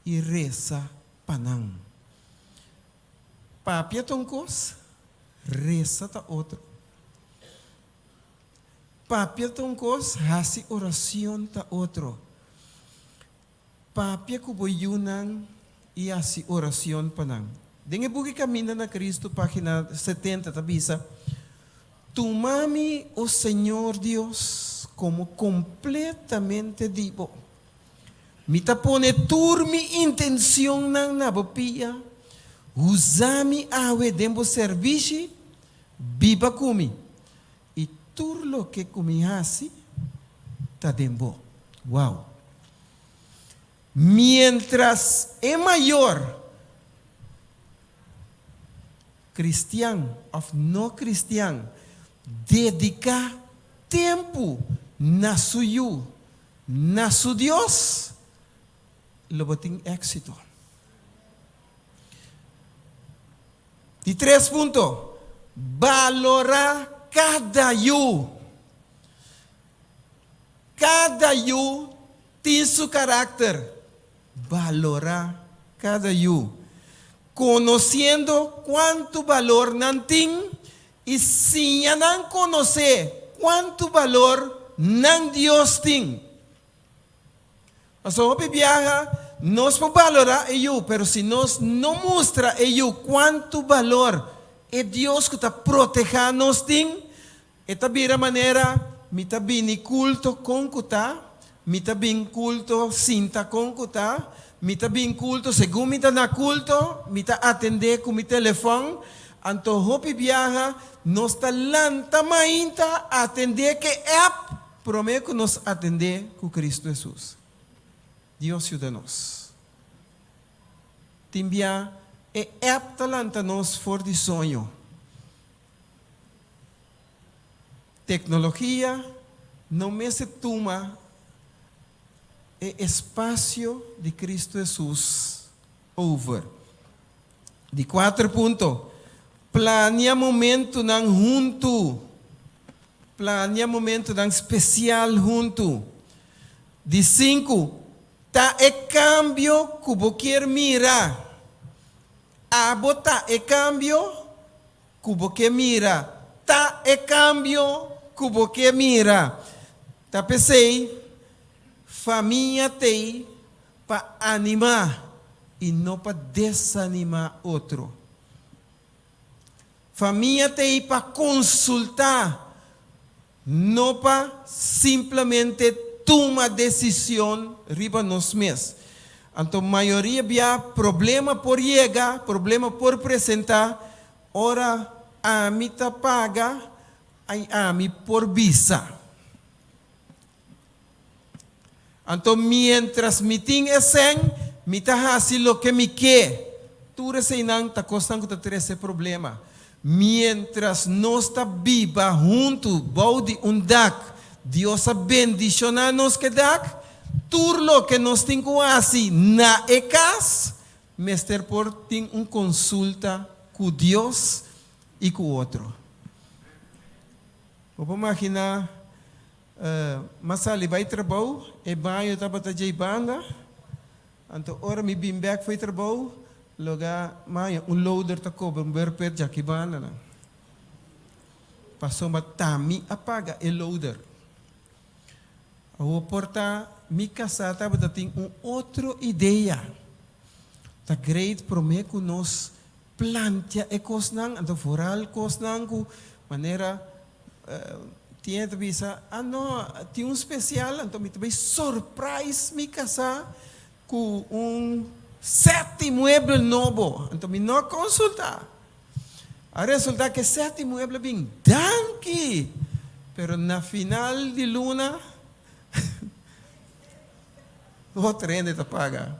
i resa pa nan. Papia ta un kos, resa ta otro. Papia ta un kos, hasi oracion ta otro. Papia ku bo yunan i hasi oracion pa nan. Den e buki Caminda na Cristo, pagina 70, ta bisa, Tuma mi, o Señor Dios, komo kompletamente di bo. Mi ta pone tur mi intencionnan na bo pia. Usa mi awe den bo servishi, biba ku mi. I tur loke ku mi hasi ta den bo. Wow! Miéntras e mayor. Kristian òf no kristian, dediká tempu na su yu, na su Dios, lo bo tin éksito. Di tres punto, balorá kada yu. Kada yu tin su karakter. Balorá kada yu, konosiendo kuantu balor nan tin i siña nan konosé kuantu balor nan Dios tin. Pasobra hopi biaha nos por balorá e yu, pero si nos no mustra e yu kuantu balor e Dios ku ta protehá nos tin, e ta bira manera mi ta bini kulto kon ku ta, mi ta bin kulto sinta kon ku ta, mi ta bin kulto segun mi ta na kulto, mi ta atendé ku mi telefòn. Anto hopi biaha nos ta lanta mainta atendé ku e app Promé ku nos atendé ku Kristu Hesus, Dios yuda nos. Tin bia e app ta lanta nos for di soño. Teknologia no mester tuma e espasio di Kristu Hesus over. Di kuater punto, plania momentunan huntu. Plania momentunan spesial huntu. Di sinku, ta e kambio ku bo kier mira. Abo ta e kambio ku bo ke mira. Ta e kambio ku bo ke mira. Ta p'esei famia t'ei pa animá i no pa desanimá otro. Famia t'ei pa konsultá, no pa simplemente tuma desishon riba nos mes. Anto mayoria bia problema por yega, problema por presentá ora ami ta paga i ami por bisa. Anto miéntras mi tin e sèn, mi ta hasi loke mi ke. Tur eseinan ta kosnan ku ta trese problema. Miéntras nos ta biba huntu bou di un dak, Dios a bendishoná nos ku e dak, tur loke nos tin ku hasi na e kas mester por tin un konsulta ku Dios i ku otro. Bo por maginá M'a sali bai trabou, e baño tabata djei banda, anto ora mi bin bek fo'i trabou, loga maña un loader ta kobra un beurpet djaki bandanan. Pasobra ta mi a paga e loader. Awor por ta mi kasá tabata tin un otro idea. Ta great promé ku nos plantia e kosnan, anto vooral kosnan ku manera Tin e ta bisa, ah no, tin un spesial, anto mi ta bai surprise mi kasá ku un sèt di mueble nobo. Anto mi no a konsultá. A resultá ku e sèt di mueble a bin danki, pero na final di luna otro hende ta paga.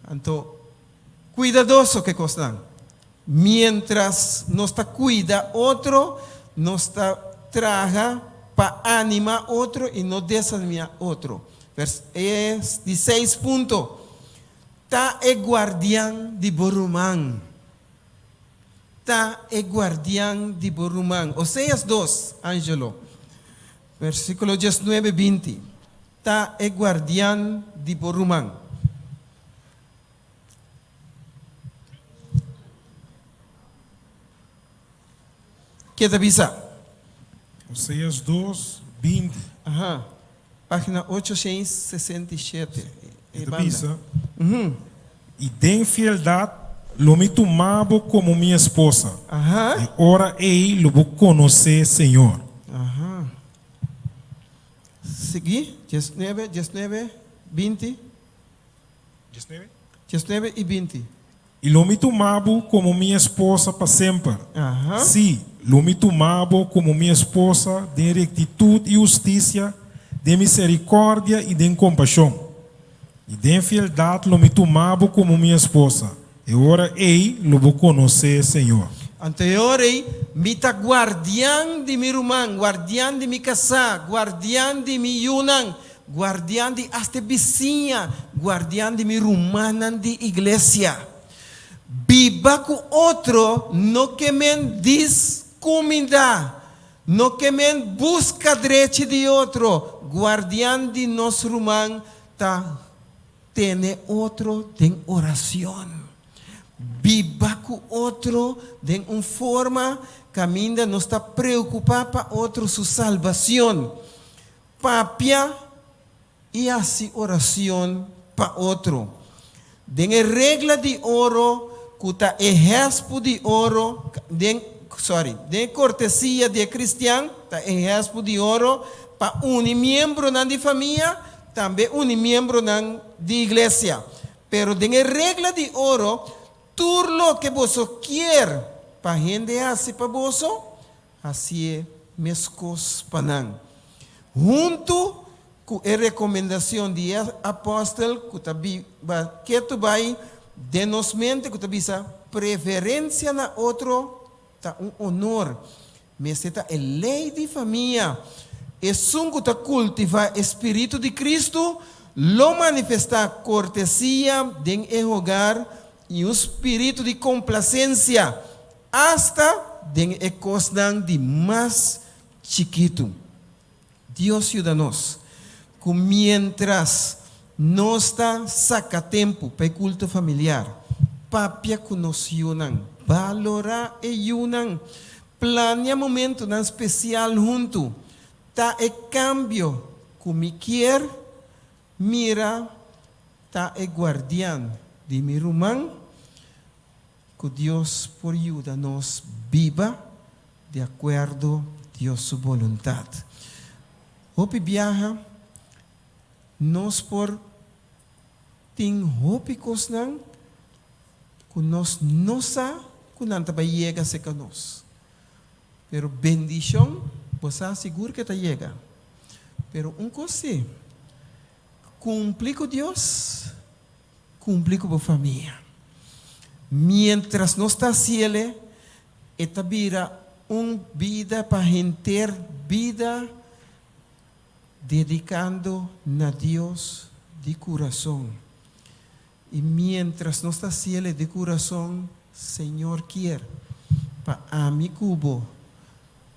Anto kuidadoso ku e kosnan. Miéntras nos ta kuida otro, nos ta traha pa animá otro i no desanimá otro. Vers E di seis punto, Ta e guardian di bo ruman. Ta e guardian di bo ruman. Oseas dos, Angelo, versíkulo diesnuebe, binti. Ta e guardian di bo ruman. Ke ta bisa? Oseas dos, 20. Aha. Página 867. E ta bisa, I den fieldat lo mi tuma bo komo mi esposa, i ora ei lo bo konosé Señor. Aha. Sigui, 19, 19, 20. 19? 19 i 20. I lo mi tuma bo komo mi esposa pa semper. Sí, lo mi tuma bo komo mi esposa den rektitut i hustisia, den miserikòrdia i den kompashon. I den fieldat lo mi tuma bo komo mi esposa. E ora ei lo bo konosé Señor. Anto e ora ei mi ta guardian di mi ruman, guardian di mi kasá, guardian di mi yunan, guardian di asta e bisiña, guardian di mi rumannan di iglesia. Biba ku otro no ke men diskumindá, no ke men buska drechi di otro, guardian di nos ruman ta Tene otro den oracion. Biba cu otro den un forma caminda nos ta preocupa pa otro su salbacion. Papia y haci oracion pa otro. Den e regla di oro cu ta e hespu di oro, den, sorry, den e cortesia di e cristian ta e hespu di oro pa uni miembronan di famia, Tambe uni miembronan di iglesia. Pero den e regla di oro, tur loke boso kier pa hende hasi pa boso, hasié meskos pa nan. Huntu ku e rekomendacion di e apòstel ku ta biba ketu bai den nos mente ku ta bisa preferensia na otro ta un onor. Mester ta e lei di famia. Esun ku ta kultivá e spiritu di Kristu lo manifestá kortesia den e hogar i un spiritu di komplasensia, asta den e kosnan di mas chikitu. Dios yuda nos ku miéntras nos ta saka tempu pa e kulto familiar, papia ku nos yunan, balorá e yunan, plania momentunan spesial huntu, ta e kambio ku mi kier mira ta e guardian di mi ruman. Ku Dios por yuda nos biba di akuerdo Dios su boluntat. Hopi biaha nos por tin hopi kosnan ku nos no sa ku nan ta bai yega serka nos. Pero bendishon bo sa sigur ke ta yega. Pero un kos si, kumpli ku Dios. Kumpli ku bo famia. Miéntras nos ta hasiel, e ta bira un bida pa henter bida dedikando na Dios di kurason. I miéntras nos ta hasiel di kurason, Señor kier pa ami ku bo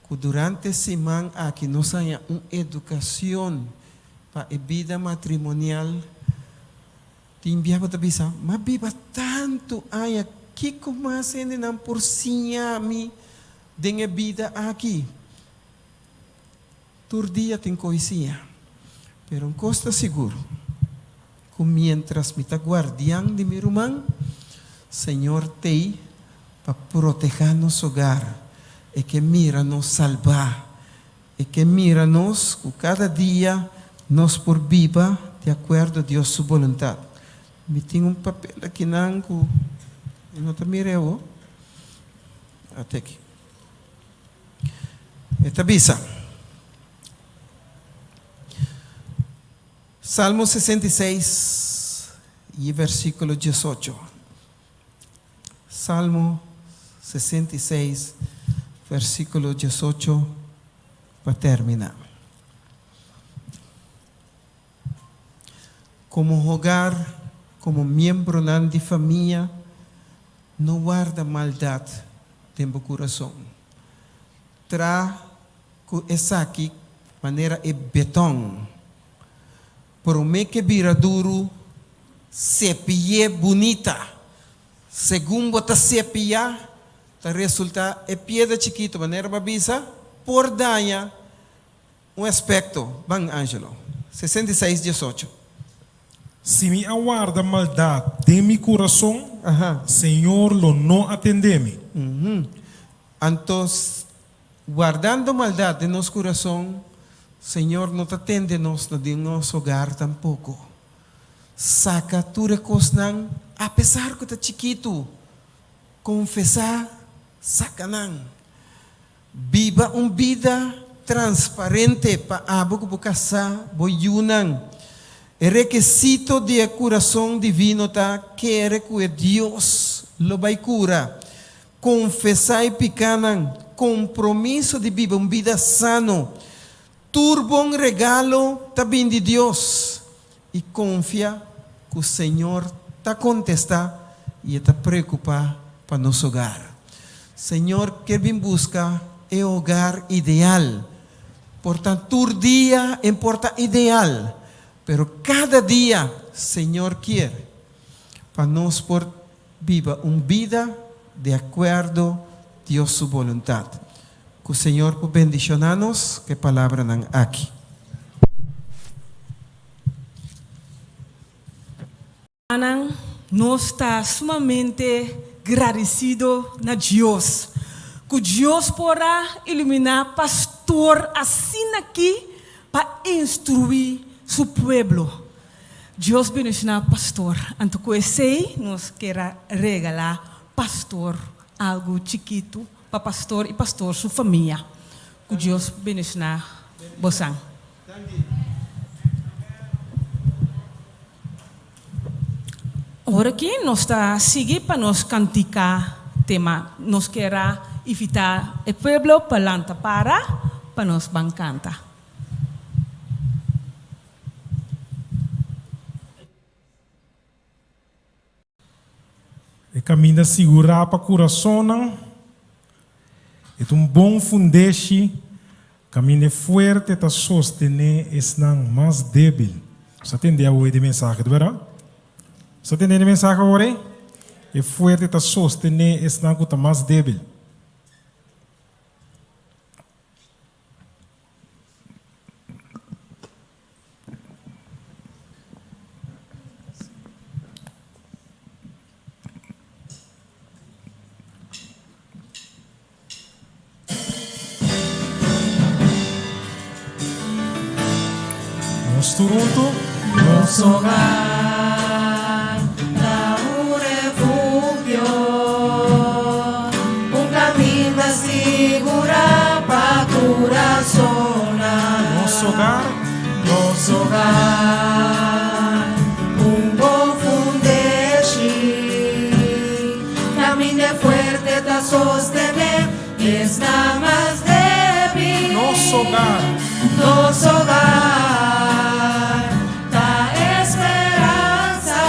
ku durante siman aki nos haña un edukashon pa e bida matrimonial. Tin bia bo ta bisa, M'a biba tantu aña, kiko mas hendenan por siña mi den e bida aki? Tur dia tin ko'i siña. Pero un kos ta sigur, ku miéntras mi ta guardian di mi ruman, Señor t'ei pa protehá nos hogar. E ke mira nos salbá. E ke mira nos ku kada dia nos por biba di akuerdo Dios su boluntat. Mi tin un papel akinan ku mi no ta mira awo. Ate aki. E ta bisa, Salmo 66 i versíkulo 18. Salmo 66, versíkulo 18 pa terminá. Komo hogar, komo miembronan di famia, no warda maldat den bo kurason. Tra ku esaki manera e beton. Promé ke bira duru, sepi'é bunita. Segun bo ta sepiá, ta resultá e piedra chikitu, manera bo a bisa, por daña un aspekto. Ban, Angelo. 66, 18. Si mi a warda maldat den mi kurason, Señor lo no a tende mi. Anto, wardando maldat den nos kurason, Señor no ta tende nos na den nos hogar tampoko. Saka tur e kosnan, apesar ku ta chikitu, konfesá, saka nan. Biba un bida transparente pa abo ku bo kasá, bo yunan. E rekisito di e kurason divino ta kere ku e Dios lo bai kura, konfesá e pikanan, kompromiso di biba un bida sano. Tur bon regalo ta bin di Dios i konfia ku Señor ta kontestá i e ta preokupá pa nos hogar. Señor kier bin buska e hogar ideal. Por ta tur dia e por ta ideal, pero kada dia Señor kier pa nos por biba un bida di akuerdo Dios su boluntat. Ku Señor por bendishoná nos ku e palabranan aki. Hermannan, nos ta sumamente gradecido na Dios cu Dios por a ilumina pastor asina aki pa instrui su pueblo. Dios bendiciona pastor. Anto cu esey nos kier a regala pastor algo chikito pa pastor y pastor su famia. Cu Dios bendiciona bosan. Ora aki nos ta sigui pa nos kantika tema nos kier a invita e pueblo pa lanta para pa nos ban kanta. E kaminda sigurá pa kurasonnan. E ta un bon fundeshi kaminda e fuerte ta sostené esnan mas débil. Bo sa tende awe di mensahe, ta bèrdat? Bo sa tende di mensahe awor ei? E fuerte ta sostené esnan ku ta mas débil. Nos tur huntu. Nos hogar ta un refugio, un caminda sigurá pa curasonnan. Nos hogar. Nos hogar, un bon fundeshi, caminda fuerte ta sostené esnan mas débil. Nos hogar. Nos hogar ta esperansa,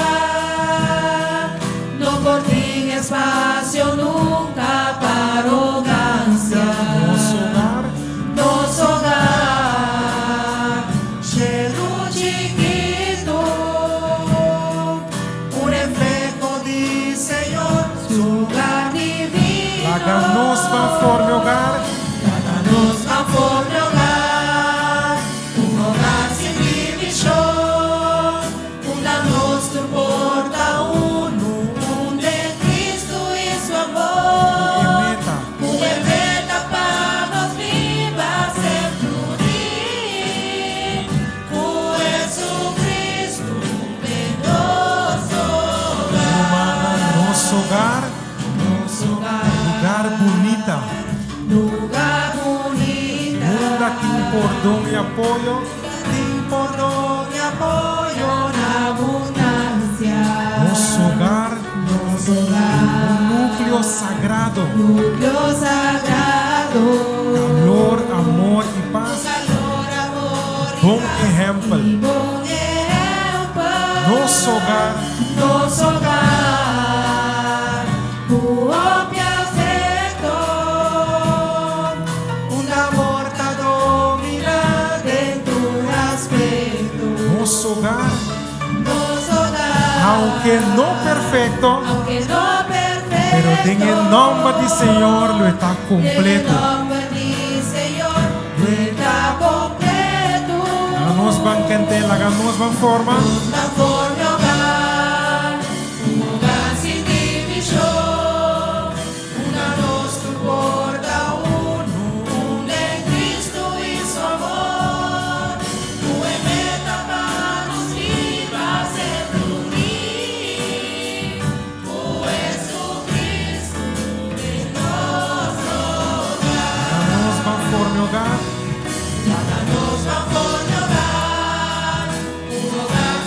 no por tin espacio nunca pa arogancia. Nos hogar. Nos hogar, shelu chikitu, un refleho di Señor, su hogar divino. Laga nos ban forma e hogar. Laga nos ban forma e hogar, un hogar sin divishon, unda nos tur por ta unu, un den Cristo i su amor. Ku e meta. Ku e meta pa nos biba semper uní ku Jesucristo den nos hogar. Rumannan, nos hogar. Nos hogar. Lugar bunita. Lugar bunita. Unda tin pordon i apoyo. Tin pordon i apoyo na abundancia. Nos hogar. Nos hogar. Un núcleo sagrado. Núcleo sagrado. Calor, amor i pas. Calor, amor i Bon pas. ehempel. I bon ehempel. Nos hogar. Nos hogar. Ku hopi afecto. Unda amor ta domina den tur aspecto. Nos hogar. Nos hogar. Aunke no perfecto. Aunke no perfecto. Pero den e nomber di Señor lo e ta completo. Den e nomber di Señor lo e ta completo. Laga nos ban kent'é, laga nos ban forma. Nos ban forma hogar, un hogar sin divishon, unda nos tur por ta unu, un den Cristo i su amor, ku e meta pa nos biba semper uní ku Jesucristo den nos hogar. Laga nos ban forma hogar. Laga nos ban forma hogar, un hogar.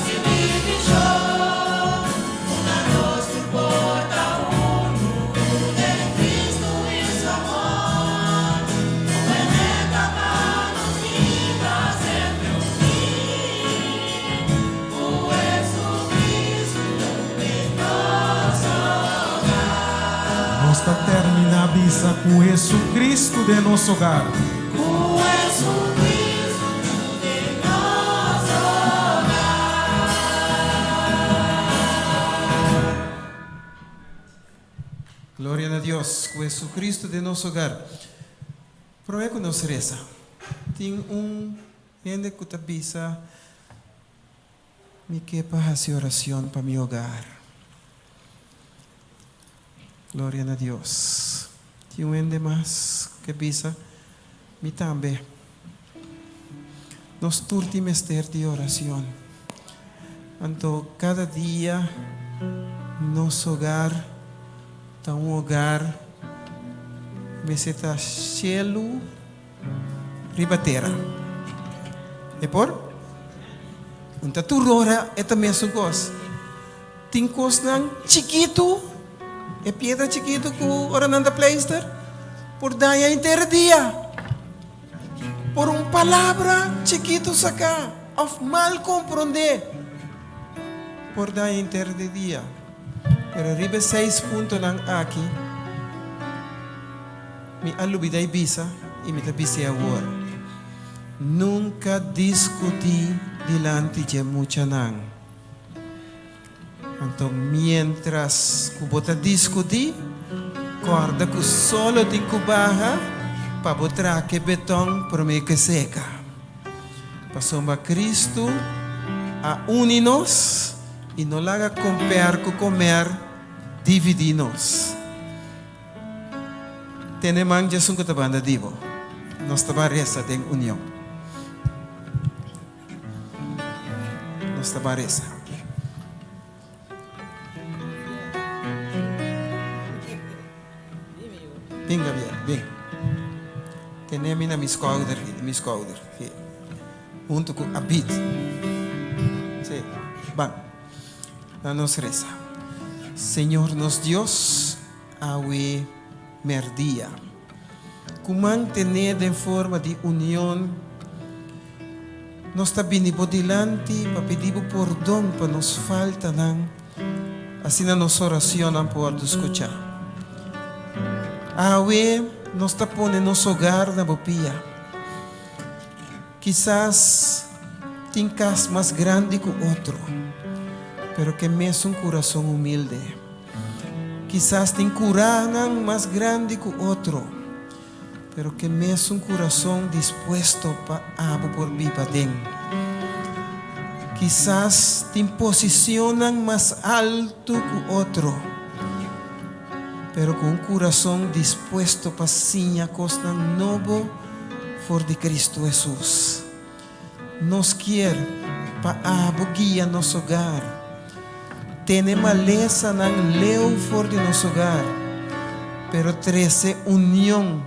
Bisa ku Jesucristo den nos hogar. Ku Jesucristo den nos hogar. Gloria na Dios, ku Jesucristo den nos hogar. Prome ku nos resa, tin un hende ku ta bisa, Mi ke pa hasi oracion pa mi hogar. Gloria na Dios. Tin un hende mas ke bisa, Mi tambe. Nos tur tin mester di oracion. Anto cada dia nos hogar ta un hogar mester ta cielu. Riba tera. E por? Un ta tur ora e ta mesun kos. Tin kosnan chikitu, e piedra chikitu ku ora nan ta pleister, por daña henter dia. Por un palabra chikitu saká òf mal komprondé, por daña henter di dia. Pero riba e seis puntonan aki. Mi a lubida i bisa i mi ta bis'é awor, Nunka diskutí dilanti dje muchanan. Anto miéntras ku bo ta diskutí, kòrda ku solo tin ku baha pa bo traha e beton promé ku e seka. Pasobra Kristu a uni nos i no laga komper ku komer dividí nos. Tene man djesun ku ta banda di bo. Nos ta ban resa den union. Nos ta ban resa. Bin Gabriel, bin. Tene mi na mi skouder, mi skouder. Hunto ku Abid. Si, ban. Na nos resa. Señor nos Dios, awe merdia, ku mantené den forma di union, nos ta bini bo dilanti pa pidi bo pordon pa nos faltanan, asina nos oracionnan por wòrdu skuchá. Awe nos ta pone nos hogar na bo pia. Kisas tin kas mas grandi ku otro, pero ke mesun kurason humilde. Kisas tin kuranan mas grandi ku otro, pero ke mesun kurason dispuesto pa abo por biba den. Kisas tin posicionnan mas altu ku otro, pero ku un kurason dispuesto pa siña kosnan nobo for di Cristo Hesus. Nos kier pa abo guia nos hogar. Tene malesanan leu for di nos hogar, pero trese union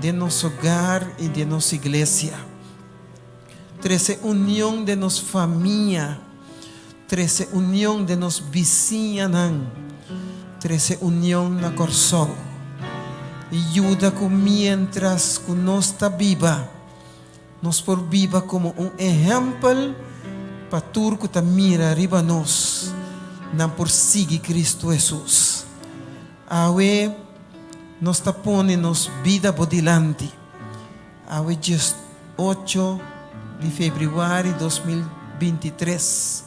den nos hogar i den nos iglesia. Trese union den nos famia. Trese union den nos bisiñanan. Trese union na Kòrsou. I yuda ku miéntras ku nos ta biba, nos por biba komo un ehèmpel pa tur ku ta mira riba nos, nan por sigui Kristu Hesus. Awe nos ta pone nos bida bo dilanti. Awe 18 di febrüari 2023.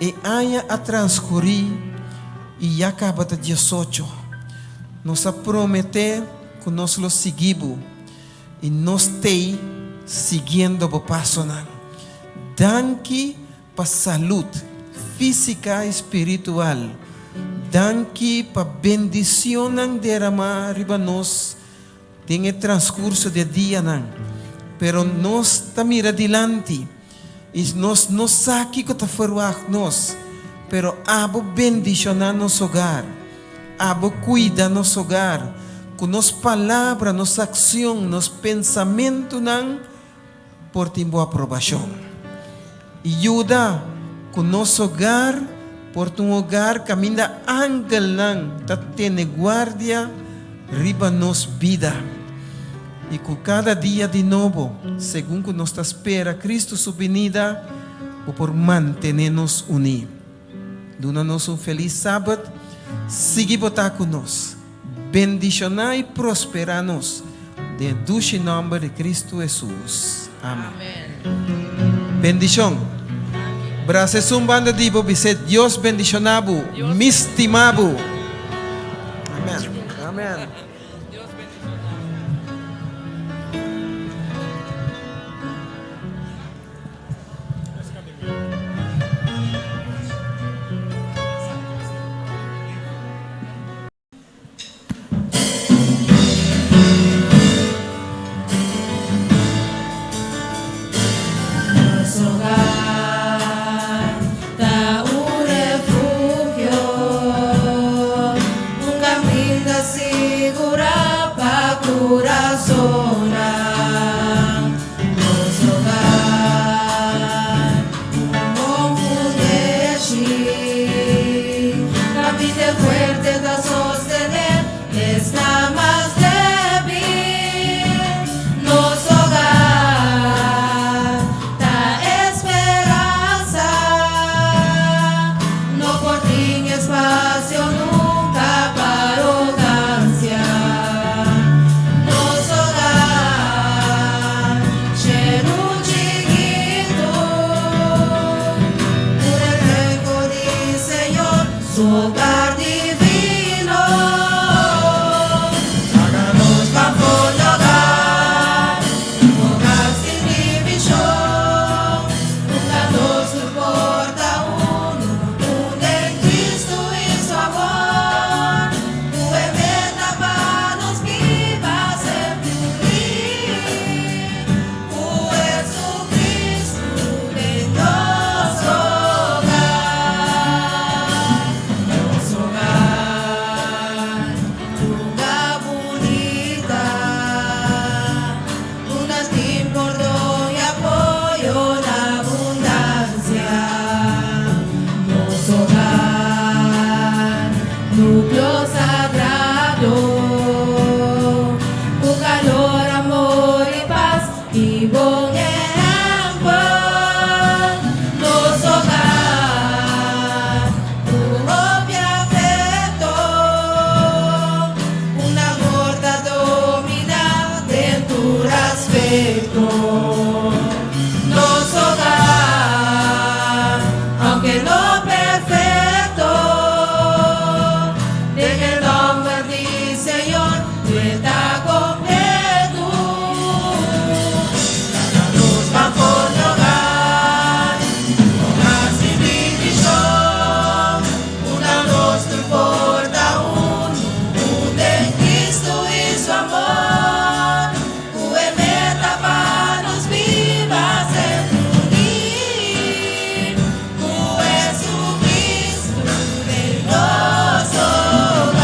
E aña a transkurí i ya kaba ta 18. Nos a prometé ku nos lo sigui bo i nos t'ei siguiendo bo pasonan. Danki pa salud físika i spiritual. Danki pa bendicionnan deramá riba nos Den e transcurso di e dianan, pero nos ta mira dilanti y nos no sa kico ta verwacht nos, pero abo bendiciona nos hogar, abo cuida nos hogar, cu nos palabra, nos accion, nos pensamentonan por tin bo aprobacion. Y yuda cu nos hogar por ta un hogar caminda angelnan ta tene guardia riba nos bida. Y cu cada dia di nobo, segun cu nos ta spera Cristo su binida, bo por mantene nos uní. Duna nos un feliz Sabbat. Sigui bo ta cu nos. Bendishoná i prosperá nos. Den e dushi nòmber di Kristu Hesus. Amen. Bendishon. Brasa esun banda di bo bis'é Dios bendishoná bo. Mi stima bo. Amen. Amen. Nos hogar ta un refugio, un caminda sigurá pa curasonnan. Nos hogar, un bon fundeshi, caminda fuerte ta sostené esnan mas débil. Nos hogar ta esperansa, no por tin espacio nunca pa arogancia. Nos hogar, shelu chikitu, un refleho di Señor, su hogar divino. Laga nos ban for di hogar, un hogar sin divishon, unda nos tur por ta unu, un den Cristo i su amor. Ku e meta pa nos biba semper uní ku Jesucristo den nos hogar. Nos hogar, lugá bunita, unda tin pordon i apoyo na abundansia. Nos hogar, núkleo sagrado, ku kalor, amor i pas i bon ehèmpel. Nos hogar, ku hopi afekto, un amor ta dominá den tur aspekto. Nos hogar, aunke no perfekto, den e nòmber di Señor, ta kompleto. Laga nos ban for di hogar, hogar sin divishon, unda nos tur por ta unu, un den Cristo i su amor, ku e meta pa nos biba semper uní ku Jesucristo den nos hogar.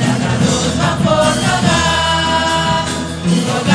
Laga nos ban for di hogar, un hogar.